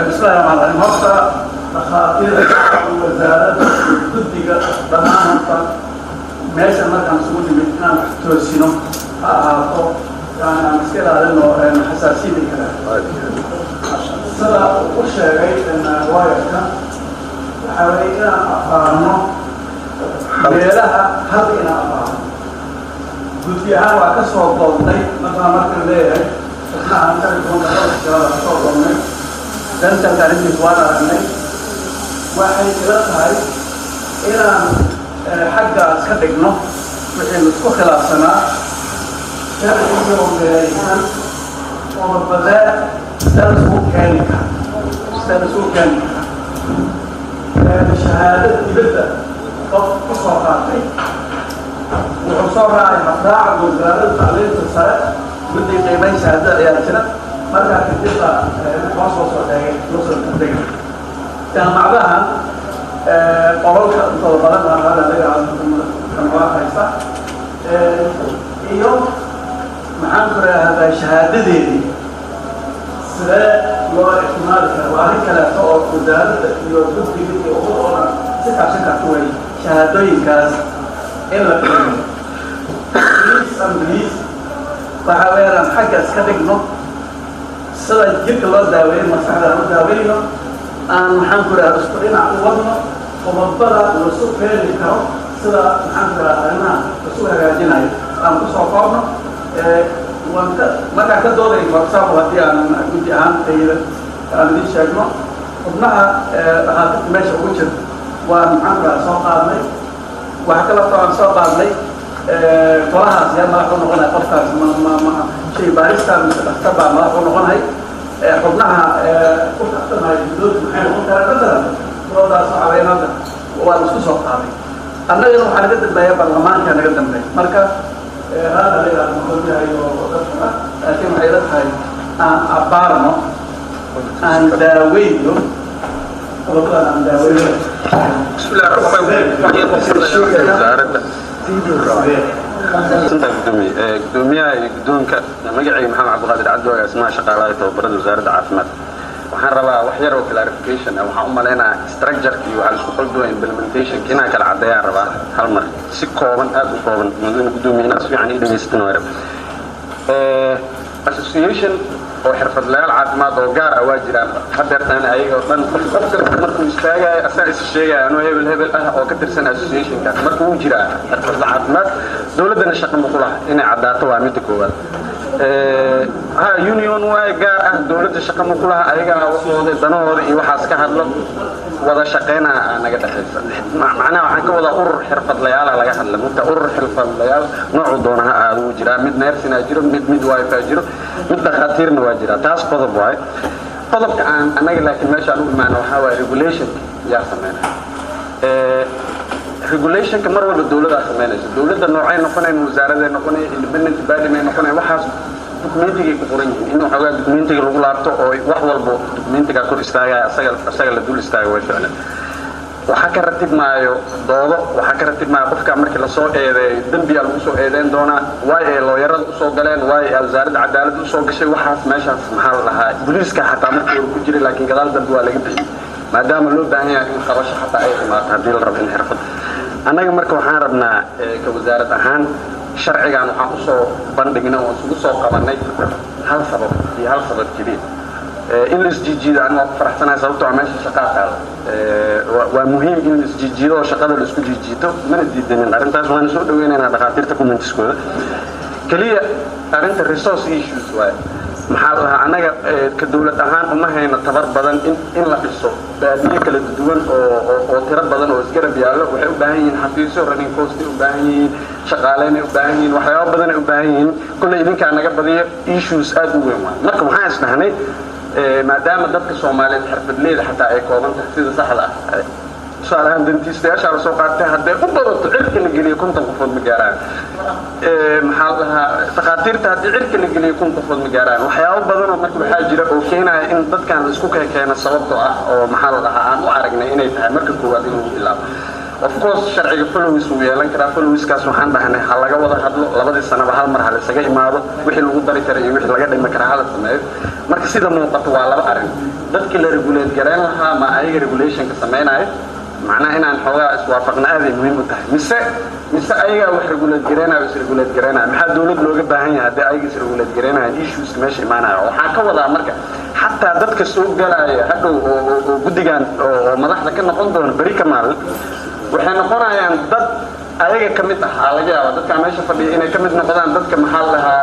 Bismillahi raxmaan raxiim. Horta dhakhaatiirta, wasaaradda, guddiga, dhammaan horta meesha markaan isugu nimid inaan wax toosino ha ahaato, yani aan iska ilaalino xasaasiyada kale. Sida uu u sheegay waayarka, waxaa weeye inaan afaano meelaha hadda, inaan afaano guddi ahaan waa ka soo doodnay. Markaan markan leeyahay xubnahan telefoonka waa ka soo doodnay, dentalka arrintiis waan aragnay. Waxay ila tahay inaan xaggaas ka dhigno wixii isku khilaafsanaa, sharciga oo meelaysan oo badee sida isugu keeni kara, sida isugu keeni kara shahaadada dibadda qof ku soo qaatay wuxuu soo raacay habraaca wasaaradda tacliinta sare, guddi qiimayn shahaadada ayaa jira. Markaa kadib baa loo soo soo dheegay, loo soo degay jaamacadahan qolalka intooda badan baa hada laga kanwaa haysta iyo maxaan ku raahdaa shahaadadeedii sidee loo ictimaadi kara. Waa arrin kaleeto oo wasaaradda iyo guddiga iyo ugu oo dhan si kaashan karta way shahaadooyinkaas in la qiimo. Please and please, waxa weeyaan xagga iska dhigno sida jirka loo daaweeyo, maskaxda aan u daaweyno, aan maxaan ku rahda isku dhinac u wadno qodobada lasu keeni karo, sida maxaan ku rahda arrimaha lasu hagaajinayo aan kusoo koobno. Waan ka markaan ka doodayn, for example, haddii aan guddi ahaan tayada aan idiin sheegno, xubnaha dhakhaatiirta meesha ugu jirta waan maxaan ku rahda soo qaadnay. Waxaa kaloo aan soo qaadnay golahaas yaa madax u noqonaya, qofkaas ma ma ma shay baarista mise dhakhtar baa madax u noqonay, xubnaha ku tartamaya guddoonka maxay noqon karaan matalan. Doodaas waxaa weeyaan hadda waan isku soo qaaday. Annagana waxaa naga dambeeya baarlamaanka naga dambeeya. Marka hada la yidhahdo maqoonyahay oo dadka, laakiin waxay ila tahay aan abbaarno, aan daaweyno qodobadan, aan daaweyno. Gudoomiyaha iyo guddoonka, magacayga Maxamed Cabdiqaadir Cabdi, agaasimaha shaqaalaha tababarada wasaaradda caafimaadka. Waxaan rabaa wax yar oo clarification ah. Waxaan u malaynayaa structure-ki waxaa laisku qalduwa implementation inaan kala caddeeyaan rabaa hal mar si kooban, aad u kooban. Mudane gudoomiye, inaad si fiican ii dhegaysatin waa rab. Association oo xirfadlayaal caafimaad oo gaar ah waa jiraan hadeertaan, ayaga oo dhan qof kasta markuu istaagayo asaa is sheegaya anuu hebel hebel ah oo ka tirsan associationkaas. Marka wuu jiraa xirfadla caafimaad, dowladdana shaqa ma ku laha inay caddaato. Waa midda koowaad. Ha union waaye gaar ah, dowladda shaqa ma ku laha, ayagaa waxooda danahooda iyo waxaas ka hadlo. Wada shaqaynaha naga dhexaysa, macnaha waxaan ka wadaa urur xirfadlayaala laga hadla mugta. Urur xirfadlayaal noocuu doona ha ahaado wuu jiraa, mid neersinaa jiro, mid midwife jiro, mid dhakhaatiirna waa jiraa. Taas qodob waaye. Qodobka aan annaga laakiin meeshaan u imaano waxaa waaye regulationka yaa sameynaya. Regulationka mar walba dowladaa sameynaysa. Dowladda noocay noqonayn, wasaaraday noqonaya, independent body may noqonayn, waxaas documentigay ku qoran yihiin. In waxoogaa documentiga lagu laabto oo wax walbo documentigaa kor istaagaya asaga la dul istaaga way ficlan. Waxaa ka ratib maayo doodo, waxaa ka ratib maayo qofka markii lasoo eedeeyo dembiyaa lagu soo eedeyn doonaa, waay ay looyarada usoo galeen, waay ay wasaaradda cadaaladda usoo gashay. Waxaas meeshaas maxaa la dhahaa, booliiska xataa markii hore ku jiray, laakiin gadaal dambe waa laga bixiyey maadaama loo baahan yahay in qabasho xataa ay imaato haddii la rabo in xirfad. Annaga marka waxaan rabnaa ka wasaarad ahaan sharcigan waxaan usoo bandhignay oo isugu soo qabanay hal sabab iyo hal sabab keliya. In la isjiijiido aniga waa ku faraxsanahay, sababtoo ah meesha shaqaa taalo. Waa muhiim in la isjiijiido oo shaqada la isku jiijiito, mana diidanin arrintaas, waana soo dhaweynaynaa dhakhaatiirta commentiskooda. Keliya arrinta resource issues waaye. Maxaa la dhahaa, annaga ka dowlad ahaan uma hayno tabar badan in la dhiso baadiye kala duwan oo tiro badan oo isgarab yaallo. Waxay u baahan yihiin xafiisyo, running cost ay u baahan yihiin, shaqaaleynay u baahan yihiin, waxyaabo badan ay u baahan yihiin. Kolley idinkaa naga badiyo, issues aad u weyn waay. Marka waxaan isdhahnay maadaama dadka Soomaaliyeed xirfadleyda xataa ay kooban tahay sida saxda ah, tusaale ahaan dentistayaashaa lasoo qaatay, hadday u badato cirka la geliyo 50 qofood ma gaaraan. Maxaa la dhahaa, dhakhaatiirta haddii cirka la geliyo 1000 qofood ma gaaraan. Waxyaabo badanoo marka waxaa jira oo keenaya in dadkan la isku keeno, sababtoo ah oo maxaa la dhahaa aan u aragnay inay tahay marka koowaad in lagu bilaabo. Of course sharciga flaws wuu yeelan karaa. Flawskaas waxaan dhahnay ha laga wada hadlo, labadii sanaba hal mar ha la isaga imaado, wixii lagu dari kara iyo wixii laga dhimi kara hala sameeyo. Marka sida muuqato waa laba arrin: dadkii la regulate gareyn lahaa ma ayaga regulationka samaynayo, macnaha inaan xoogaa iswaafaqna aaday muhiim u tahay, mise ayagaa wax regulate gareynayo, is regulate gareynayo? Maxaa dowlad looga baahan yahay haddii ayaga is regulate gareynayo? Issues meesha imaanaya waxaan ka wadaa marka xataa dadka soo galaya hadhow oo guddigan oo madaxda ka noqon doona beri ka maalin waxay noqonayaan dad ayaga ka mid ah. Aa laga yaaba dadkaa meesha fadhiya inay ka mid noqdaan dadka maxaa la dhahaa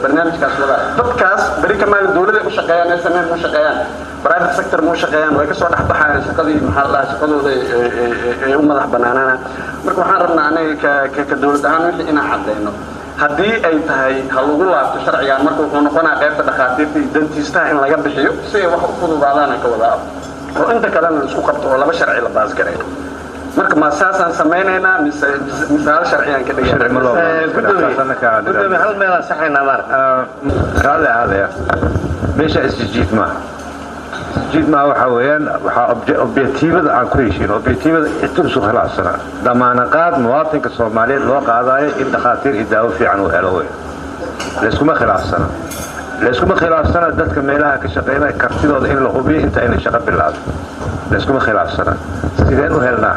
barnaamijkaas wadaa. Dadkaas beri ka maalin dowladay u shaqeeyaan, SMM u shaqeeyaan, private sector ma u shaqeeyaan, way kasoo dhex baxayaan shaqadii maxaa la dhahaa shaqadooda ay u madax banaanaana. Marka waxaan rabnaa anaga ka dowlad ahaan wixii inaan caddeyno. Haddii ay tahay ha lagu laabto sharcigan, marka wuxuu noqonaa qaybta dhakhaatiirta iyo dentistaha in laga bixiyo si ay wax u fududaadaan ka wadaa, oo inta kalena la isku qabto oo laba sharci la pass gareeyo. Marka ma saasaan samaynaynaa mise hal sharciyaan ka Gudoomiye, hal meelaan saxaynaa maarka. Raalli ahaadaya, meesha isjijiid maaha. Isjijiid maaha, waxaa weeyaan waxaa objectivada aan ku heshiin, objectivada intu isu khilaafsanaa damaanaqaad muwaatinka Soomaaliyeed loo qaadayo in dhakhaatiir iyo daawo fiican uu helo wey. Layskuma khilaafsana dadka meelaha ka shaqeynaya kartidooda in la hubiyo inta aynay shaqo bilaabin. Layskuma khilaafsana sideen u helnaa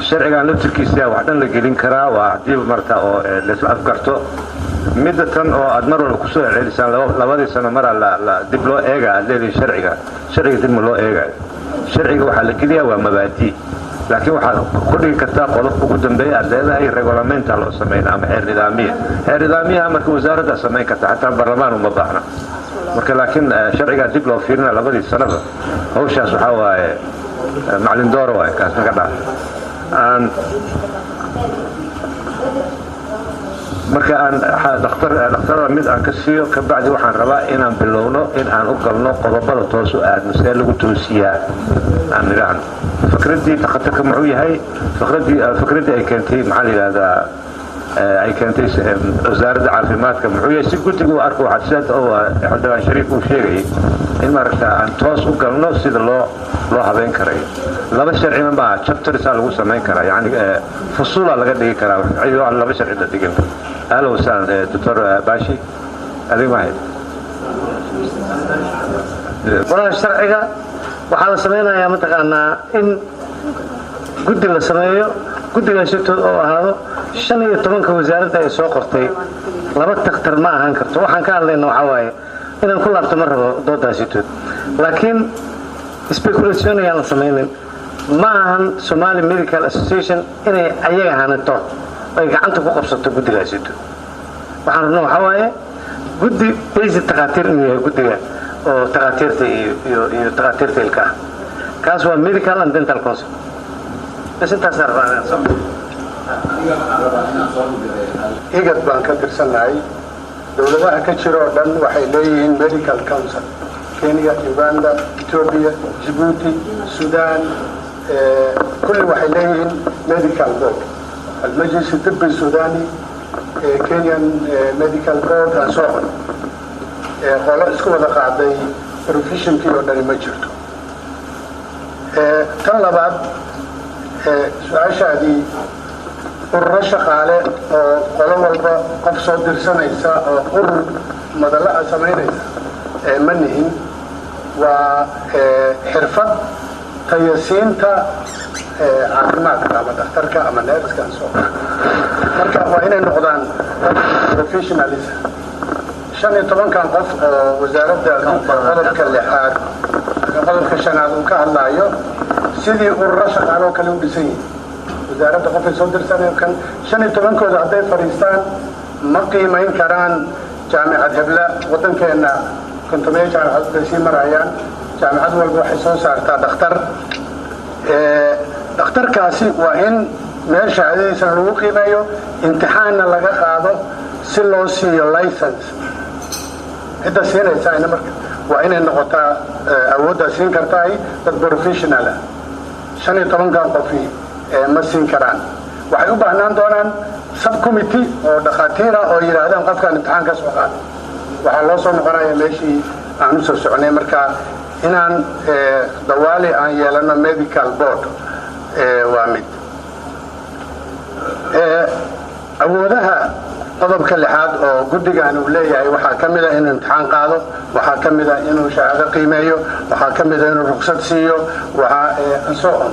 sharcigan laftirkiisa wax dhan la gelin karaa, waa hadii marta oo laysla afgarto. Midda tan oo aad mar walba kusoo celcelisaan, labadii sano maraa la dib loo eega aad leedihi, sharciga dib ma loo eegayo. Sharciga waxaa la geliyaa waa mabaadii, laakiin waxaad ku dhigi kartaa qodob ugu dambeeya aad leedahay regulamenta loo samayna ama xeer nidaamiya. Xeer nidaamiyaha marka wasaaraddaa samayn karta, xataa baarlamaan uma baahna. Marka laakiin sharcigaa dib loo fiirina labadii sanaba, hawshaas waxaa waaye macalin dooro waaye, kaas naga dhaaf. Aan marka aan dhakhtarada mid aan ka siiyo, ka bacdi waxaan rabaa inaan bilowno in aan u galno qodobada toos u aadno, see lagu toosiyaa aan nidhaahno. Fikraddii dhakhtarka muxuu yahay? Fikraddii ay keentay, maxaa la yidhahdaa, ay keentay wasaaradda caafimaadka muxuu yahay, si guddiga u arko. Waxaa sidaas oo xildhibaan Shariif uu sheegayay in maaragta aan toos u galno sida loo habeyn karayo. Laba sharcina maaha, chaptersaa lagu samayn karaa, yani fusuulaa laga dhigi karaa laba sharci la dhigin. Ahlan wasahlan, Doctor Bashi, adiga mahayd. Golaha sharciga waxaa la samaynayaa mataqaanaa in guddi la sameeyo, guddigaas oo ahaado 15-ka wasaaradda ay soo qortay. Laba takhtar ma ahaan karto. Waxaan ka hadlayna waxaa waaye inaan ku laabto ma rabo doodaasitood, laakiin speculation ayaan la samaynin. Ma ahan Somali Medical Association inay ayaga hanato ay gacanta ku qabsato guddigaasito. Waxaan rabna waxaa waaye guddi basic takhaatiir inuu yahay, guddiga oo takhaatiirta iyo takhaatiirta ilkaha. Kaas waa Medical and Dental Council bas, intaasaa rabaa inaan soo IGAD baan ka tirsannahay. Dowladaha ka jira oo dhan waxay leeyihiin medical council. Kenya, Uganda, Ethiopia, Djibouti, Sudan, kulli waxay leeyihiin medical board. Almajlis الطبي السوداني, Kenyan Medical Board and so on. Qolo isku wada qaaday professionkii oo dhani ma jirto. Tan labaad, su-aashaadii, ururo shaqaale oo qolo walba qof soo dirsanaysa oo urur madalla a samaynaysa ma nihin. Waa xirfad tayasiinta caafimaadka ama dhakhtarka ama nurse-ka soo. Marka waa inay noqdaan dad professionals. 15-kan qof oo wasaaradda qodobka lixaad, qodobka shanaad uu ka hadlaayo, sidii ururo shaqaale oo kale u dhisan yihin. Wasaaradda qofay soo dirsanayo kan 15-kooda hadday fadhiistaan ma qiimayn karaan jaamicad hebla. Waddankeenna 50 jaamicad bay sii marayaan. Jaamicad walba waxay soo saartaa dhakhtar. Dhakhtarkaasi waa in meel shahaadadiisana lagu qiimeeyo, imtixaanna laga qaado si loo siiyo license. Cidda siinaysaa marka waa inay noqotaa awooddaa siin kartaay dad professional ah. 15-kan qofi ma siin karaan. Waxay u baahnaan doonaan subcommittee oo dhakhaatiir ah oo yidhaahdaan qofkaan imtixaan ka soo qaada. Waxaa loo soo noqonaya meeshii aan usoo soconay. Marka inaan dawaali aan yeelano medical board waa mid. Awoodaha qodobka lixaad oo guddigan uu leeyahay waxaa ka mid a inuu imtixaan qaado, waxaa ka mid a inuu shahaado qiimeeyo, waxaa ka mid a inuu ruqsad siiyo, waxaa so on.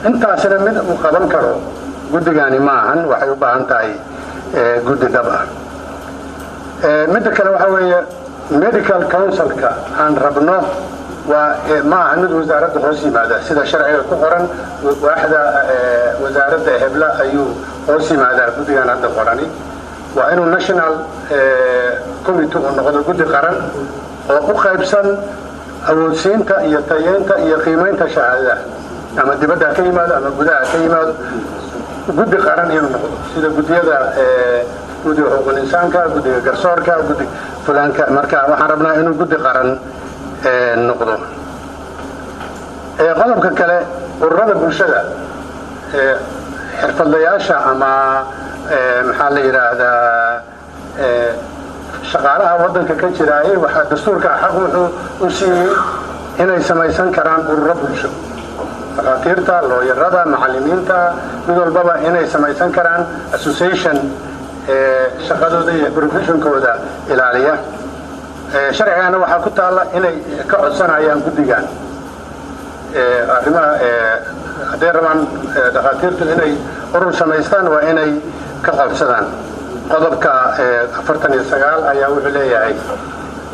Intaasina mid uu qaban karo guddigani ma ahan. Waxay u baahan tahay guddi dhab ah. Midda kale waxaa weeye medical councilka aan rabno waa ma aha mid wasaaradda hoos yimaada. Sida sharciga ku qoran, waaxda wasaaradda hebla ayuu hoos yimaadaa. Guddigan hadda qorani waa inuu national committee uu noqdo, guddi qaran oo u qaybsan awoodsiinta iyo tayeynta iyo qiimaynta shahaadadaha, ama dibadda ha ka yimaado ama gudaha ka yimaado. Guddi qaran inuu noqdo sida guddiyada, guddiga xuquuqul insaanka, guddiga garsoorka, guddi fulaanka. Marka waxaan rabnaa inuu guddi qaran noqdo. Qodobka kale, ururada bulshada, xirfadlayaasha ama maxaa la yidhaahdaa, shaqaalaha waddanka ka jiraayay, waxaa dastuurka xaq wuxuu u siiyey inay samaysan karaan ururo bulsho. Dhakhaatiirta, looyarada, macallimiinta, mid walbaba inay samaysan karaan association shaqadooda iyo professionkooda ilaaliya. Sharcigana waxaa ku taalla inay ka codsanayaan guddigan arrimaha. Hadday rabaan dhakhaatiirtu inay urur samaystaan, waa inay ka codsadaan. Qodobka 49 ayaa wuxuu leeyahay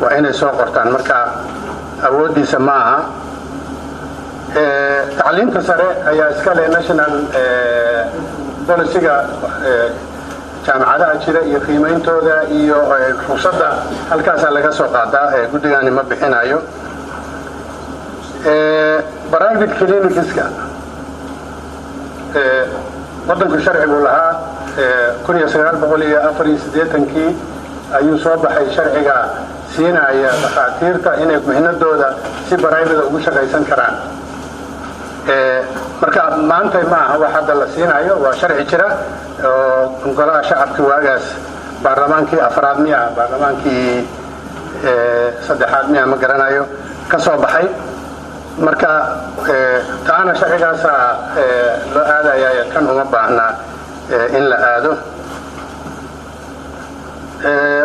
waa inay soo qortaan. Marka awooddiisa ma aha. Tacliinta sare ayaa iska leh national policyga jaamacadaha jira iyo qiimeyntooda iyo ruqsadda. Halkaasaa laga soo qaadaa, guddigani ma bixinayo. Private clinicska waddanku sharci buu lahaa. 1984-kii ayuu soo baxay sharciga siinaya dhakhaatiirta inay mihnadooda si private ugu shaqaysan karaan. Marka maanta ma aha wax hadda la siinayo, waa sharci jira oo golaha shacabkii waagaas, baarlamaankii afraad miya, baarlamaankii saddexaad miya, ma garanayo, ka soo baxay. Marka taana sharcigaasaa loo aadaya, kan uma baahna in la aado.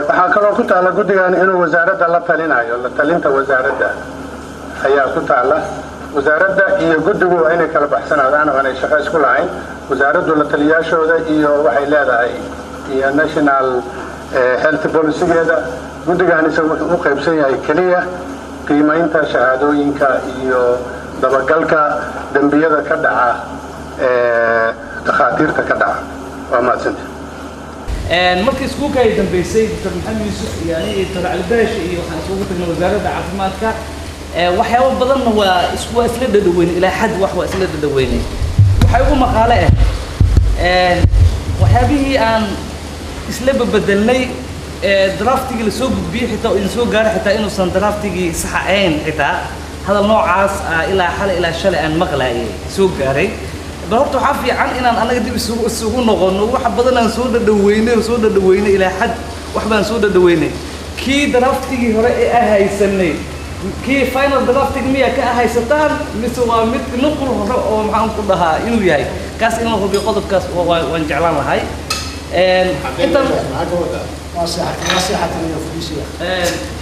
Waxaa kaloo ku taalla guddigan inuu wasaaradda la talinayo. La talinta wasaaradda ayaa ku taalla. Wasaaradda iyo guddigu waa inay kala baxsanaadaan oo aanay shaqo isku lahayn. Wasaaraddu la taliyaashooda iyo waxay leedahay iyo national health policygeeda. Guddigan isaga wuxuu u qaybsan yahay keliya qiimaynta shahaadooyinka iyo dabagalka dembiyada ka dhaca dhakhaatiirta ka dhaca. Waa mahadsanta. Markii iskuulka ay dambeysay, Doctor Maxamed Yuusuf iyo aniga iyo Doctor Cali Baash iyo waxaan isugu tagnay wasaaradda caafimaadka. Waxyaabo badanna waa isla dhadhaweynay, ilaa xad wax waa isla dhadhaweynay. Waxay ugu maqaale ah waxyaabihii aan isla bebedelnay. Draftigii lasoo gudbiyey xitaa oo idin soo gaaray xitaa inuusan draftigii sax ahayn, xitaa hadal noocaas ah ilaa xalay ilaa shalay aan maqlaayay soo gaaray. Bal horta waxaa fiican inaan anaga dib isugu noqono. Wax badan aan soo dhadhaweynay oo soo dhadhaweynay, ilaa xad wax baan soo dhadhaweynay. Kii draftigii hore ee aan haysanay, kii final draftig miyaa ka haysataan, mise waa mid nuqul hore oo maxaan ku dhahaa inuu yahay kaas? In la hubiyo qodobkaas waan jeclaan lahay. Intan waa seexatin iyo fadhiisiga.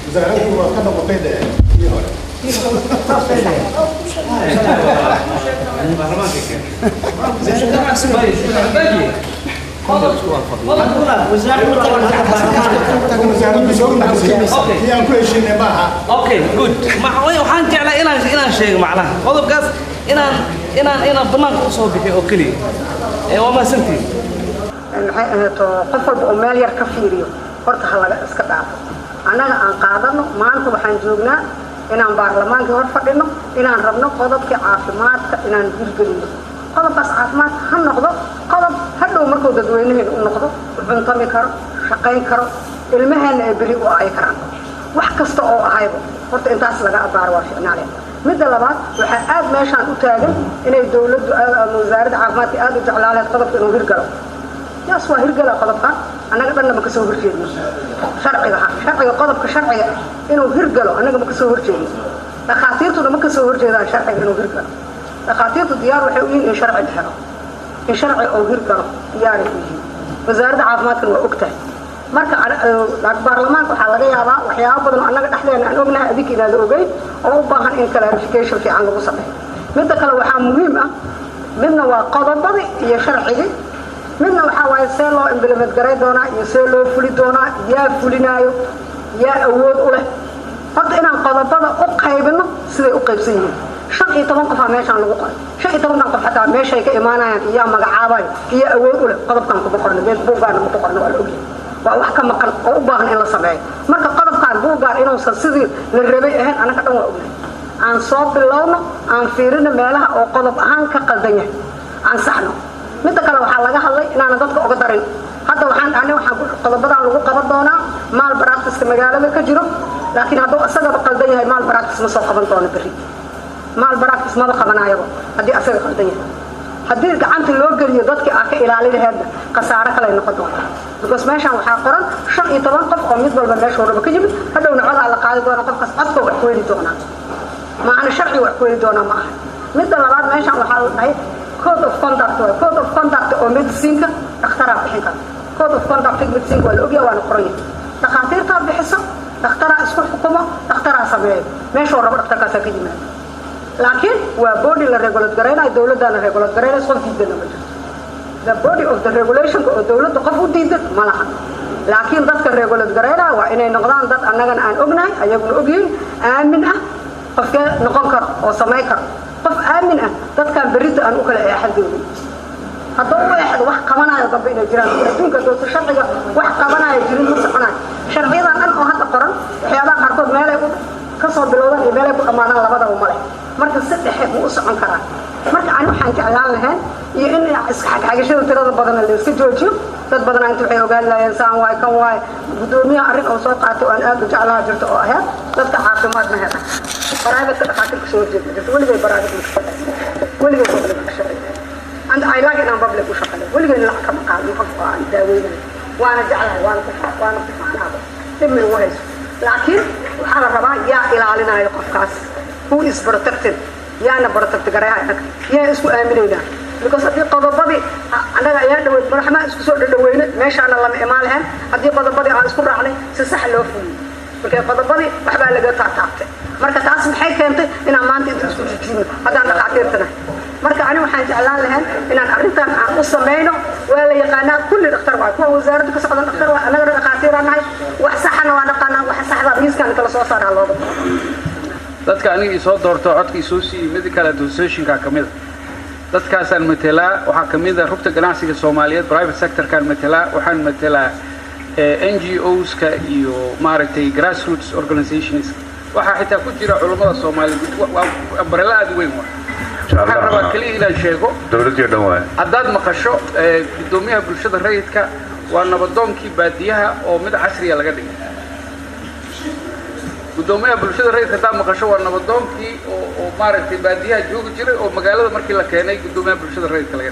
Wasaaraddu waa ka noqotay dhe kii hore. Kii aan ku heshiinay maaha. Okay, good. Waxaan jeclaa inaan sheego macnaha qodobkaas inaan banaanka usoo bixiyo oo keliya. Waa mahadsantihin. Maxay ahayto, qof walba oo meel yar ka fiiriyo horta ha laga iska dhaafo. Annaga aan qaadano, maanta waxaan joognaa inaan baarlamaankii hor fadhino, inaan rabno qodobkii caafimaadka inaan hirgelino. Qodobkaas caafimaadka ha noqdo qodob hadhow markuu dadweynaheena u noqdo u cuntami karo, shaqayn karo, ilmaheena ay beri u ay karaan, wax kasta oo ahayba horta intaas laga abaaro waa ficnaale. Midda labaad, waxaa aad meeshaan u taagan inay dowladdu ama wasaaradda caafimaadka aad u jeclaaleed qodobka inuu hirgalo. Yaas, waa hirgala qodobkan, annaga dhanna ma kasoo horjeedno sharciga. Ha, sharciga, qodobka sharciga inuu hirgalo annaga ma kasoo horjeedno, dhakhaatiirtuna ma kasoo horjeedaan sharciga inuu hirgalo. Dhakhaatiirtu diyaar waxay u yihiin in sharci la helo, in sharci uu hirgalo diyaaray u yihiin. Wasaaradda caafimaadkana waa og tahay. Marka baarlamaanka waxaa laga yaabaa waxyaabo badan oo annaga dhexdeena aan ognahay, adinka inaada ogeyn, oo u baahan in clarification fiican lagu sameeyo. Midda kale waxaa muhiim ah, midna waa qodobadii iyo sharcigii, midna waxaa waaye see loo implement garay doonaa iyo see loo fuli doonaa, yaa fulinaayo, yaa awood u leh. Horta inaan qodobada u qaybino siday u qaybsan yihiin. 15 qofaa meeshaan lagu qoray. 15-kan qof xataa meeshay ka imaanayaan iyo yaa magacaabayo iyo awood u leh qodobkan kuma qorno, meel buuggaana ma ku qorno. Waa la ogyahay, waa wax ka maqan oo u baahan in la sameeyo. Marka qodobkan buuggaan inuusan sidii la rabay ahayn annaga dhan waa ognahay. Aan soo bilowno, aan fiirino meelaha oo qodob ahaan ka qaldan yahay, aan saxno. Midda kale waxaa laga hadlay inaanan dadka uga darin. Hadda waxaan dhahnay waxaan qodobadan lagu qaban doonaa malpracticeka magaalada ka jiro, laakiin hadduu asagaba qaldan yahay malpractice ma soo qaban doono berri. Malpractice maba qabanayaba haddii asaga qaldan yahay. Haddii gacanta loo geliyo dadkii aa ka ilaali laheedna, khasaare kale ay noqon doontaa, because meeshaan waxaa qoran 15 qof oo mid walba meeshuu rabo ka yimid. Hadhowna codaa la qaadi doona, qofkaas codka wax ku heli doonaa maana sharci wax ku heli doonaa ma aha. Midda labaad, meeshaan waxaa la dhahay code of conduct waay. Code of conduct oo medicineka dhakhtaraa bixin kara. Code of conduct medicineka waa la ogyahay, waana qoran yahay. Dhakhaatiirtaa bixiso, dhakhtaraa isku xukumo, dhakhtaraa sameeyo, meeshuu rabo dhakhtarkaasaa ka yimaado. Laakiin waa body la regulate garaynayo, dowladdaana regulate garaynayso, qof diidana ma jirto. The body of the regulationka oo dowladda qof u diidan ma laha, laakiin dadka regulate garaynaya waa inay noqdaan dad annagana aan ognahay, ayaguna ogyihiin, aamin ah. Qofkee noqon karo oo samayn karo qof aamin ah? Dadkan berrita aan u kala eexan doonin. Hadduu u eexdo wax qabanayo dambe inay jiraan adduunka doonto, sharciga wax qabanayo jirin ma soconayo. Sharciyadan dhan oo hadda qoran, waxyaabaha qaarkood meelay ka soo bilowdaan iyo meelay ku dhammaadaan labadaba ma leh. Marka si dhexe ma u socon karaa? Marka ani waxaan jeclaan lahayn iyo in iskaxagxagashada tirada badanna la iska joojiyo. Dad badanaa inta waxay ogaan lahaayeen saan waay kan waay. Guddoomiyaha arrin oo soo qaatay oo aan aad u jeclaha jirto oo ahayd dadka caafimaad ma helaan. Private-ka dhakhaatiir kasoo horjeed ma jirto. Weligay private ma ka shaqeyn, weligay public ka shaqeyn, and I like inaan public u shaqeeyo. Weligay lacag kama qaadin qof oo aan daaweynayo, waana jeclahay, waana ku faanaaba, dhib ma igu hayso. Laakiin waxaa la rabaa yaa ilaalinayo qofkaas? Who is protected? Yaana protect garaya? Annaga yaa isku aaminaynaa? Because haddii qodobadii annaga ayaa dhaweyd madaxmaa isku soo dhadhaweynay, meeshaana lama imaan lahayn haddii qodobadii aan isku raacnay si sax loo fuliyo. Marka qodobadii waxbaa laga taataabtay. Marka taas maxay keentay? Inaan maanta inta isku jijiino haddaan dhakhaatiirtana. Marka ani waxaan jeclaan lahayn inaan arrintan aan u samayno. Waa la yaqaanaa, kulli dhakhtar waay, kuwa wasaaradda ka socdan dhakhtar waay, annagana dhakhaatiiraan nahay. Wax saxana waa naqaanaa, wax saxda miiskaan kala soo saaraa looga. Dadka aniga isoo doorto, codka isoo siiyey, medical associationka ka mid a dadkaasaan matelaa. Waxaa ka mid a rugta ganacsiga Soomaaliyeed, private sectorkaan matelaa. Waxaan matelaa NGOs-ka iyo maaragtay grassroots organizations. Waxaa xitaa ku jira culummada Soomaaliyeed. Waa umbrella aad u weyn. Waa waxaan rabaa keliya inaan sheego dowladdii dhan waay. Haddaad maqasho guddoomiyaha bulshada rayidka Waa nabadoonkii baadiyaha oo mid casriya laga dhigay. Guddoomiyaha bulshada rayidka haddaa maqasho, waa nabadoonkii oo maaragtay baadiyaha joogi jiray oo magaalada markii la keenay guddoomiyaha bulshada rayidka laga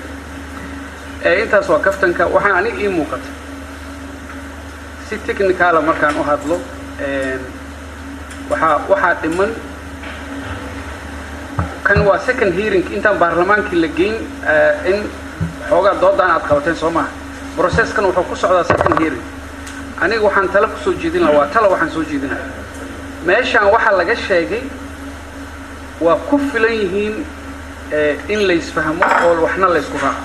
dhigay. Intaas waa kaftanka. Waxaan aniga ii muuqata, si technical ah markaan u hadlo, waxaa dhiman kan waa second hearing, intaan baarlamaankii la geyn in xoogaa doodaan aad qabateen, soo maha? Processkan wuxuu ku socdaa second hearing. Aniga waxaan tala kusoo jeedin lahaa, waa tala waxaan soo jeedinaya, meeshaan waxaa laga sheegay waa ku filan yihiin in laysfahmo oo waxna laysku raaco,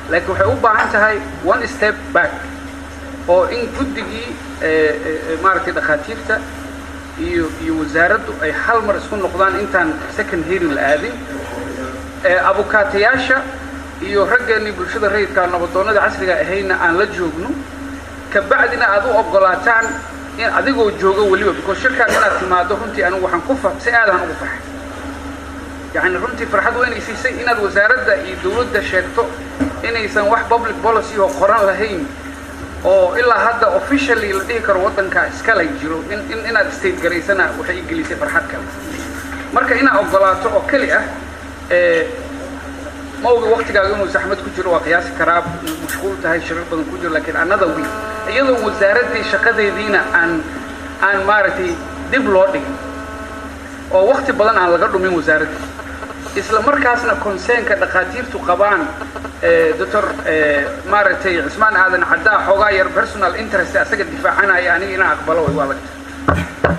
laakiin waxay u baahan tahay one step back oo in guddigii maaragtay dhakhaatiirta iyo wasaaraddu ay hal mar isku noqdaan intaan second hearing la aadin, abukaatayaasha iyo raggeenii bulshada rayidka, nabadoonnada casriga ahayna aan la joogno, kabacdina aad u oggolaataan in adigoo joogo weliba, because shirkaan inaad timaado runtii anigu waxaan ku si aadaan ugu farxay, yacni runtii farxad weyn ay siisay inaad wasaaradda iyo dawladda sheegto inaysan wax public policy oo qoran lahayn oo ilaa hadda officially la dhihi karo waddanka iskala jiro in inaad state garaysana waxay i gelisay farxad kale. Marka inaad oggolaato oo keli ah, ma ogi waqtigaaga inuu saxmad ku jiro, waa qiyaasi karaa mashquul tahay, shirar badan ku jiro, laakiin another week, iyadoo wasaaraddii shaqadeediina aan maaragtay dib loo dhigin oo waqti badan aan laga dhumin wasaaradda, isla markaasna concernka dhakhaatiirtu qabaan, Doctor maaragtay Cismaan Aadan Caddaa xoogaa yar personal interest asaga difaacanaya, aniga inaan aqbalo way igu adagta,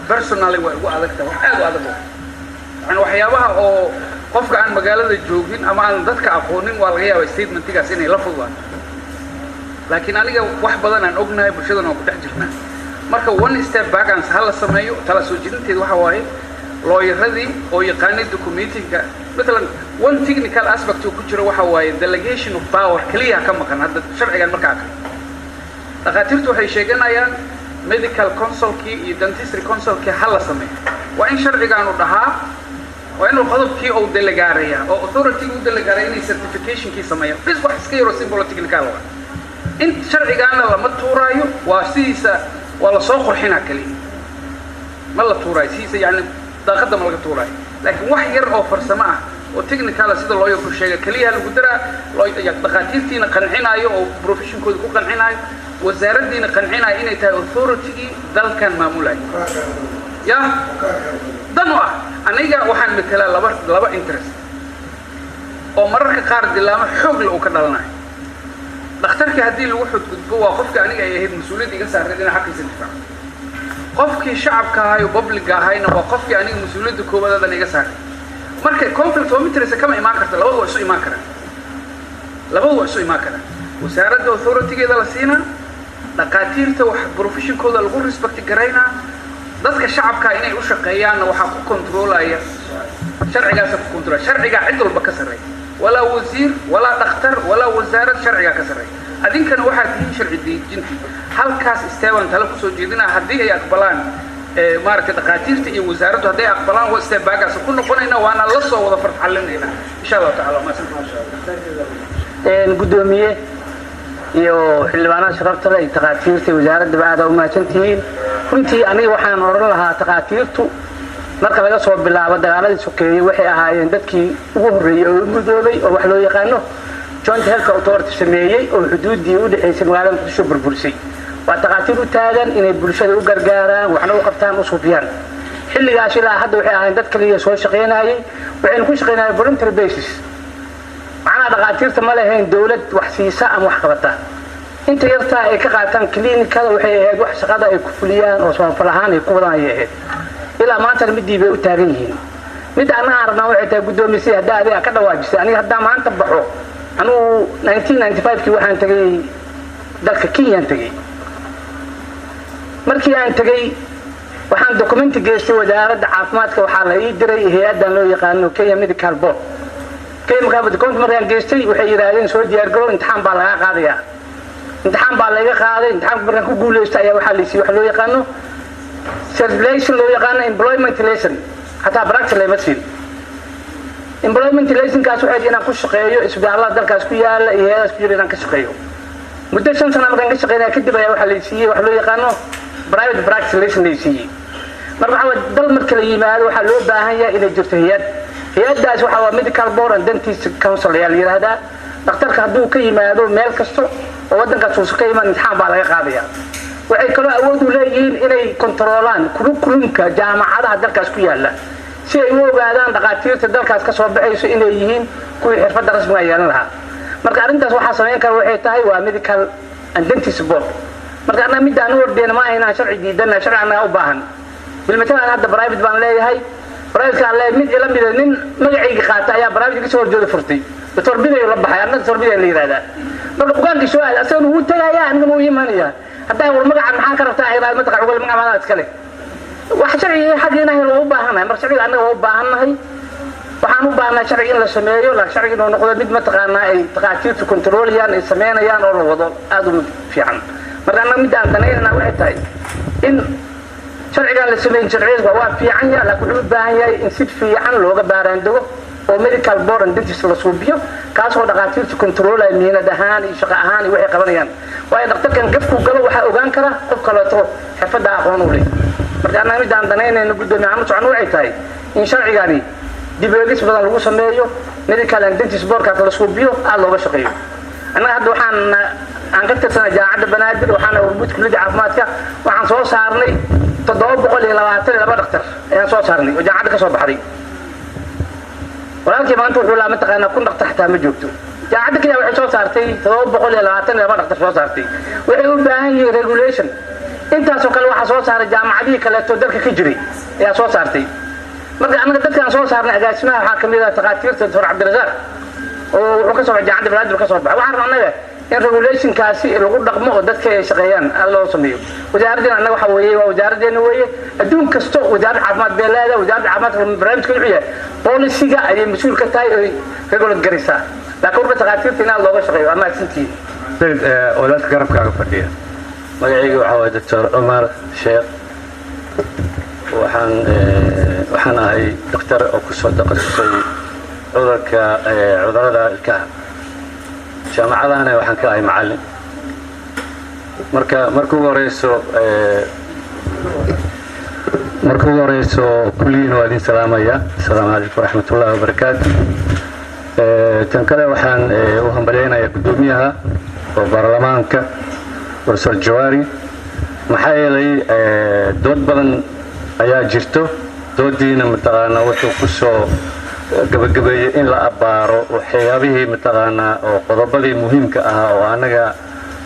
personally waa igu adagta, wax aad u adag. Yani waxyaabaha oo qofka aan magaalada joogin ama aan dadka aqoonin waa laga yaabaa statementigaas inay la fududaato, laakiin aniga wax badan aan ognahay, bulshadan waan ku dhex jirnaa. Marka one step back aan hala sameeyo. Tala soo jeedinteed waxa waaye lawyeradii oo yaqaanay documentiga, matalan one technical aspect oo ku jiro waxa waaye delegation of power keliya ka maqan hadda sharcigan. Markaa kale dhakhaatiirtu waxay sheeganayaan medical councilkii iyo dentistry councilkii ha la sameeyo. Waa in sharcigaanu dhahaa, waa inuu qodobkii uu delegaaraya oo authority u delegaaraya inay certificationkii sameeyaan bis, wax iska yaroo simple technical waa in sharcigaana lama tuuraayo, waa sidiisa, waa lasoo qurxinaa keliya, ma la tuuraayo sidiisa, yani daaqadda ma laga tuuraayo, laakiin wax yar oo farsamo ah oo technical ah sida lawyerku sheegay keliya lagu daraa, dhakhaatiirtiina qancinaayo oo professionkooda ku qancinaayo, wasaaraddiina qancinaayo inay tahay authority-gii dalkan maamulayo ya dan u ah. Aniga waxaan matelaa laba interest oo mararka qaar dilaamo xoog le uu ka dhalanayo. Dhakhtarkii haddii lagu xadgudbo waa qofkii aniga ay ahayd mas-uuliyadda iga saarneed inaan xaqiisa difaaco. Qofkii shacabka ahay oo publicga ahayna waa qofkii aniga mas-uuliyadda koowaad aadan iga saaray. Marka conflict of interest kama imaan karta, labadu waa isu imaan karaan, labadu waa isu imaan karaan. Wasaaradda authoritygeeda la siinaa, dhakhaatiirta wax professionkooda lagu respect garaynaa, dadka shacabka inay u shaqeeyaanna waxaa ku controlaya sharcigaasa ku controlaya. Sharcigaa cid walba ka sarreeya, walaa wasiir, walaa dhakhtar, walaa wasaarad, sharcigaa ka sarreeya. Adinkana waxaad tihiin sharci dejintii. Halkaas step-an tale kusoo jeedinaa, haddii ay aqbalaan maaragtay dhakhaatiirta iyo wasaaraddu, hadday aqbalaan waa step backgaas ku noqonayna, waana la soo wada farxalinaynaa insha Allahu tacala. Mahadsantahay. Guddoomiye iyo xildhibaanada sharafta leh iyo takhaatiirta, wasaaraddaba aada u mahadsantihiin. Runtii aniga waxaan odhan lahaa, takhaatiirtu marka laga soo bilaabo dagaaladii sokeeyey waxay ahaayeen dadkii ugu horreeyey oo midoobay oo wax loo yaqaano joint health authority sameeyey oo xuduuddii u dhexaysay magaalada Muqdisho burburisay. Waa takhaatiir u taagan inay bulshada u gargaaraan, waxna u qabtaan, u suufiyaan. Xilligaas ilaa hadda waxay ahaayeen dad kaliya soo shaqaynayay, waxayna ku shaqaynayeen voluntary basis. Macnaha dhakhaatiirta ma lahayn dowlad wax siisa ama wax qabata. Inta yartaa ay ka qaataan kliinikada waxay ahayd wax shaqada ay ku fuliyaan oo samafal ahaan ay ku wadaan ayay ahayd. Ilaa maantana midii bay u taagan yihiin. Midda annaga aan rabnaa waxay tahay, guddoomisay, haddaa adiga ka dhawaajisay, aniga haddaa maanta baxo, anugu 1995kii waxaan tegay dalka Kenyaan tegey. Markii aan tegey waxaan documenti geystay wasaaradda caafimaadka. Waxaa la ii diray hay-addan loo yaqaano Kenya Medical Board. Kenya Medical Board document markaan geystay waxay yidhaahdeen, "Soo diyaar garow, imtixaan baa lagaa qaadayaa." Imtixaan baa layga qaaday. Imtixaanka markaan ku guuleystay ayaa waxaa la siiyey waxa loo yaqaano certification, loo yaqaano employment license. Hataa practice layma siin. Employment license-kaas waxay inaan ku shaqeeyo isbitaallada dalkaas ku yaala iyo hay-adaas ku jira inaan ka shaqeeyo. Muddo 5 sana markaan ka shaqeynaya kadib ayaa waxaa la siiyey wax loo yaqaano private practice license la siiyey. Marka waxaa waye, dal marka la yimaado waxaa loo baahan yahay inay jirto hay-ad. Hay-addaas waxaa waa Medical Board and Dentist Council ayaa la yidhaahdaa. Dhakhtarka hadduu ka yimaado meel kasto oo waddankaas uusa ka imaan, imtixaan baa laga qaadaya. Waxay kaloo awood u leeyihiin inay kontaroolaan curriculumka jaamacadaha dalkaas ku yaala, si ay u ogaadaan dhakhaatiirta dalkaas ka soo baxayso inay yihiin kuwii xirfadda rasmiga yeelan lahaa. Marka arrintaas waxaa samayn kara waxay tahay waa Medical and Dentist Board. Marka annaga midda aan u ordeyna ma aha inaan sharci diidana, sharci annaga u baahan. Bilmatalan, hadda private baan leeyahay. Private aan leeyahay, mid ila mida, nin magacayga qaata ayaa private ka soo horjeeda furtay. Doctor Bidayo la baxay, anna Doctor Biday la yidhahdaa. Marka bukaankii soo aada, asagana wuu tagayaa, anigana wuu imaanayaa. Haddaa war magaca maxaa ka rabtaa, ay mataqa cugal magaca madaa iskale. Wax sharciga xagga inaan helo waa u baahannahay. Marka sharciga annaga waa u baahannahay. Waxaan u baahannahay sharciga in la sameeyo, laakiin sharciga inuu noqdo mid mataqaanaa ay dhakhaatiirtu kontroolayaan, ay sameynayaan oo la wado aada u fiican. Marka annaga midda aan danaynana waxay tahay in sharcigan la sameyn. Sharciyadu waa fiican yahay, laakiin wuxuu u baahan yahay in si fiican looga baaraandego oo Medical Board and Dentist la suubiyo, kaasoo dhakhaatiirtu kontroolaya mihinad ahaan iyo shaqo ahaan iyo waxay qabanayaan. Waayo, dhakhtarkan gafku galo waxaa ogaan kara qof kaleeto xirfadda aqoon u leh. Marka annaga midda aan danaynayno, guddoomiye, aan u socono waxay tahay in sharcigani dib eegis badan lagu sameeyo, Medical and Dentist Boardkaas la suubiyo, aada looga shaqeeyo. Annaga hadda waxaan aan ka tirsanay Jaamacadda Banaadir, waxaana hormuud kulliyadda caafimaadka. Waxaan soo saarnay 722 dhakhtar ayaan soo saarnay oo jaamacadda ka soo baxday. Walaalkii maanta wuxuu lahaa mataqaanaa 1000 dhakhtar xataa ma joogto. Jaamacadda keliya waxay soo saartay 722 dhakhtar soo saartay. Waxay u baahan yihiin regulation. Intaasoo kale waxaa soo saaray jaamacadihii kaleeto dalka ka jiray ayaa soo saartay. Marka annaga dadkaan soo saarnay, agaasimaha waxaa kamid ah takhaatiirta Doctor Cabdirasaaq oo wuxuu ka soo baxay Jaamacadda Banaadir ka soo baxay. Waxaan rabnaa annaga in regulationkaasi lagu dhaqmo oo dadka ay shaqeeyaan aan loo sameeyo. Wasaaraddeena annaga waxa weeye waa wasaaraddeena weeye. Adduun kasto wasaaradda caafimaad bay leedahay. Wasaaradda caafimaadka barnaamijka wuxuu yahay policyga ayay mas-uul ka tahay oy regulate garaysaa, laakiin warka takhaatiirta in aad looga shaqeeyo. Waa mahadsantihiin. Sayid, wadaadka garabkaaga fadhiya. Magacayga waxaa waye Doctor Cumar Sheekh. Waxaan ahay dhakhtar oo kusoo takhasusay cudurka cudurada ilkaha. Jaamacadahana waxaan ka ahay macallin. Marka ugu horeyso, kulligiin waa idin salaamaya. Asalaamu calaykum waraxmatullahi wabarakaatu. Tan kale, waxaan u hambalyaynayaa guddoomiyaha oo baarlamaanka, Professor Jawaari. Maxaa yeelay, dood badan ayaa jirto. Doodiina mataqaanaa wuxuu ku soo gabagabeeyey in la abbaaro waxyaabihii mataqaanaa oo qodobadii muhiimka ahaa oo annaga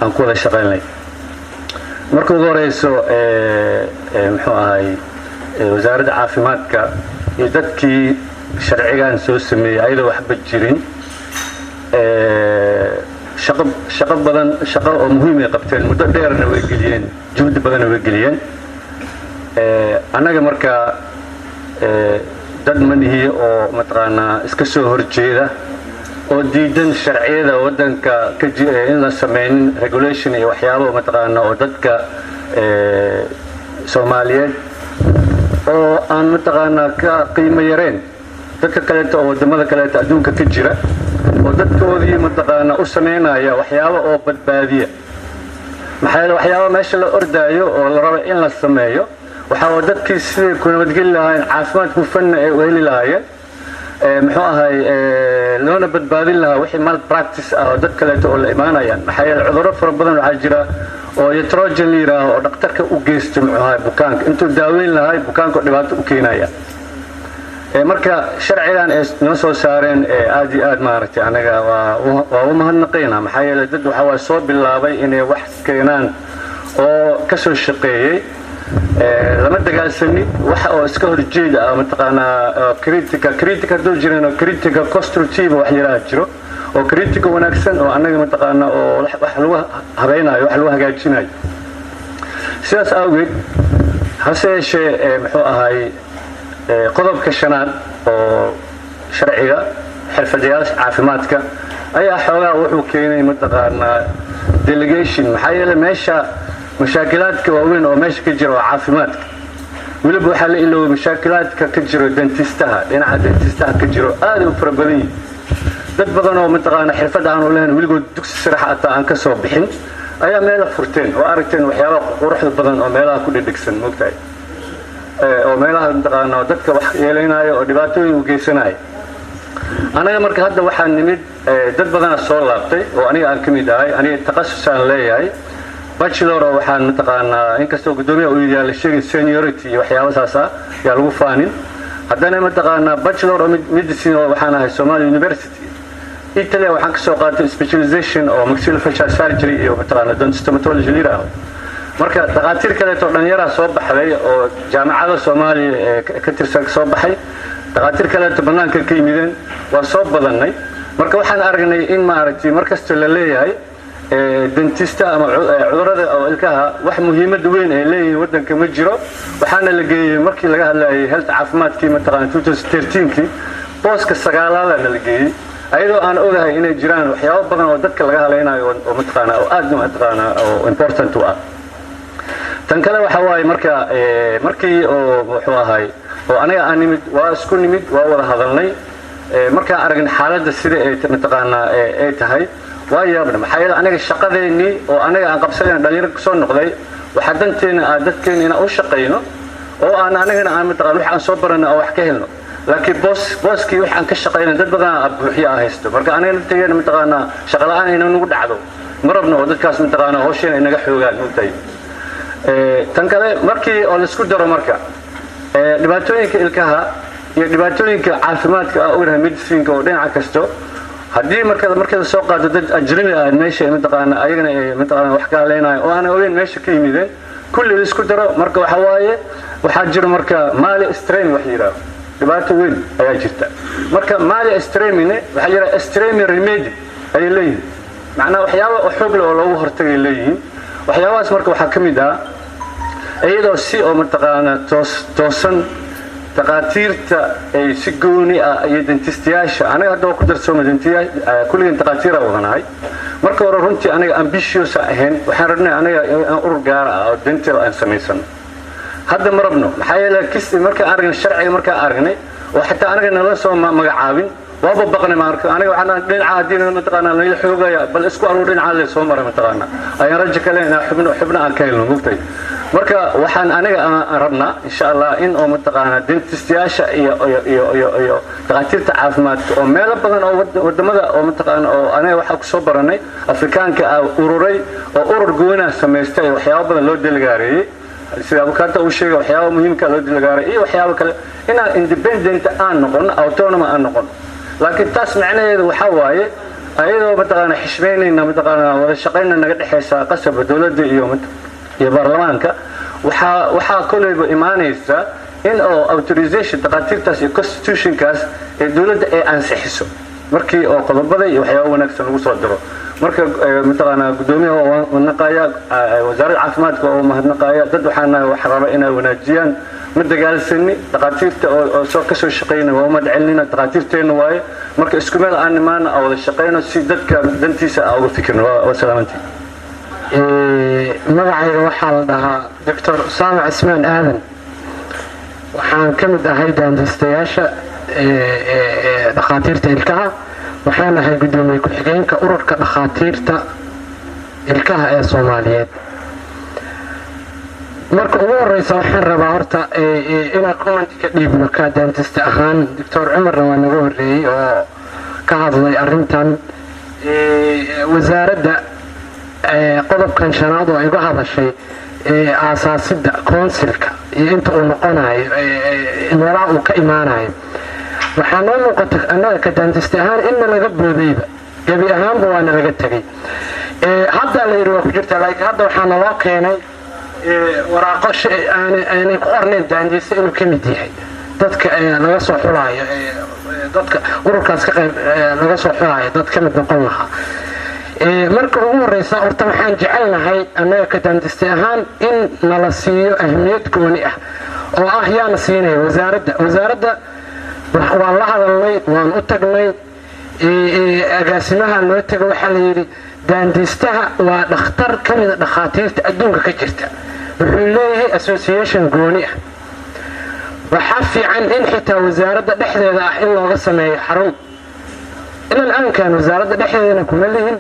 aan ku wada shaqaynay. Marka ugu horeyso, muxuu ahay, wasaaradda caafimaadka iyo dadkii sharcigan soo sameeyey ayadoo waxba jirin, shaqo badan, shaqo oo muhiim ay qabteen. Muddo dheerna way geliyeen, juhdi badanna way geliyeen. Annaga marka dad manihi oo mataqaanaa iska soo horjeeda oo diidan sharciyada waddanka ka in la sameynin regulation iyo waxyaabo mataqaanaa oo dadka Soomaaliyeed oo aan mataqaanaa ka qiimo yareen dadka kaleeto oo waddamada kaleeto adduunka ka jira oo dadkoodii mataqaanaa u sameynaya waxyaabo oo badbaadiya. Maxaa yeele, waxyaaba meesha la ordaayo oo la rabo in la sameeyo waxaa waa dadkii siday ku nabadgeli lahaayeen, caafimaad hufanna ay u heli lahaayeen, muxuu ahay, loona badbaadin lahaa wixii malpractice ah oo dad kaleeto oo la imaanayaan. Maxaa yeele, cudurro fara badan waxaa jira oo iatrogenic la yidhaaho oo dhakhtarka u geysto, muxuu ahay, bukaanka intuu daaweyn lahay bukaanka oo dhibaato u keenaya. Marka sharcigan ay noo soo saareen, aad iyo aad maaragtay anaga waa u mahadnaqaynaa. Maxaa yeelay, dad waxa waa soo bilaabay inay wax keenaan oo ka soo shaqeeyey. Lama dagaalsani wax oo iska horjeeda ah mataqaanaa critic hadduu jirin oo critica constructive wax yaraha jiro oo critica wanaagsan oo annaga mataqaanaa oo wax lagu habeynayo, wax lagu hagaajinayo. Sidaas awgeed, hase yeeshee, muxuu ahay, qodobka shanaad oo sharciga xirfadayaasha caafimaadka ayaa xoogaa wuxuu keenay mataqaanaa delegation. Maxaa yeelay, meesha mashaakilaadka waaweyn oo meesha ka jira waa caafimaadka. Weliba waxaa la iloobay mashaakilaadka ka jiro dentistaha, dhinaca dentistaha ka jiro aad u fara badan yihin. Dad badan oo mataqaana xirfad aan u lahayn, weligood dugsi sare xataa aan ka soo bixin, ayaa meela furteen oo aragteen waxyaabaha quruxda badan oo meelaha ku dhedhegsan, moogtahay, oo meelaha mataqaana dadka wax yeelaynayo oo dhibaatooyin u geysanaya. Anaga marka hadda waxaan nimid, dad badana soo laabtay oo aniga aan ka mid ahay. Aniga takhasusaan leeyahay, bachelor, oo waxaan mataqaanaa, inkastoo guddoomiyaha uu yaala sheegay seniority iyo waxyaaba saas ah yaa lagu faanin, haddana mataqaanaa bachelor oo medicine oo waxaan ahay Somali University. Italy waxaan ka soo qaatay specialization oo maxillofacial surgery iyo mataqaanaa stomatology la yiraahdo. Marka dhaqaatiir kaleeto dhallinyaraa soo baxday oo jaamacada Soomaaliya ee ka tirsan ka soo baxay, dhaqaatiir kaleeto bannaanka ka yimideen, waa soo badannay. Marka waxaan aragnay in maaragtay markasta la leeyahay dentista ama cudurrada oo ilkaha wax muhiimad weyn ay leeyihiin waddanka ma jiro. Waxaana la geeyey markii laga hadlayay health caafimaadkii mataqaana 2013kii booska sagaalaadana la geeyey, ayadoo aan ogahay inay jiraan waxyaabo badan oo dadka laga halaynayo oo mataqaana oo aad mataqaana oo important u ah. Tan kale waxa waaye, marka markii oo muxuu ahay oo aniga aan nimid, waa isku nimid, waa wada hadalnay. Markaan aragnay xaaladda sida ay mataqaanaa ay tahay, waa yaabna, maxaa yeele aniga shaqadeennii oo aniga aan qabsanayn dhalinyaro kusoo noqday, waxaa danteena aan dadkeena inaan u shaqayno oo aan anigana aan mataqaan wax aan soo barano oo wax ka helno, laakiin booskii wax aan ka shaqayna dad badan aa buuxiya aa haysto. Marka aniga nafteena mataqaanaa shaqa la'aan inay nagu dhacdo ma rabno oo dadkaas mataqaanaa hawsheena ay naga xoogaan, moogtahay. Tan kale, markii oo laisku daro marka dhibaatooyinka ilkaha iyo dhibaatooyinka caafimaadka ah ognahay medicineka oo dhinaca kasto, haddii marka la soo qaato dad ajnabi ah meesha mataqaana ayagana ay mataqaana wax ka haleynayo oo aan ogeyn meesha ka yimideen, kulli la isku daro, marka waxa waaye waxaa jiro marka mali strain wax yiraahdo, dhibaato weyn ayaa jirta. Marka mali strain waxaa jira strain remedy ayay leeyihiin, macnaha waxyaaba oo xoog leh oo loogu hortagay leeyihiin. Waxyaabahaas marka waxaa ka mid ah iyadoo si oo mataqaana toosan dhaqaatiirta ay si gooni ah iyo dentistayaasha, aniga hadda waa ku darsooma kulligeen dhaqaatiira wadanahay. Marka hore runtii aniga ambitious ahayn, waxaan rabnay aniga inaan urur gaara ah oo dental aan samaysano. Hadda ma rabno, maxaa yeelay kis markaan aragnay sharciga, markaan aragnay oo xataa aniga nala soo magacaabin, waaba baqnay. Marka aniga waxaan dhinaca haddii mataqaanaa nala xoogaya, bal isku aruur dhinaca la soo maray mataqaanaa ayaan rajo kale inaan xubno aan ka helno, mugtay. Marka waxaan aniga aan rabnaa insha Allah in oo mataqaanaa dentistayaasha iyo dhaqaatiirta caafimaadka oo meelo badan oo wadamada oo mataqaana oo aniga waxaa kusoo baranay Afrikaanka ah ururay oo urur goonaa samaystay, waxyaabo badan loo delegaareeyey, sida abukaata uu sheegay, waxyaabo muhiimka loo delegaaray iyo waxyaabo kale, inaan independent aan noqono, autonomous aan noqono. Laakiin taas macnaheedu waxaa waaye ayadoo mataqaana xishmeynayna mataqaana wada shaqayna naga dhexaysa qasabka dowladda iyo baarlamaanka, waxaa koleyba imaanaysa in oo authorization dhaqaatiirtaas iyo constitutionkaas ee dowladda ay ansixiso markii oo qodobada iyo waxyaabo wanaagsan lagu soo diro. Marka mataqaanaa guddoomiyaha waa mahadnaqaya, wasaaradda caafimaadka oo mahadnaqaya. Dad waxaan nahay wax raba inay wanaajiyaan, ma dagaalsani. Dhaqaatiirta oo soo ka soo shaqeynaya waa umad celinina, dhaqaatiirteenna waaye. Marka isku meel aan nimaana aan wada shaqeyno si dadka dantiisa aan uga fikirno. Waa salaamantii. Magacayga waxaa la dhahaa Doctor Usaama Cismaan Aadan. Waxaan ka mid ahay daandiistayaasha dhakhaatiirta ilkaha. Waxaan ahay guddoomiye ku-xigeenka ururka dhakhaatiirta ilkaha ee Soomaaliyeed. Marka ugu horeysa waxaan rabaa horta inaan comment ka dhiibno ka dentist ahaan. Doctor Cumarna waa naga horreeyey oo ka hadlay arrintan wasaaradda qodobkan shanaad oo iga hadashay aasaasidda councilka iyo inta uu noqonayo, meelaha uu ka imaanayo. Waxaa noo muuqata annaga ka dentist ahaan inna laga boodayba, gebi ahaanba waana laga tegay. Hadda la yidhi waa ku jirtaa, laakiin hadda waxaa naloo keenay waraaqo aanay ku qornayn dentist inuu ka mid yahay dadka laga soo xulaayo, dadka ururkaas ka qayb laga soo xulaayo, dad ka mid noqon lahaa. Marka ugu horeysa horta waxaan jecelnahay annaga ka dentist ahaan in nala siiyo ahmiyad gooni ah oo ah yaana siinaya wasaaradda. Wasaaradda waan la hadalnay, waan u tagnay, agaasimaha loo taga. Waxaa la yidhi dentistaha waa dhakhtar ka mida dhakhaatiirta adduunka ka jirta, wuxuu leeyahay association gooni ah. Waxaa fiican in xitaa wasaaradda dhexdeeda ah in looga sameeyo xarun. Ilan aankan wasaaradda dhexdeedana kuma lihin,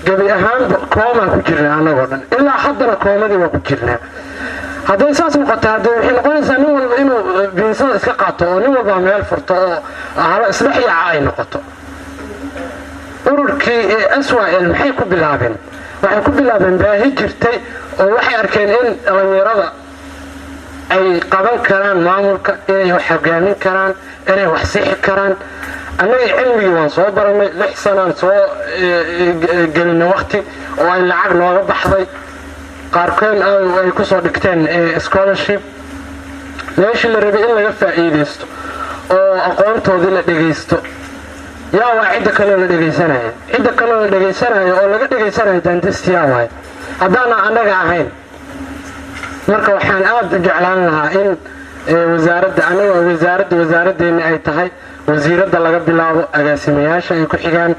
gebi ahaanba koomaan ku jirnaa annagoo dhan, ilaa haddana koomadii waa ku jirnaa. Hadday saas noqoto, haddee waxay noqonaysaa nin walba inuu biinsada iska qaato oo nin walba meel furto oo hala isdhex yaaca ay noqoto. Ururkii SYL maxay ku bilaabeen? Waxay ku bilaabeen baahi jirtay oo waxay arkeen in dhallinyarada ay qaban karaan maamulka, inay wax hogaamin karaan, inay wax sixi karaan. Annaga cilmigii waan soo baranay, 6 sanaan soo gelinay waqti oo ay lacag nooga baxday, qaarkood ay kusoo dhigteen scholarship. Meeshii la rabay in laga faa'iidaysto oo aqoontoodii la dhegaysto, yaa waa cidda kaloo la dhegaysanaya, cidda kaloo la dhegaysanayo oo laga dhegaysanayo dentist yaa waay haddaana annaga ahayn? Marka waxaan aada u jeclaan lahaa in wasaaradda, annaga wasaaradda wasaaraddeena ay tahay, wasiiradda laga bilaabo, agaasimayaasha ay ku xigaan.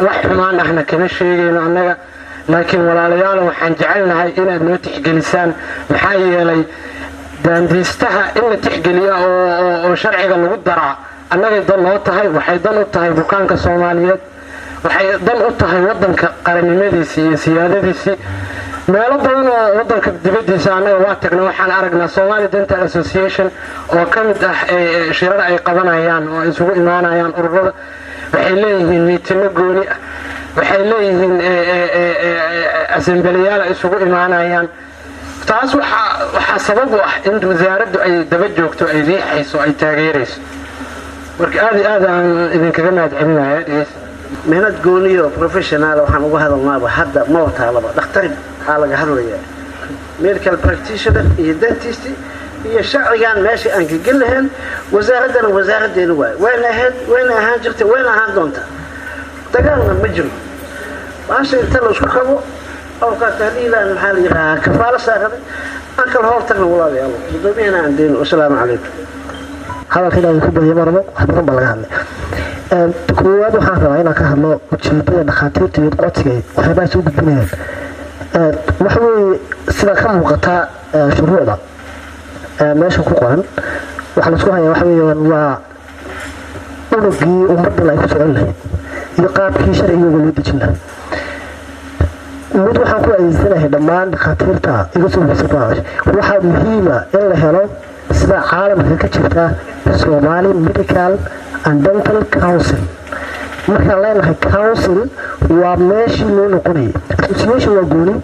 Wax xumaan ahna kama sheegayno annaga, laakiin walaalayaalo, waxaan jecelnahay inaad noo tixgelisaan, maxaa yeelay dentistaha in la tixgeliya oo sharciga lagu daraa annagay dan noo tahay. Waxay dan u tahay bukaanka Soomaaliyeed, waxay dan u tahay waddanka qarannimadiisii iyo siyaadadiisii. Meelo badan oo waddanka dibaddiisa annaga waa tagnay, waxaan aragnaa Somali Dental Association oo ka mid ah shirar ay qabanayaan oo ay isugu imaanayaan ururada. Waxay leeyihiin miitino gooni ah, waxay leeyihiin assemblyyaal ay isugu imaanayaan. Taas waxaa sabab u ah in wasaaraddu ay daba joogto, ay riixayso, ay taageerayso. Marka aad iyo aad aan idinkaga mahad celinaya dhegeys. Mihnad gooniyo professional waxaan uga hadalnaaba hadda maba taalaba. Dhakhtar waxaa laga hadlayaa medical practitioner iyo dentist iyo sharcigan meesha aan ka geli lahayn. Wasaaraddana wasaaraddeena waay, wayna ahayd, wayna ahaan jirtay, wayna ahaan doontaa. Dagaalna ma jiro. Maasha inta la isku qabo awqaat haliilaan, maxaa la yidhahaa, kafaalo saaraday aan kala hor tagna. Walaalayaal, gudoomiyahana aan deyno. Wasalaamu calaykum. Hadalka inaan ku badiyo marabo, wax badan baa laga hadlay. Koowaad, waxaan rabaa inaan ka hadlo ujeedada dhakhaatiirta iyo codsiga waxyaabaha soo gudbinayaan. Waxa weeye, sida ka muuqata shuruucda meesha ku qoran, waxaa laisku hayaa waxa weeyaan waa unugii ummaddan ay ku socon lahayd iyo qaabkii sharcigooga loo dejin lahaa. Mid waxaan ku adeegsanahay dhammaan dhakhaatiirta iga soo horreysay ku hadashay, waxaa muhiima in la helo sida caalamka ka jirta Somali Medical and Dental Council. Markaan leenahay council, waa meeshii loo noqonayay. Association waa gooni.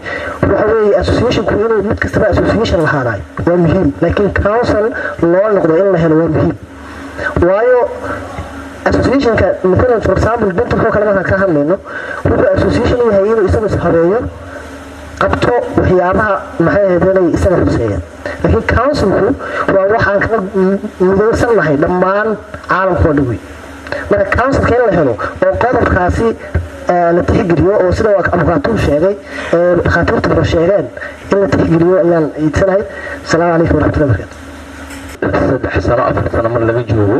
Waxa weeye, associationku inuu mid kastaba association lahaanayo waa muhiim, laakiin council loo noqdo in la helo waa muhiim. Waayo, associationka mathalan, for example, dentalkoo kale markaan ka hadlayno, wuxuu association u yahay inuu isagu ishabeeyo, qabto waxyaabaha, maxay ahayd, inay isaga huseeya. Laakiin councilku waa waxaan kaga midaysan nahay dhammaan caalamka oo dhan wey. Marka councilka in la helo oo qodobkaasi la tixgeliyo, oo sida abukaatuhu sheegay, dhakhaatiirta hore sheegeen, in la tixgeliyo ayaan iidsanahay. Asalaamu calaykum waraxmatullahi barakatu. 3 sano, 4 sano mar laga joogo,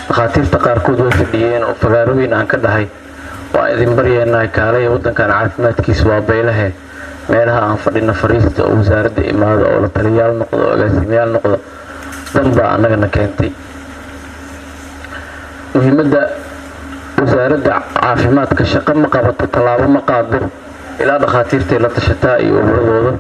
dhakhaatiirta qaarkood way fadhiyeen oo fagaarooyin aan ka dhahay, waa idin baryeennaa, kaalaya, waddankan caafimaadkiisa waa baylahe, meelaha aan fadhina fariista oo wasaaradda imaada oo la taliyaal noqdo oo agaasimayaal noqdo. Dan baa annagana keentay. Muhiimadda wasaaradda caafimaadka shaqo ma qabato, tallaabo ma qaado ilaa dhakhaatiirtay la tashataa iyo ururadooda.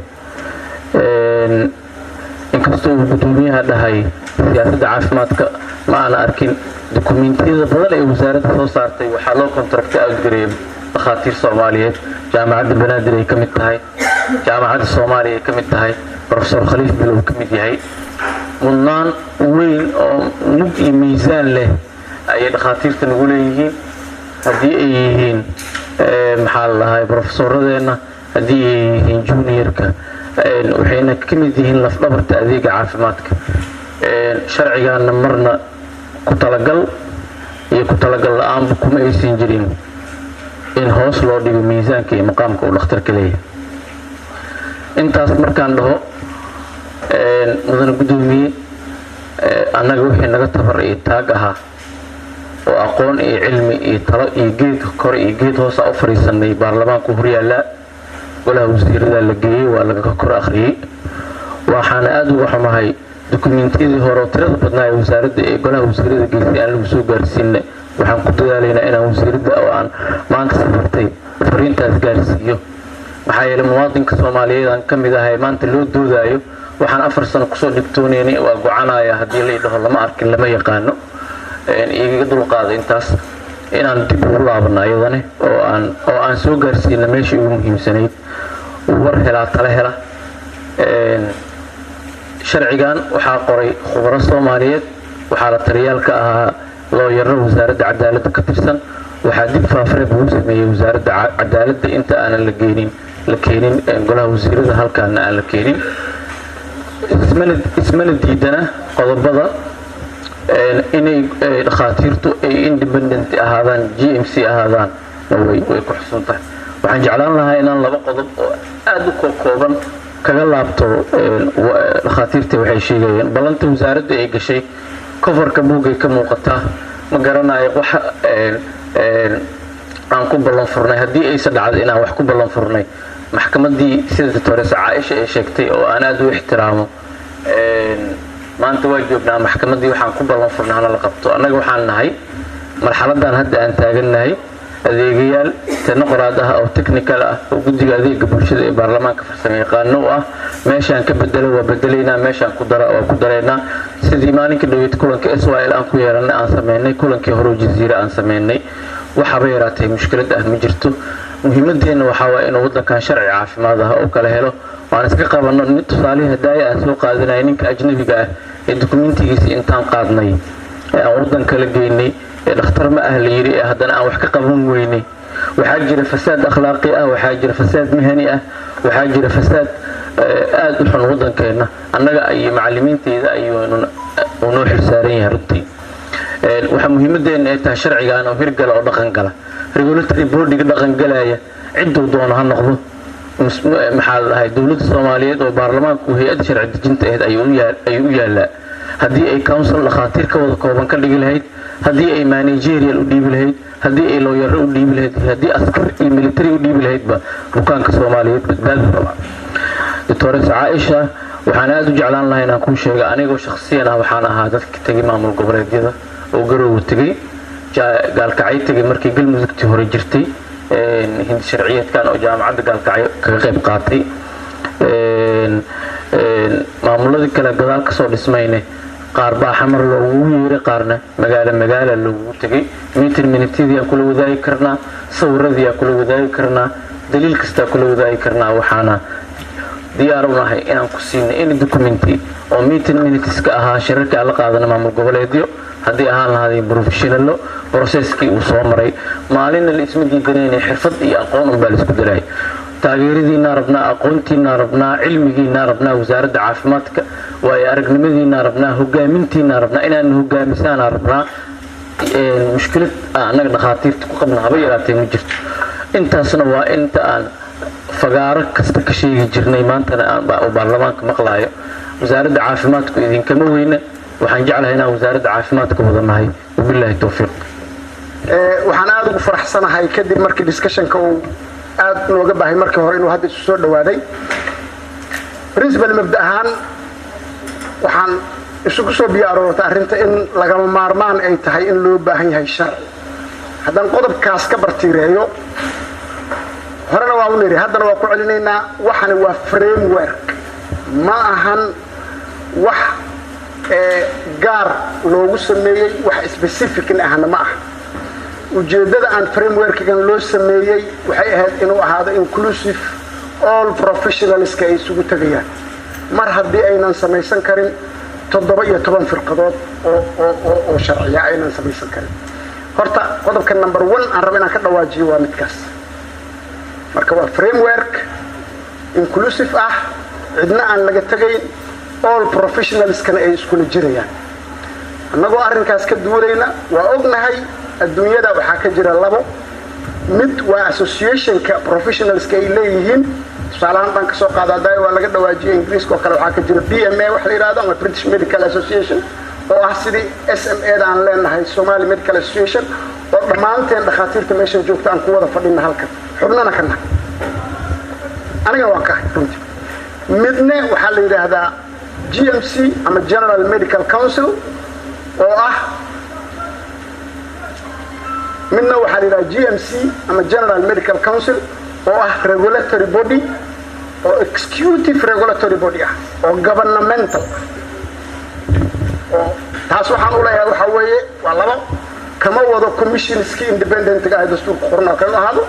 Inkastoo uu guddoomiyaha dhahay siyaasadda caafimaadka ma aana arkin, dukumiintiyada badan ee wasaaradda soo saartay waxaa loo contract out gareeyay dhakhaatiir Soomaaliyeed. Jaamacadda Banaadir ay ka mid tahay, Jaamacadda Soomaaliya ay ka mid tahay, Professor Khaliif Bilow ka mid yahay. Mudnaan weyn oo mug iyo miisaan leh ayay dhakhaatiirta nagu leeyihiin, haddii ay yihiin, maxaa la dhahay, professoradeenna, haddii ay yihiin juniorka, waxayna ka mid yihiin lafdhabarta adeega caafimaadka. Sharcigaana marna ku talagal iyo ku talagal la-aanba kuma aysan jirin in hoos loo dhigo miisaanka iyo maqaamka uu dhakhtarka leeyahay. Intaas markaan dhaho, mudane guddoomiye, annaga wixii naga tabar iyo taag ahaa oo aqoon iyo cilmi iyo talo iyo geed kore iyo geed hoosa u fadhiisanay, baarlamaanku horyaallaa, golaha wasiirada la geeyey, waa laga kor akhriyey. Waxaana aada uga xumahay dukumentiyadii hore oo tirada badnaa ee wasaaradda ee golaha wasiirada geystay aan lagu soo gaarsiinna. Waxaan ku dadaalaynaa inaan wasiiradda oo aan maanta safartay fariintaas gaarsiiyo, maxaa yeelay muwaadinka Soomaaliyeed aan ka mid ahay maanta loo doodaayo. Waxaan 4 sano kusoo dhibtoonaynay waa gocanaya haddii la idhaho lama arkin, lama yaqaano. Igaga dulqaada intaas inaan dib ugu laabano ayadane oo aan soo gaarsiina meeshii ugu muhiimsanayd. War helaa tala hela. Sharcigan waxaa qoray khubaro Soomaaliyeed, waxaa la taliyaal ka ahaa looyaro Wasaaradda Cadaaladda ka tirsan, waxaa dib faafareeb ugu sameeyey Wasaaradda Cadaaladda inta aanan la geenin, la keenin golaha wasiirada, halkaana aan la keenin. Ismana diidana qodobada inay dhakhaatiirtu ay independent ahaadaan, GMC ahaadaan, way ku xusun tahay. Waxaan jeclaan lahaa inaan laba qodob oo aada u kooban kaga laabto. Dhakhaatiirta waxay sheegayeen ballanta wasaaradda ay gashay coverka buuggay ka muuqataa. Ma garanayo waxa aan ku ballan furnay. Haddii aysa dhacdo inaan wax ku ballan furnay, maxkamaddii sida doctoresa Caaisha ay sheegtay oo aan aada u ixtiraamo, maanta waa joognaa maxkamaddii. Waxaan ku ballan furnay hana la qabto. Annaga waxaan nahay marxaladan hadda aan taagannahay adeegayaal tanoqoraad ah oo technical ah oo guddiga adeega bulshada ee baarlamaanka farsamo yaqaano u ah. Meeshaan ka bedelo waa bedelaynaa, meeshaan ku dara waa ku daraynaa. Sidii maalinka dhaweyd kulanka SYL aan ku yeelanay aan sameynay, kulankii hore Jaziira aan sameynay, waxaaba yaraatay mushkilad ah ma jirto. Muhiimadeenna waxaa waaya inuu waddankan sharci caafimaad ah oo kala helo, waan iska qabanno. Tusaalihii hadaaya aan soo qaadanaya, ninka ajnabiga ah ee dukumentigiisa intaan qaadnay ee aan waddan kala geynay ee dhakhtar ma ah la yiri ee haddana aan wax ka qaban weynay. Waxaa jira fasaad akhlaaqi ah, waxaa jira fasaad mihani ah, waxaa jira fasaad aada u xun waddankeenna. Annaga iyo macallimiinteyda ayuu noo xilsaaran yahay. Runtii waxaa muhiimadeenna ay tahay sharcigan oo hirgala oo dhaqan gala, regulatory bodyga dhaqan galaya cidduu doono ha noqdo. Maxaa la dhahay, dowladda Soomaaliyeed oo baarlamaanku hay-adda sharci dejinta ahayd ayuu u yaallaa. Haddii ay council dhakhaatiir ka wada kooban ka dhigi lahayd, haddii ay managerial u dhiibi lahayd, haddii ay looyaro u dhiibi lahayd, haddii askar iyo military u dhiibi lahaydba, bukaanka Soomaaliyeed badbaadi rabaa. Doctores Caaisha, waxaan aada u jeclaan lahaa inaan kuu sheega anigoo shakhsiyan ah waxaan ahaa dadka tegay maamul goboleedyada oo Garoowe tegey, Gaalkacyo tegay markii Galmudugtii hore jirtay, hindi sharciyeedkan oo jaamacadda Gaalkacyo kaga qayb qaatay. Maamuladii kale gadaal kasoo dhismayne, qaar baa Xamar loogugu yeeray, qaarna magaalo magaala loogugu tegay. Meeting minutesyadii aan kula wadaagi karnaa, sawiradii aan kula wadaagi karnaa, daliil kastaa kula wadaagi karnaa. Waxaana diyaar u nahay inaan ku siino any documenti oo meeting minuteska ahaa shirarkii aan la qaadana maamul goboleedyo, haddii ahaan lahaadeen professionalo, processkii uu soo maray. Maalinna la isma diidanayna, xirfad iyo aqoon unbaa la isku daray. Taageeradiinaa rabnaa, aqoontiinaa rabnaa, cilmigiinaa rabnaa, Wasaaradda Caafimaadka waayo aragnimadiinaa rabnaa, hogaamintiinaa rabnaa, inaan hogaamisaanaa rabnaa. Mushkilad annaga dhakhaatiirta ku qabna haba yaraatee ma jirto. Intaasna waa inta aan fagaaro kasta ka sheegi jirnay, maantana oo baarlamaanka maqlaayo. Wasaaradda Caafimaadku idinkama weyna. Waxaan jeclahay inaan Wasaaradda Caafimaadka wada nahay. Wabilaahi towfiiq. Waxaan aada ugu faraxsanahay kadib markii discussionka uu aada nooga baahay markii hore inuu hadda isu soo dhawaaday. Principal, mabda ahaan waxaan isugu soo biyo aroortay arrinta in lagama maarmaan ay tahay in loo baahan yahay sharci. Haddaan qodobkaas ka bartiireeyo, horena waa u niri, haddana waa ku celinaynaa, waxani waa framework, ma ahan wax gaar loogu sameeyey, wax specificna ahna ma aha. Ujeeddada aan frameworkigan loo sameeyey waxay ahayd inuu ahaado inclusive, all professionalska ay isugu tegayaan. Mar haddii aynan samaysan karin 17 firqadood oo sharciya aynan samaysan karin, horta qodobka number one aan rabo inaan ka dhawaajiyo waa midkaas. Marka waa framework inclusive ah, cidna aan laga tegayn, all professionalskana ay iskula jirayaan. Annagoo arrinkaas ka duulayna, waa ognahay adduunyada waxaa ka jira labo mid, waa associationka professionalska ay leeyihiin. Tusaalahaan baan kasoo qaada, hadda waa laga dhawaajiyay, Ingiriiska oo kale waxaa ka jira BMA wax la yidhahdo ama British Medical Association, oo ah sidii SMA da aan leenahay, Somali Medical Association, oo dhammaanteen dhakhaatiirta meeshan joogta aan ku wada fadhina halkan, xubnana ka nahay, anigana waan ka ahay runtii. Midne waxaa la yidhaahdaa GMC ama General Medical Council, oo ah Midna waxaa la yidhaha GMC ama General Medical Council, oo ah regulatory body oo executive regulatory body ah oo governmental ah. Oo taas waxaan u leeyahay waxaa weeye waa labo. Kama wado commissionski independentga ah dastuurka qoran oo kale inuu ahaado,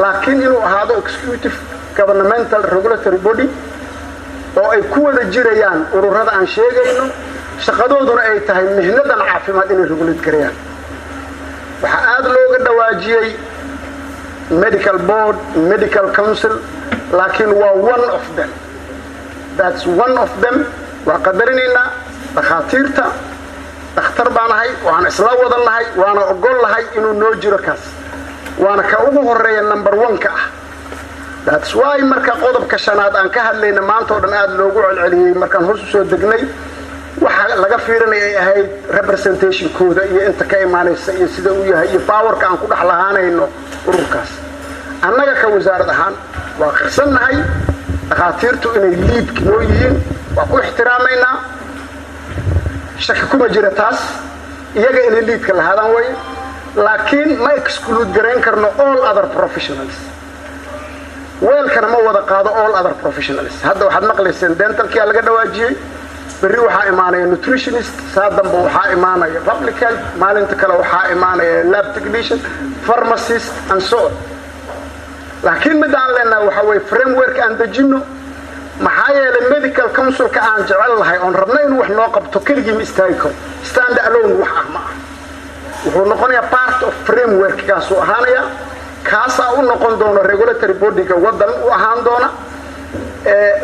laakiin inuu ahaado executive governmental regulatory body oo ay ku wada jirayaan ururada aan sheegayno, shaqadooduna ay tahay mihnadan caafimaad inay regulate gareeyaan. Waxaa aada looga dhawaajiyey medical board, medical council, laakiin waa one of them, that's one of them. Waa qadarinaynaa dhakhaatiirta, dhakhtar baan ahay, waan isla wadan nahay, waana ogol nahay inuu noo jiro kaas, waana ka ugu horeeya, number one ka ah. That's why marka qodobka shanaad aan ka hadlayna maanta oo dhan aada loogu celceliyey. Markaan hoos usoo degnay, waxa laga fiirinaya ay ahayd representationkooda iyo inta ka imaanaysa iyo sida uu yahay iyo powerka aan ku dhex lahaanayno ururkaas. Annaga ka wasaarad ahaan waa qirsannahay dhakhaatiirtu inay leadka noo yihiin, waa ku ixtiraamaynaa, shaki kuma jira taas, iyaga inay leadka lahaadaan way, laakiin ma exclude garayn karno all other professionals. Weelkana ma wada qaado all other professionals. Hadda waxaad maqlayseen dentalkia laga dhawaajiyey, berri waxaa imaanaya nutritionist, saa dambe waxaa imaanaya public health, maalinta kale waxaa imaanaya lab technician, pharmacist and so on. Laakiin midda aan leenahay waxaa weye framework aan dejinno, maxaa yeelay medical councilka aan jecel lahay oon rabno inuu wax noo qabto keligii ma istaagi karo. Stand alone wax ah ma ah, wuxuu noqonayaa part of framework kaasuu ahaanaya, kaasaa u noqon doona regulatory bodyga waddan u ahaan doona.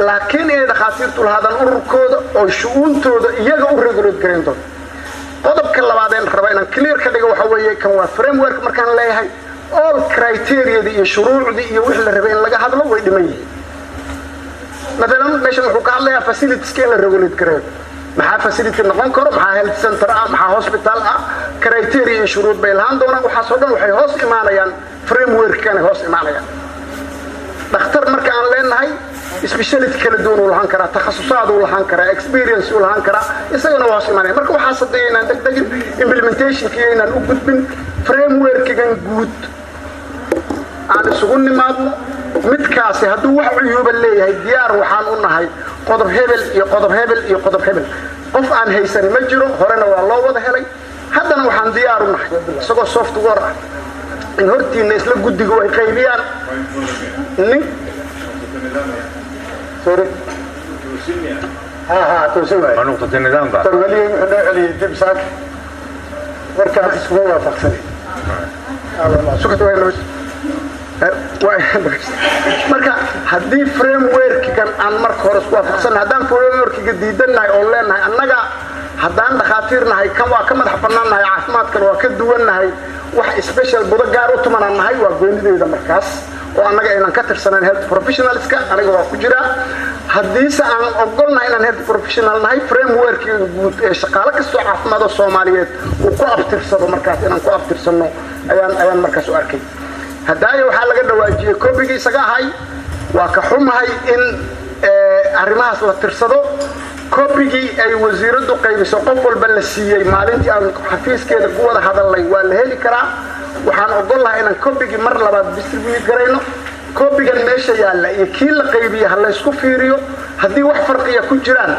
Laakiin inay dhakhaatiirtu lahaadaan ururkooda oo shu-uuntooda iyaga u regulate garayn doona. Qodobka labaadeen raba inaan clear ka dhigo waxa weeye, kan waa framework markaan leeyahay, all criteriadii iyo shuruucdii iyo wixii la rabay in laga hadlo way dhiman yihiin. Maalan meeshan wuxuu ka hadlayaa facilitieska in la regulate gareeyo. Maxaa facility noqon karo? Maxaa health center ah? Maxaa hospital ah? Criteria iyo shuruud bay lahaan doonaan. Waxaasoo dhan waxay hoos imaanayaan frameworkkanay hoos imaanayaan. Dhakhtar marka aan leenahay, speciality kala duwan uu lahaan karaa, takhasusaad uu lahaan karaa, experience uu lahaan karaa, isagana waa hoos imaanaya. Marka waxaas hadda inaan degdegin implementationka iyo inaan u gudbin frameworkigan guud, aan isugu nimaadno midkaasi. Hadduu wax cuyuuba leeyahay, diyaar waxaan u nahay qodob hebel iyo qodob hebel iyo qodob hebel. Qof aan haysanin ma jiro, horena waa loo wada helay. Haddana waxaan diyaar u nahay isagoo software ah in hortiina isla guddigu ay qaybiyaan. Nin, sorry, ha ha, toosin waay. نقطة النظام بقى. Tarwaliye wuxuu noo celiyey dib saak, markaas iskuma waafaqsanay. Sukata marka haddii frameworkigan aan marka hore isku waafaqsannahay, haddaan frameworkiga diidannahay oo leenahay annaga haddaan dhakhaatiir nahay kan waa ka madax bannaan nahay, caafimaadkana waa ka duwannahay, wax special budo gaar u tumanaan nahay, waa goonideeda markaas oo annaga aynan ka tirsanayn health professionalska, aniga waa ku jiraa. Haddiise aan ogolnahay inaan health professional nahay, frameworkiga guud ee shaqaale kastoo caafimaad oo Soomaaliyeed uu ku abtirsado, markaas inaan ku abtirsanno ayaan markaas u arkay. Hadaayo waxaa laga dhawaajiyey kobigii isaga ahay. Waa ka xumahay in arrimahaas la tirsado. Kobigii ay wasiiraddu qaybiso, qof walba la siiyey maalintii aan xafiiskeeda ku wada hadalnay, waa la heli karaa. Waxaan ogol lahay inaan kobigii mar labaad distribute garayno. Kobigan meesha yaalla iyo kii la qaybiye ha laysku fiiriyo. Haddii wax farqiya ku jiraan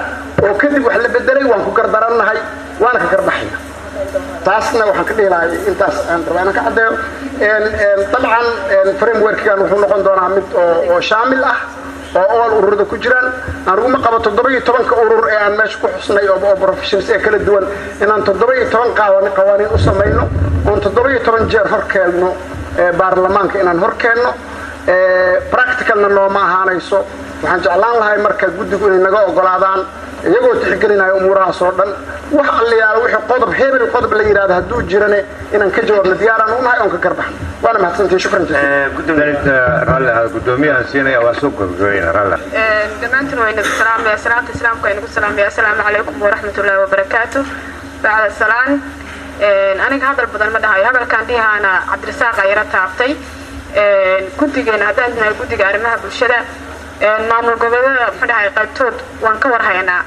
oo kadib wax la bedelay, waan ku gardarannahay, waana ka garbaxayna. Taasna waxaan ka dhihi lahay intaas aan rabaa inaan ka caddeeyo. Dabcan frameworkgan wuxuu noqon doonaa mid oo shaamil ah oo all ururada ku jiraan. Aniguma qabo 17-ka urur ee aan meesha ku xusnay oo professions ee kala duwan inaan 17 qawaaniin u samayno oon 17 jeer hor keenno baarlamaanka. Inaan hor keenno practicalna nooma ahaanayso. Waxaan jeclaan lahay marka guddigu inay naga ogolaadaan, iyagoo tixgelinaya umuurahaas oo dhan, wax alliyaalo wixii qodob hebel qodob la yidhahdo hadduu jirane inaan ka jawaabno diyaaraan u nahay oon ka garbaxno. Waana mahadsantihin, shukran. Raalli ahaada, guddoomiyahan siinaya, waa soo gabagabayna, raalli. Dhammaantiin waa inagu salaamaya salaamta Islaamka, waa inagu salaamaya. Assalaamu calaykum waraxmatullaahi wabarakaatu. Bacda salaan, aniga hadal badan ma dhahayo. Hadalkaan dhihaana Cabdirasaaq ayara taabtay. Guddigeena haddaan nahay guddiga arrimaha bulshada, maamul goboleedada muxuu dhahay qaybtood waan ka warhaynaa.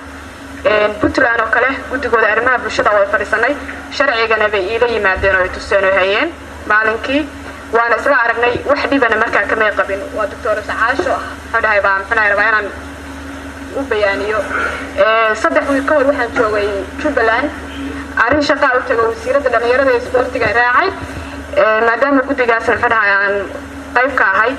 Puntland oo kale guddigooda arrimaha bulshada way fadhiisanay, sharcigana bay iila yimaadeen oo ay tuseen oo hayeen. Maalinkii waana isla aragnay, wax dhibana markaa kamay qabin. Waa Doctor Sacaasho, muxuu dhahay baa muxuu dhahay rabaa inaan u bayaaniyo. 3 wiil ka hor waxaan joogay Jubbaland, arrin shaqaa u tago, wasiiradda dhalinyarada ee isboortiga raacay, maadaama guddigaas muxuu dhahay aan qayb ka ahay.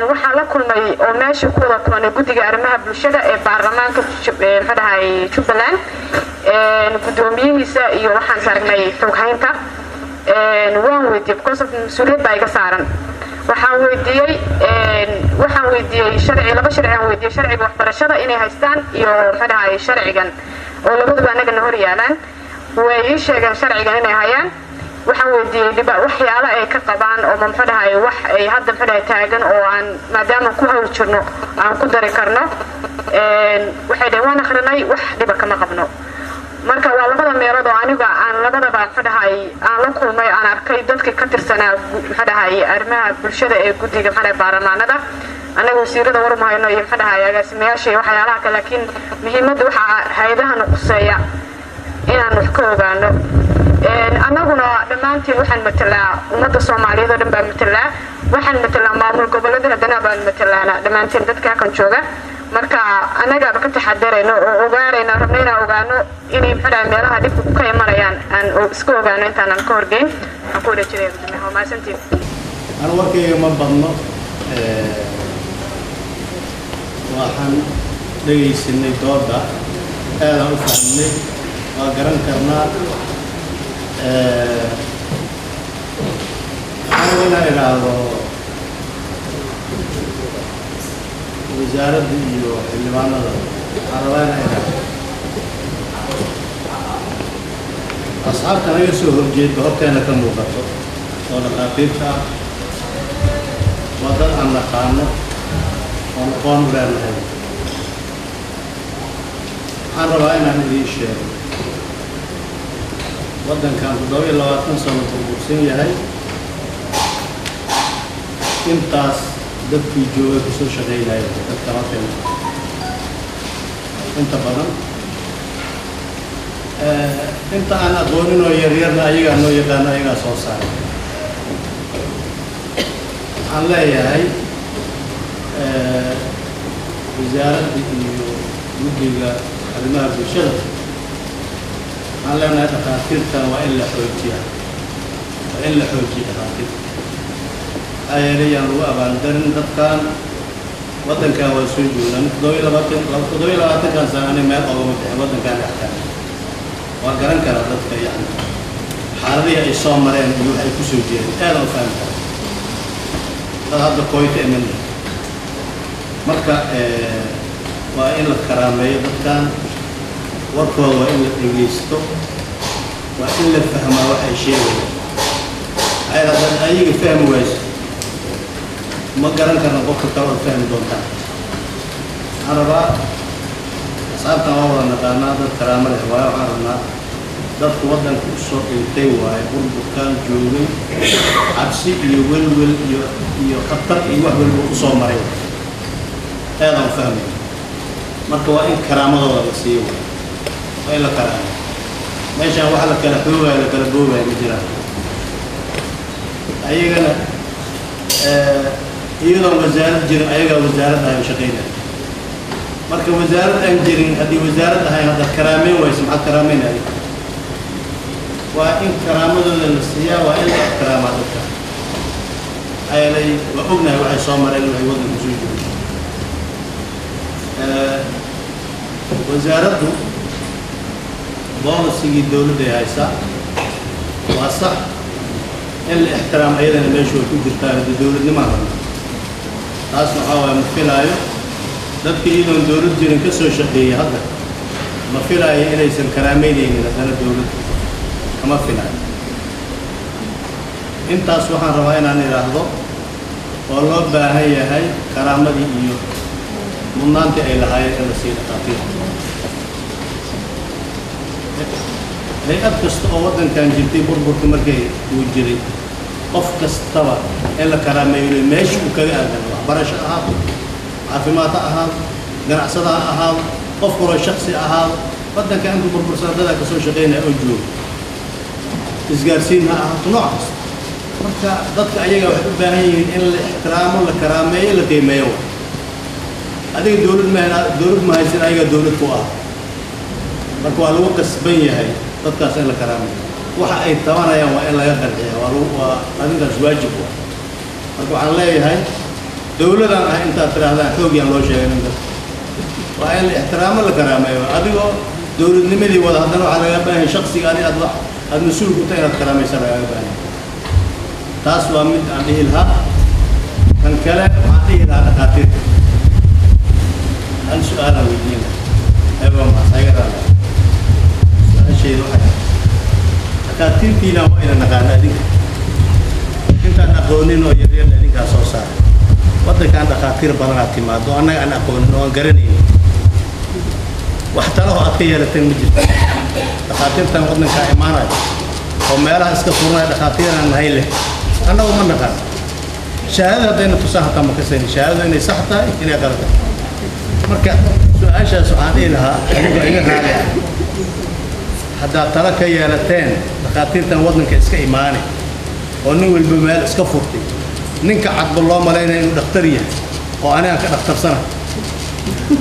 Waxaan la kulmay oo meesha ku wada kulanay guddiga arrimaha bulshada ee baarlamaanka muxuu dhahay Jubbaland, guddoomiyihiisa iyo waxaan saragnay xoghaynta. Waan weydiiyey because of mas-uuliyad baa iga saaran. Waxaan weydiiyey sharci, laba sharci aan weydiiyey: sharciga waxbarashada inay haystaan iyo muxuu dhahay sharcigan oo labaduba annagana hor yaalaan. Way ii sheegeen sharcigan inay hayaan. Waxaan weydiiyey dhiba waxyaalo ay ka qabaan oo muxuu dhahay wax ay hadda muxuu dhahay taagan oo aan maadaama ku hawl jirno aan ku dari karno. Waxay dhaheen waan akhrinay, wax dhiba kama qabno. Marka waa labada meelood oo aniga aan labadaba muxuu dhahay aan la kulmay, aan arkay dadkii ka tirsanaa muxuu dhahay arrimaha bulshada ee guddiga muxuu dhahay baarlamaanada. Annaga wasiirada war uma hayno iyo muxuu dhahay agaasimayaasha iyo waxyaalaha kale, laakiin muhiimadda waxaa hay-adahana quseeya inaan wax ka ogaano. Annaguna dhammaantiin waxaan matalaa ummadda Soomaaliyeed oo dhan baan matalaa, waxaan matalaa maamul goboleeda, haddana baan matalaana dhammaantiin dadka halkan jooga. Marka annagaaba ka taxadarayno oo ogaanayno, rabno inaan ogaano inay muxuu dhahay meelaha dhibku ka imanayaan aan iska ogaano intaanan ka horgeyn. Waxaan ku wareejinaya gudoomiyaha. Waa mahadsantiin. Anu warkayga ma badno. Waxaan dhegaysanay dooda, aadaan u fahmnay, waa garan karnaa. Waxaan inaan idhaahdo wasaaradda iyo xildhibaanada, waxaan rabaa inaan idhaahdo asxaabta naga soo horjeedba horteena ka muuqato oo dhakhaatiirta ah waa dad aan naqaano oon aqoon u leenahay. Waxaan rabaa inaan idiin sheego waddankan 27 sano burbursan yahay. Intaas dadkii joogay kusoo shaqaynaya dadka horteena inta badan, inta aan aqoonin oo yaryarna ayagaa noo yaqaano, ayagaa soo saaray. Waxaan leeyahay wasaaradda iyo guddiga arrimaha bulshada, waxaan leenahay dhakhaatiirtan waa in la xoojiyaa, waa in la xoojiya dhakhaatiirta. Maxaa yeelay yaan lagu abaaldarin dadkan. Waddankan waa soo joognaa 27-kan sano, ani meel oogama bixin waddankan dhex taagan, waa garan karaa dadka, yani xaaladihii ay soo mareen iyo waxay ku soo jeedeen aadaan u fahmi karaa. Dad hadda koyta iman. Marka waa in la karaameeyo dadkan, warkooda waa in la dhegaysto, waa in la fahmaa wax ay sheegayaan. Maxaa yeele haddaad ayaga fahmi wayso, ma garan karna qofka kale ood fahmi doontaan. Waxaan rabaa asxaabtan waa wada naqaanaa, dad karaamo leh waayo. Waxaan rabnaa dadku waddanka usoo dhintay waaye, burburkan joogay, cabsi iyo welwel iyo khatar iyo wax walba usoo maray, aadaan u fahmay. Marka waa in karaamadooda la siiyo waay, waa in la karaamo. Meeshaan waxa la kala xoogaya, la kala boobaya ma jiraan. Ayagana iyadoon wasaarad jirin ayagaa wasaarad ahay shaqaynaya. Marka wasaarad aan jirin, haddii wasaarad ahayn haddaad karaameyn wayso, maxaad karaameynaya? Waa in karaamadooda la siiyaa, waa in la ixtiraamaa dadka. Maxaa yeelay waa ognahay waxay soo mareen, waxay waddanka soo joogay. Wasaaraddu policy-gii dowladday haysaa, waa sax in la ixtiraam ayadana meeshu way ku jirtaa. Haddii dowladnimaan rabno, taasna waxaa waaye ma filaayo dadka iyadoon dowlad jirin ka soo shaqeeyey hadda, ma filaayo inaysan karaameynaynin haddana dowladda, kama filaayo intaas. Waxaan rabaa inaan idhaahdo oo loo baahan yahay karaamadii iyo mudnaantii ay lahaayeen in la siiyo dhakhaatiirta. Hay-ad kasta oo waddankan jirtay burburka markay uu jiray, qof kastaba in la karaameeyo meesha uu kaga aadano, waxbarasho ahaado, caafimaad ha ahaado, ganacsada ha ahaado, qof kaloo shaksi ahaado, waddanka intuu burbursan dadaa kasoo shaqaynaya oo jooga, isgaarsiin ha ahaato, nooc kasta. Marka dadka ayaga waxay u baahan yihiin in la ixtiraamo, la karaameeyo, la qiimeeyo. Adiga dowlad ma, dowlad ma haysan, ayaga dowlad ku ah. Marka waa lagu qasban yahay dadkaas in la karaameeyo. Waxa ay tabanayaan waa in laga qanciya, waa lagu, waa arrintaas waajib ku ah. Marka waxaan leeyahay, dowladaan ah intaad tidhaahdaan xoog yaan loo sheeganin dadka. Waa in la ixtiraamo, la karaameeyo. Adigoo dowladnimadii wada, haddana waxaa laga baahan yahay shaksiga adi aad wax aad mas-uul ku tahay inaad karaamaysa lagaaga baahan yahay. Taas waa mid aan dhihi lahaa. Kan kale waxaan dhihi lahaa, dhakhaatiirta hal su-aalaan weydiin lahaa. Eba maasaga raala, su-aashayda waxay dhakhaatiirtiina waa ina naqaana adinka intaan aqoonin oo yaryarna idinkaa soo saaray. Waddankan dhakhaatiir badanaad timaado annaga aan aqoonin oo aan garanaynin. Wax talaho aad ka yeelateen ma jirto. Dhakhaatiirtan waddankaa imaanaya oo meelaha iska furanaya, dhakhaatiiraan nahay leh, annagu ma naqaan. Shahaadada haddayna tusaan hataa ma kasaynin shahaadadu inay sax tahay, inay qalad tahay. Marka su-aashaas waxaan dhihi lahaa, adigoo iga raali ah, haddaad talo ka yeelateen dhakhaatiirtan waddanka iska imaanay oo nin walba meel iska furtay, ninka cadba loo malaynaya inuu dhakhtar yahay oo anigaan ka dhakhtarsana,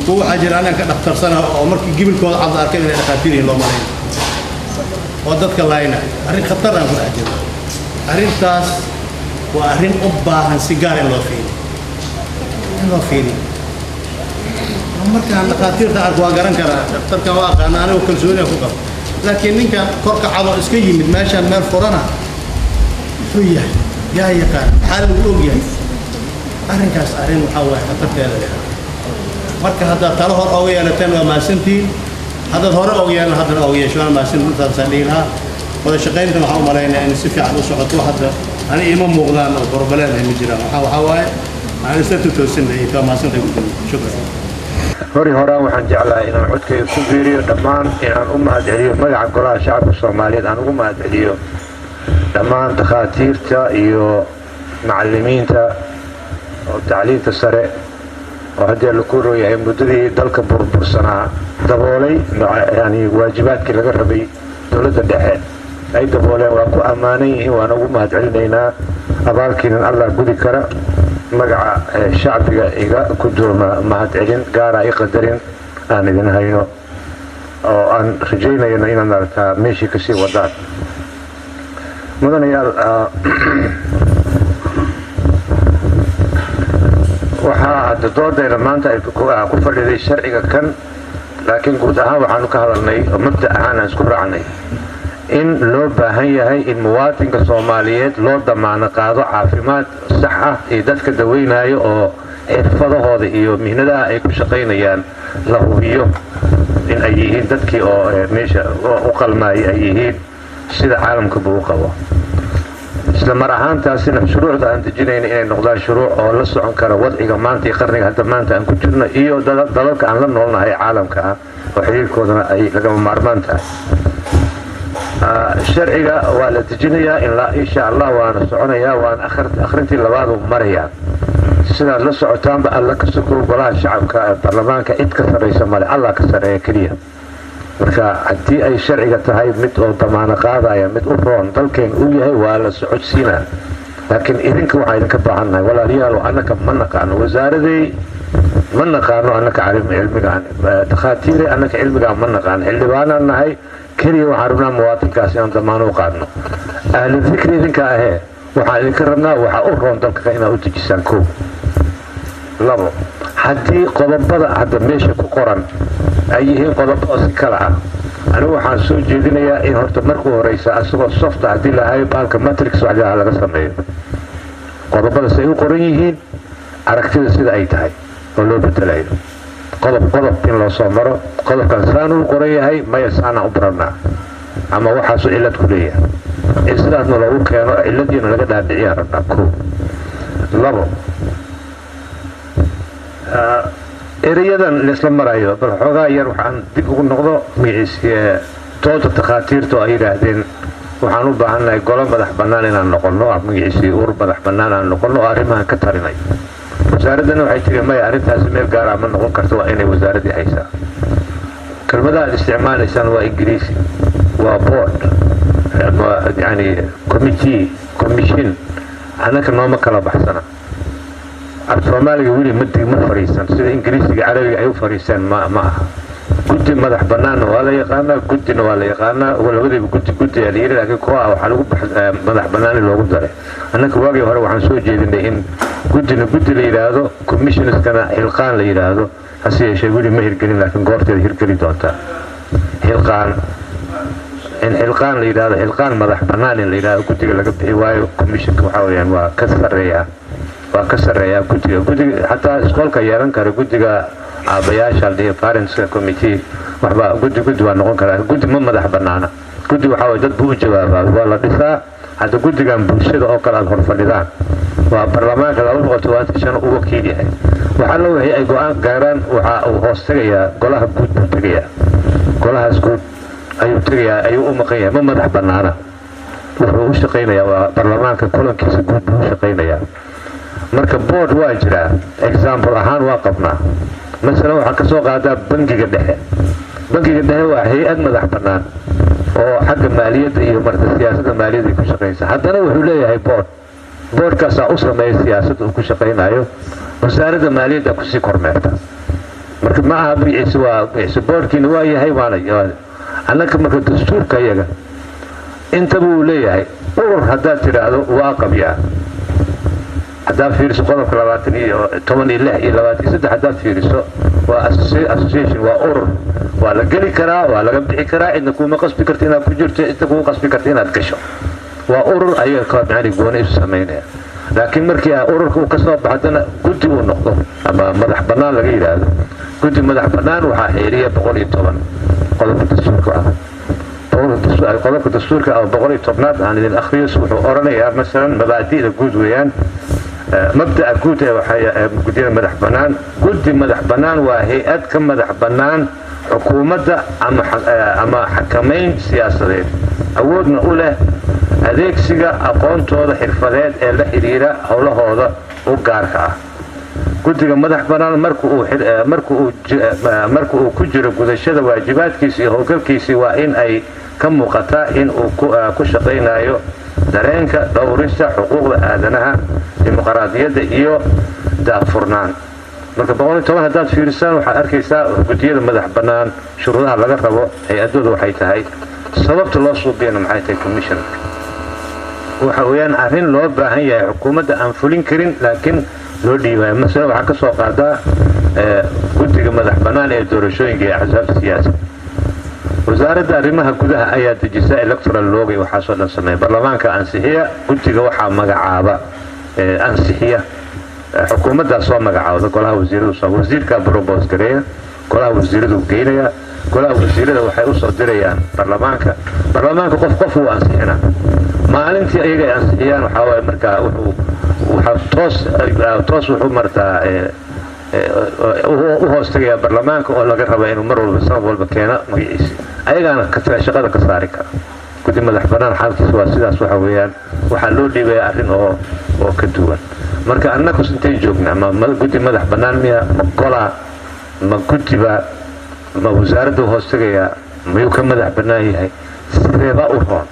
kuwa waxaa jira anigaan ka dhakhtarsana oo markii gibilkooda cad la arkay inay dhakhaatiir yihiin loo malaynayo oo dadka laayna, arrin khatar aan ku dhex jirno. Arrintaas waa arrin u baahan si gaar in loo fiiriyo, in loo fiiriyo. Markaan dhakhaatiirta arko waa garan karaa dhakhtarkan, waa aqaana anigoo kalsooniya ku qabo. Laakiin ninkan korka cadoo iska yimid meeshaan meel furana muxuu yahay? Yaa yaqaan? Maxaa lagu og yahay? Arrinkaas arrin waxaa waaye khatarteeda leh. Marka haddaad talo hor ooga yeelateen waa mahadsantihiin. Haddaad hore ooga yeelan, haddana ooga yeesho, waana mahadsan. Intaasaan dhihi lahaa. Wada shaqayntan waxaan u malaynayaa in si fiican u socoto. Hadda ani ima muuqdaan oo problem ay ma jiraan. Waxaa waaye aan isla tutoosinay. Waa mahadsantahay gudoomiye, shukran. Hori horaan waxaan jeclahay inaan codkayga ku biiriyo dhammaan, inaan u mahadceliyo magaca Golaha Shacabka Soomaaliyeed, aan ugu mahadceliyo dhammaan takhaatiirta iyo macallimiinta oo tacliinta sare oo haddii la ku rooyahay muddadii dalka burbursanaa daboolay, yani waajibaadkii laga rabay dowladda dhexe ay dabooleen. Waa ku ammaanan yihiin, waana ugu mahadcelinaynaa. Abaalkiinan Allah gudi kara. Magaca shacbiga iga guddooma mahadcelin gaara i qadarin aan idin hayno oo aan rajaynayno inaad maaragtaa meeshii kasii wadaan. Mudanayaal, waxaa hadda doodayna maanta ay ku fadhiday sharciga kan, laakiin guud ahaan waxaanu ka hadalnay oo mabda ahaan aan isku raacnay in loo baahan yahay in muwaadinka Soomaaliyeed loo damaano qaado caafimaad sax ah iyo dadka daweynayo oo xirfadahooda iyo mihnadaha ay ku shaqaynayaan la hubiyo in ay yihiin dadkii oo meesha u qalmaayay ay yihiin, sida caalamkaba u qabo. Isla mar ahaantaasina shuruucda aan dejinayna inay noqdaan shuruuc oo la socon kara wadciga maanta iyo qarniga hadda maanta aan ku jirno iyo dalalka aan la noolnahay caalamka ah oo xiriirkoodana ay lagama maarmaan tahay. Sharciga waa la dejinayaa insha Allah, waana soconayaa, waana akhrintii labaadu marayaa. Sidaad la socotaanba, Alla ka sokow Golaha Shacabka ee baarlamaanka cid ka sarraysa male, Allah ka sarreeya keliya. Marka haddii ay sharciga tahay mid oo damaano qaadaya, mid u roon dalkeen uu yahay, waa la socodsiinaa. Laakiin idinka waxaa idinka baahannahay, walaalayaal, annaka ma naqaano wasaaraday, ma naqaano annaka cilmigaan takhaatiire, annaka cilmigaan ma naqaano, xildhibaanaan nahay keliya. Waxaan rabnaa muwaadinkaas inaan damaano u qaadno. Ahlu dikri idinka ahee, waxaan idinka rabnaa waxaa u roon dalka inaad u dejisaan. Kow, labo, haddii qodobada hadda meesha ku qoran ay yihiin qodobo si kala ah, anigu waxaan soo jeedinayaa in horta markuu horeysa asagoo softa haddii lahayo baalka matrix waxyaha laga sameeyo, qodobada say u qoran yihiin, aragtida sida ay tahay oo loo bedelayo, qodob qodob in loo soo maro. Qodobkan saan uu qoran yahay, maya, saanaan u baranaa ama waxaasuu cillad ku leeyahay, in sidaasna loogu keeno, cilladiina laga dhaadhiciyaan rabnaa. Koo, labo, ereyadan laisla marayo bal xoogaa yar waxaan dib ugu noqdo magaciis dooda takhaatiirta oo ay yidhaahdeen waxaan u baahannahay golo madax bannaan inaan noqonno, magaciisii ur madax bannaan aan noqonno oo arrimahan ka talinay. Wasaaraddana waxay tiri maya, arrintaasi meel gaara ma noqon karto, waa inay wasaaraddii haysaa. Kelmadaha aad isticmaalaysaan waa Ingiriisi, waa board, yani committee. Commission annaka nooma kala baxsana. Af Soomaaliga weli ma ma fariisan sida Ingiriisiga, Carabiga ay u fariiseen. Ma aha. Guddi madax bannaanna waa la yaqaanaa, guddina waa la yaqaanaa, labadiiba guddi guddi ayaa la yidhi, laakiin kuwa waxaa lagu madax bannaani loogu daray. Annaka waagii hore waxaan soo jeedinay in guddina guddi la yidhaahdo, commissionerskana xilqaan la yidhaahdo. Hase yeeshee weli ma hirgelin, laakiin goorteeda hirgeli doontaa. Xilqaan, in xilqaan la yidhaahdo, xilqaan madax bannaan in la yidhaahdo, guddiga laga bixi waayo. Commissionka waxaa weeyaan waa ka sarreeyaa, waa ka sarreeyaa guddiga. Guddiga xataa iskoolka yeelan kara, guddiga aabayaasha la dhihi, parents committee, waxba guddi guddi waa noqon karaa. Guddi ma madax bannaana. Guddi waxaa waye dad buu u jawaabaa, waa la dhisaa. Hadda guddigan bulshada oo kale aad horfadhidaan waa baarlamaanka 275 u wakiil yahay. Waxaa la wixii ay go-aan gaaraan waxa uu hoos tegayaa golaha guud buu tegayaa, golahaas guud ayuu tegayaa, ayuu u maqan yahay. Ma madax bannaana. Wuxuu u shaqaynayaa waa baarlamaanka kulankiisa guud buu u shaqaynayaa. Marka board waa jiraa, example ahaan waa qabnaa. Masalan waxaa ka soo qaadaa bangiga dhexe. Bangiga dhexe waa hay-ad madax bannaan oo xagga maaliyadda iyo marta siyaasadda maaliyadda ku shaqaysa. Haddana wuxuu leeyahay board. Boardkaasaa u sameeya siyaasadda uu ku shaqaynayo, wasaaradda maaliyadda kusii kormeerta. Marka ma aha magaciisi, waa magaciisi boardkiina waa yahay waana annaka. Marka dastuurka iyaga intaba uu leeyahay. Urur haddaad tidhaahdo waa qabyaa. Haddaad fiiriso qodobka 20 iyo 16 iyo 23 haddaad fiiriso, waa association, waa urur. Waa la geli karaa, waa laga bixi karaa. Cidna kuuma qasbi karta inaad ku jirto, cidna kugu qasbi karta inaad gasho. Waa urur ayaga ka macni gooni isu samaynaya. Laakiin markii ururka uu ka soo baxo, haddana guddi uu noqdo ama madax bannaan laga yidhaahdo, guddi madax bannaan waxaa xeeriya 110 qodobka dastuurka ah. Qodobka dastuurka ah 110aad aan idin akhriyo wuxuu oranayaa, masalan mabaadi'da guud weeyaan, mabda'a guud ee waxay guddiyada madax bannaan: guddi madax bannaan waa hay-ad ka madax bannaan xukuumadda ama xakamayn siyaasadeed, awoodna u leh adeegsiga aqoontooda xirfadeed ee la xidhiira howlahooda u gaarka ah. Guddiga madax bannaan marka uu ku jiro gudashada waajibaadkiisa iyo howlgalkiisii, waa in ay ka muuqataa in uu ku shaqaynayo dareenka dhowrista xuquuqda aadanaha, dimuqraadiyadda iyo daahfurnaan. Marka 110 haddaad fiirisaan, waxaad arkaysaa guddiyada madax bannaan shuruudaha laga rabo, hay-adooda waxay tahay, sababta loo suubiyana maxay tahay. Commissionerka waxa weeyaan arrin loo baahan yahay, xukuumadda aan fulin karin laakiin loo dhiibayo. Masalan waxaa ka soo qaadaa guddiga madax bannaan ee doorashooyinka iyo axsaabta siyaasa. Wasaaradda arrimaha gudaha ayaa dejisa electoral lawga, waxaasoo dhan sameeya, baarlamaanka ansixiya. Guddiga waxaa magacaaba, ansixiya xukuumaddaa soo magacaawda, golaha wasiiradu soo, wasiirkaa propose gareeya, golaha wasiiradu geynaya, golaha wasiirada waxay usoo dirayaan baarlamaanka. Baarlamaanka qof qof wuu ansixinaa. Maalintii ayaga ay ansixiyaan waxaa waaye markaa wuxuu waxaa toos toos wuxuu martaa u hoos tagayaa baarlamaanka, oo laga raba inuu mar walba, sanad walba keeno magaciisi. Ayagaana shaqada ka saari kara. Guddi madax bannaan xaalkiisa waa sidaas. Waxa weeyaan waxaa loo dhiibaya arrin oo ka duwan. Marka annagu intay joognaa, ma guddi madax bannaan miya, ma golaa, ma guddiba, ma wasaaradda hoos tagayaa, miyuu ka madax bannaan yahay? Sideebaa u roon?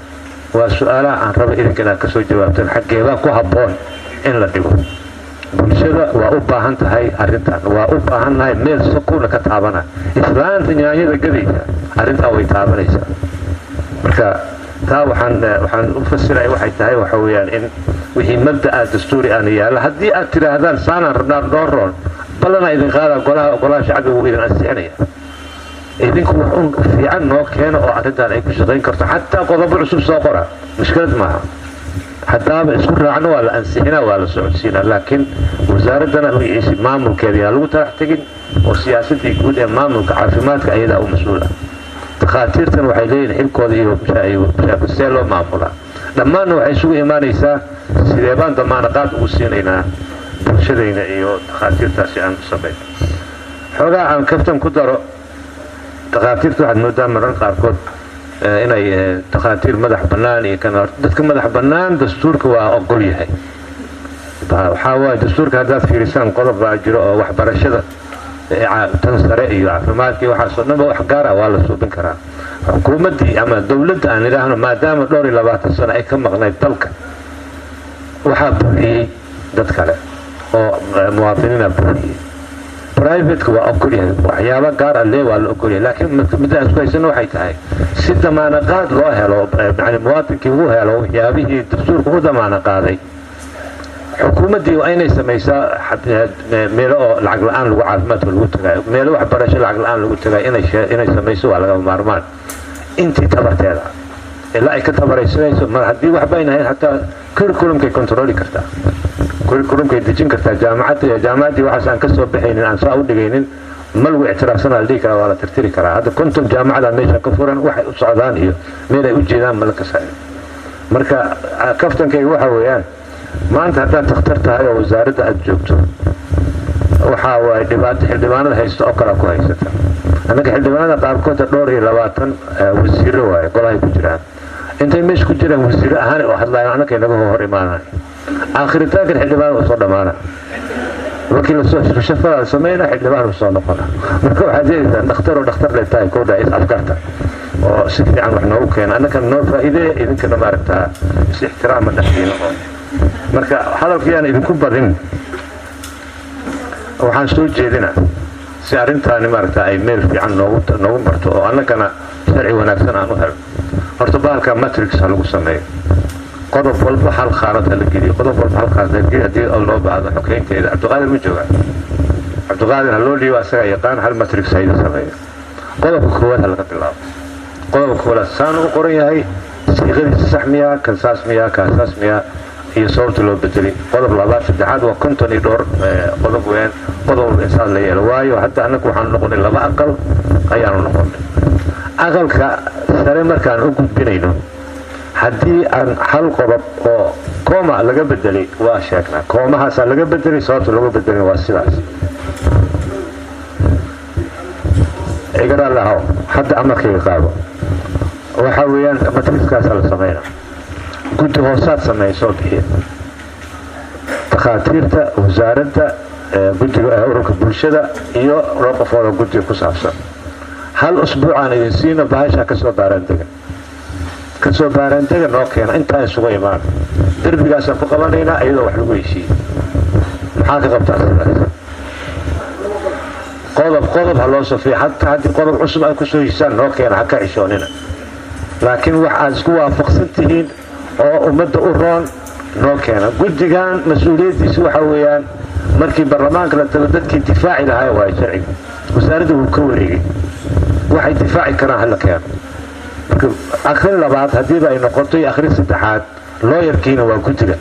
Waa su-aalaha aan raba idinka inaad kasoo jawaabtaan. Xaggeebaa ku habboon in la dhigo? Bulshada waa u baahan tahay arrintan, waa u baahannahay. Meel sakuuna ka taabana islaanta nyaanyada gadaysa, arrintan way taabanaysaa. Marka taa waxaan u fasiraya waxay tahay, waxa weeyaan in wixii mabda'a dastuuri aana yaalla, haddii aad tidhaahdaan saanaan rabnaa noo roon, ballanaa idin qaadaa, golaha shacbiga wuu idin ansixinaya. Idinku wax un fiican noo keena oo arrintan ay ku shaqayn karto. Xataa qodobo cusub soo qora, mushkilad maaha. Haddaaba isku raacno, waa la ansixinaa, waa la socodsiinaa. Laakiin wasaaraddana magaciisi maamulkeeda yaa lagu talax tegin, oo siyaasaddii guud ee maamulka caafimaadka ayadaa u mas-uul ah. Takhaatiirtan waxay leeyihin xilkooda iyo see loo maamulaa. Dhammaanna waxay isugu imaanaysaa sidee baan damaanaqaad ugu siinaynaa bulshadayna iyo takhaatiirtaasi aan u samayn. Xoogaa aan kaftan ku daro, takhaatiirta waxaad moodaa marar qaarkood inay takhaatiir madax bannaan iyo kan dadka madax bannaan dastuurka waa ogol yahay. Waxaa waaye dastuurka haddaad fiirisaan, qodob baa jiro oo waxbarashada tan sare iyo caafimaadka iyo waxaasoo dhanba wax gaar ah waa la suubin karaa. Xukuumaddii ama dowladda aan idhaahno, maadaama dhowr iyo 20 sano ay ka maqnayd dalka. Waxaa buuxiyey dad kale oo muwaadiniina buuxiyey. Privateka waa ogolyahay, waxyaaba gaar ah lee waa la ogolyahay, laakiin midda aan isku haysano waxay tahay si damaanaqaad loo helo, yani muwaadinkii uu helo waxyaabihii dastuurka u damaana qaaday, xukuumaddii waa inay samaysaa meelo oo lacag la-aan lagu caafimaadka lagu tagayo, meelo waxbarasho lacag la-aan lagu tagayo inay samayso waa lagama maarmaan intii tabarteeda ilaa ay ka tabaraysanayso. Mar haddii waxba ayna hayn, xataa curriculumkay controli kartaa, curriculumkay dejin kartaa. Jaamacadda, jaamacaddii waxaas aan ka soo baxaynin, aan saa u dhigaynin, ma lagu ictiraafsanaa la dhihi karaa, waa la tirtiri karaa. Hadda 50 jaamacada meesha ka furan, waxay u socdaan iyo meel ay u jeedaan ma la kasayo. Marka kaftankayga waxa weeyaan, maanta haddaad takhtar tahay oo wasaaradda aad joogto, waxaa waaye dhibaato xildhibaanada haysta oo kalea ku haysata. Annaga xildhibaanada qaarkood 24 wasiiro waaye golahay ku jiraan. Intay meesha ku jiraan wasiiro ahaan oo hadlaayaan, annaka inaga hor imaanay. Aakhiritaankan xildhibaan uu soo dhammaana, markii lasoo shafada sameyna xildhibaan uu soo noqona. Marka waxaad yeelaysaa dhakhtar oo dhakhtar le tahay kowdha is afkarta oo si fiican wax noogu keena, annakana noo faa'iideeya, idinkana maaragtaa is ixtiraama dhexdiina. Oo marka hadalkii aan idinku badin, waxaan soo jeedina si arrintaani maaragta ay meel fiican noogu marto oo annagana sharci wanaagsan aan u helo, horta bahalka matrix ha lagu sameeyo. Qodob walba hal khaanad ha la geliyo, qodob walba hal khaanad ha la geliyo. Haddii loo baahdo xogeynteeda, Cabdiqaadir ma jooga? Cabdiqaadir ha loo dhiibo, asagaa yaqaan. Hal matrix ha ida sameeyo. Qodobka koowaad ha laga bilaabo. Qodobka koowaad saan ugu qoran yahay, siiqadiisa sax miyaa, kan saas miyaa, kaa saas miyaa, iyo sababta loo bedelay. Qodob labaad, saddexaad, waa 50 iyo dhowr qodob weyn. Qodob walba insaas la yeelo, waayo hadda annagu waxaanu noqonay laba aqal ayaanu noqonay. Aqalka sare markaan u gudbinayno, haddii aan hal qodob oo comma laga bedelay, waa sheegnaa commahaasaa laga bedelay, sababta looga bedelin waa sidaas. Igaraalahow, hadda amarkayga qaado. Waxa weeyaan matrixkaasaa la sameynaa, guddi hoosaad sameeya, soo bixiya takhaatiirta, wasaaradda, guddiga ururka bulshada iyo loo qofoodoo guddiga ku saabsan. Hal usbuucaan idin siino, bahashaa kasoo baaraandega, kasoo baaraandega, noo keena. Intaa isugu imaan, derbigaasaan ku qabanaynaa iyadoo wax lagu heshiiyey. Maxaa ka qabtaa sidaas? Qodob qodob ha loo safiyo. Hataa haddii qodob cusub aad kusoo heshisaan, noo keena, ha ka xishoonina, laakiin wax aad isku waafaqsan tihiin oo ummadda u roon noo keena. Guddigan mas-uuliyaddiisa waxa weeyaan markii baarlamaanka la tago dadkii difaaci lahaa waayo sharciga wasaaradda wuu ka wareegay, waxay difaaci karaan hala keeno. Marka akrin labaad haddiiba ay noqoto iyo akrin saddexaad, looyarkiina waa guddiga.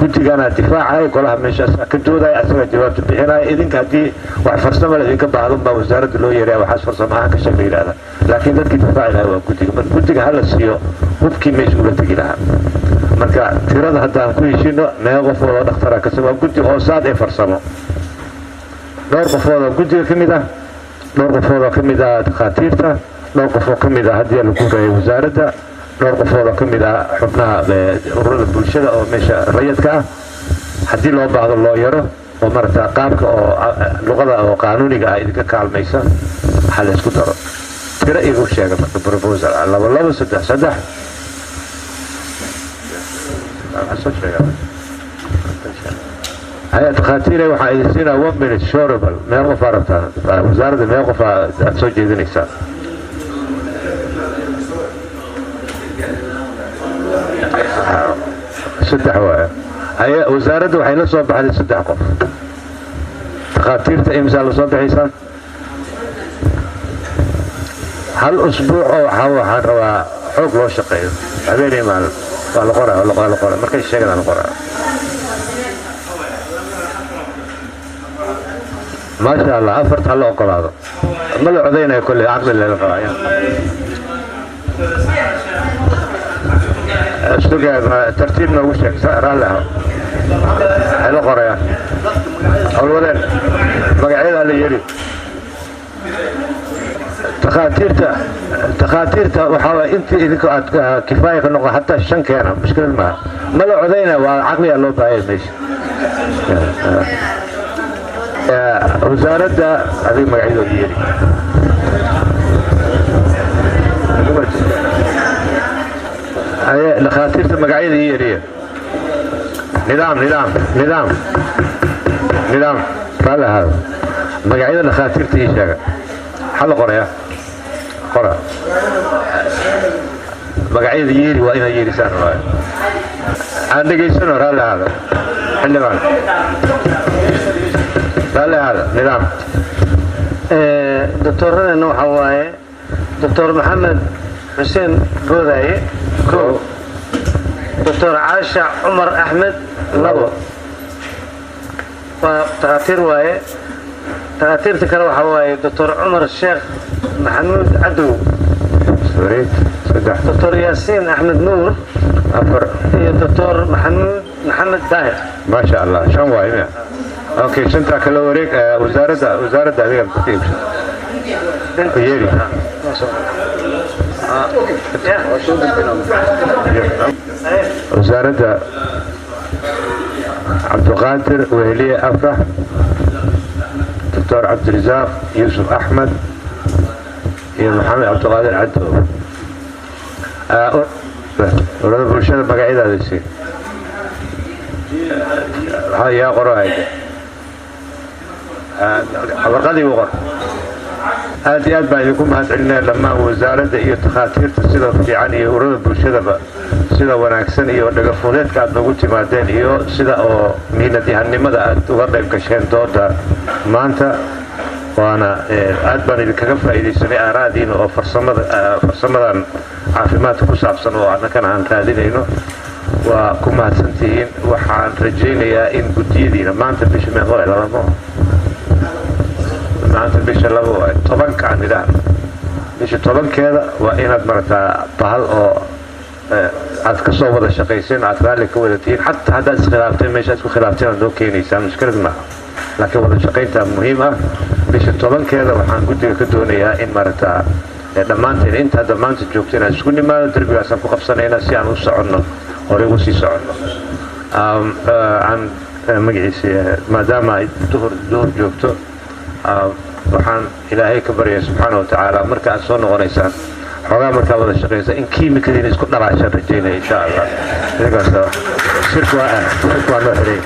Guddigana difaacaya golaha, meeshaas ka doodaya, asagaa jawaabta bixinaya. Idinka haddii wax farsamo la idinka baahdo baa wasaaradda loo yeeraya, waxaas farsamo ahaan ka sheeg la yidhahda, laakiin dadkii difaaci lahaa waa guddiga. Marka guddiga hala siiyo hubkii meesha ula tegi lahaa. Marka tirada haddaan ku heshino, meeqa qofood oo dhakhtara kasta? Waa guddi hoosaad ee farsamo. Dhowr qofood oo guddiga ka mid ah, dhowr qofood oo ka mid ah dhakhaatiirta, dhowr qof oo ka mid ah haddii lagu reeyay wasaaradda, dhowr qofood oo ka mid ah xubnaha ururada bulshada oo meesha rayadka ah. Haddii loo baahdo loo yaro oo maaragta qaabka oo luqada oo qaanuuniga ah idinka kaalmaysa, ha la isku daro. Tiro igu sheega marka proposal, labo labo, saddex saddex. Soo sheega haya takhaatiire, waxaa idin siinaa one minute shorable. Meel qofaa rabtaa wasaaradda? Meel qofaa aad soo jeedinaysaa? Saddex waaya. Haye, wasaaradda waxay la soo baxday saddex qof. Takhaatiirta imsaa la soo baxaysaa? Hal usbuuc oo waxaan rabaa xoog loo shaqeeyo, habeenay maalin. Waa la qoraa, waa la qoraa, markay sheegaan la qoraa. Maasha Allah, afarta ha la ogolaado. Ma la codaynayo kolley, caqli lela rabaa. Suga, tartiib noogu sheeg, raalli aho. Waxay la qorayaan howlwadeen magacyada la yeri takhaatiirta. Takhaatiirta waxaa waay intii idinka aad kifaaya ka noqon, hataa shan keena, mushkilad maaha. Ma la codayna, waa caqligaa loo baahaya meesha. Wasaaradda adiga magacyadooda yeri. Haye, dhakhaatiirta magacyada ii yeriya. Nidaam, nidaam, nidaam, nidaam. Raalli ahaado. Magacyada dhakhaatiirta ii sheega. Maxaa la qorayaa? Qora magacyada. Yeeri, waa inaad yeerisaan waayo. Aan dhegaysano. Raalli ahaado, xildhibaan, raalli ahaado. Nidaam. Doctoradeenna waxaa waaye Doctor Maxamed Xuseen Boodaaye, kow; Doctor Caasha Cumar Axmed, labo. Waa takhaatiir waaye. Takhaatiirta kale waxaa waaye Doctor Cumar Sheekh Maxamuud Cadow, saddex; Doctor Yaasiin Axmed Nuur, afar; iyo Doctor Maxamuud Maxamed Daahir. Maasha Allah, shan waaye miya? Okay, shantaa kala wareeg. Wasaaradda adiga ka iibsa, yeeri. Wasaaradda: Cabdiqaadir Weheliye Afrax, Doctor Cabdirasaaq Yuusuf Axmed iyo Maxamed Cabdiqaadir Cadow. Urada bulshada magacyadaada sii. Yaa qoro hayde warqadii u qor. Aad iyo aad baan idinku mahad celinaya dhammaan wasaaradda iyo takhaatiirta sida fiican iyo urada bulshadaba, sida wanaagsan iyo dhagafuuleedka aad noogu timaadeen iyo sida oo miinadyahanimada aad uga qayb gasheen dooda maanta. Waana aad baan idinkaga faa'iidaysanay aaraadiina oo farsamada, farsamadan caafimaadka ku saabsan oo annakana aan raadinayno. Waa ku mahadsantihiin. Waxaan rajaynayaa in guddiyadiina maanta, bisha meeqo? 2 mo maanta, bisha 2 waay. 10-ka aan idhaahno, bisha 10-keeda waa inaad marataa bahal oo aad ka soo wada shaqayseen, aad raalli ka wada tihiin. Xataa haddaad iskhilaafteen, meesha isku khilaafteen aad noo keenaysaa, mushkilad maaha, laakiin wada shaqayntaa muhiim ah. Bisha 10-keeda waxaan guddiga ka doonayaa in maaragtaa dhammaanteen inta hadda maanta joogto inaan isku nimaado. Derbigaasaan ku qabsanaynaa si aan u soconno, horey ugu sii soconno. Aan magaciisi, maadaama ay duhur joogto, waxaan Ilaahay ka baryaya subxaana wa tacaala marka aad soo noqonaysaan xoogaa markaa wada shaqaysa in kiimikadiina isku dhalaashaan rajaynaya, insha Allah. Idinkaas shirku waa noo xiray.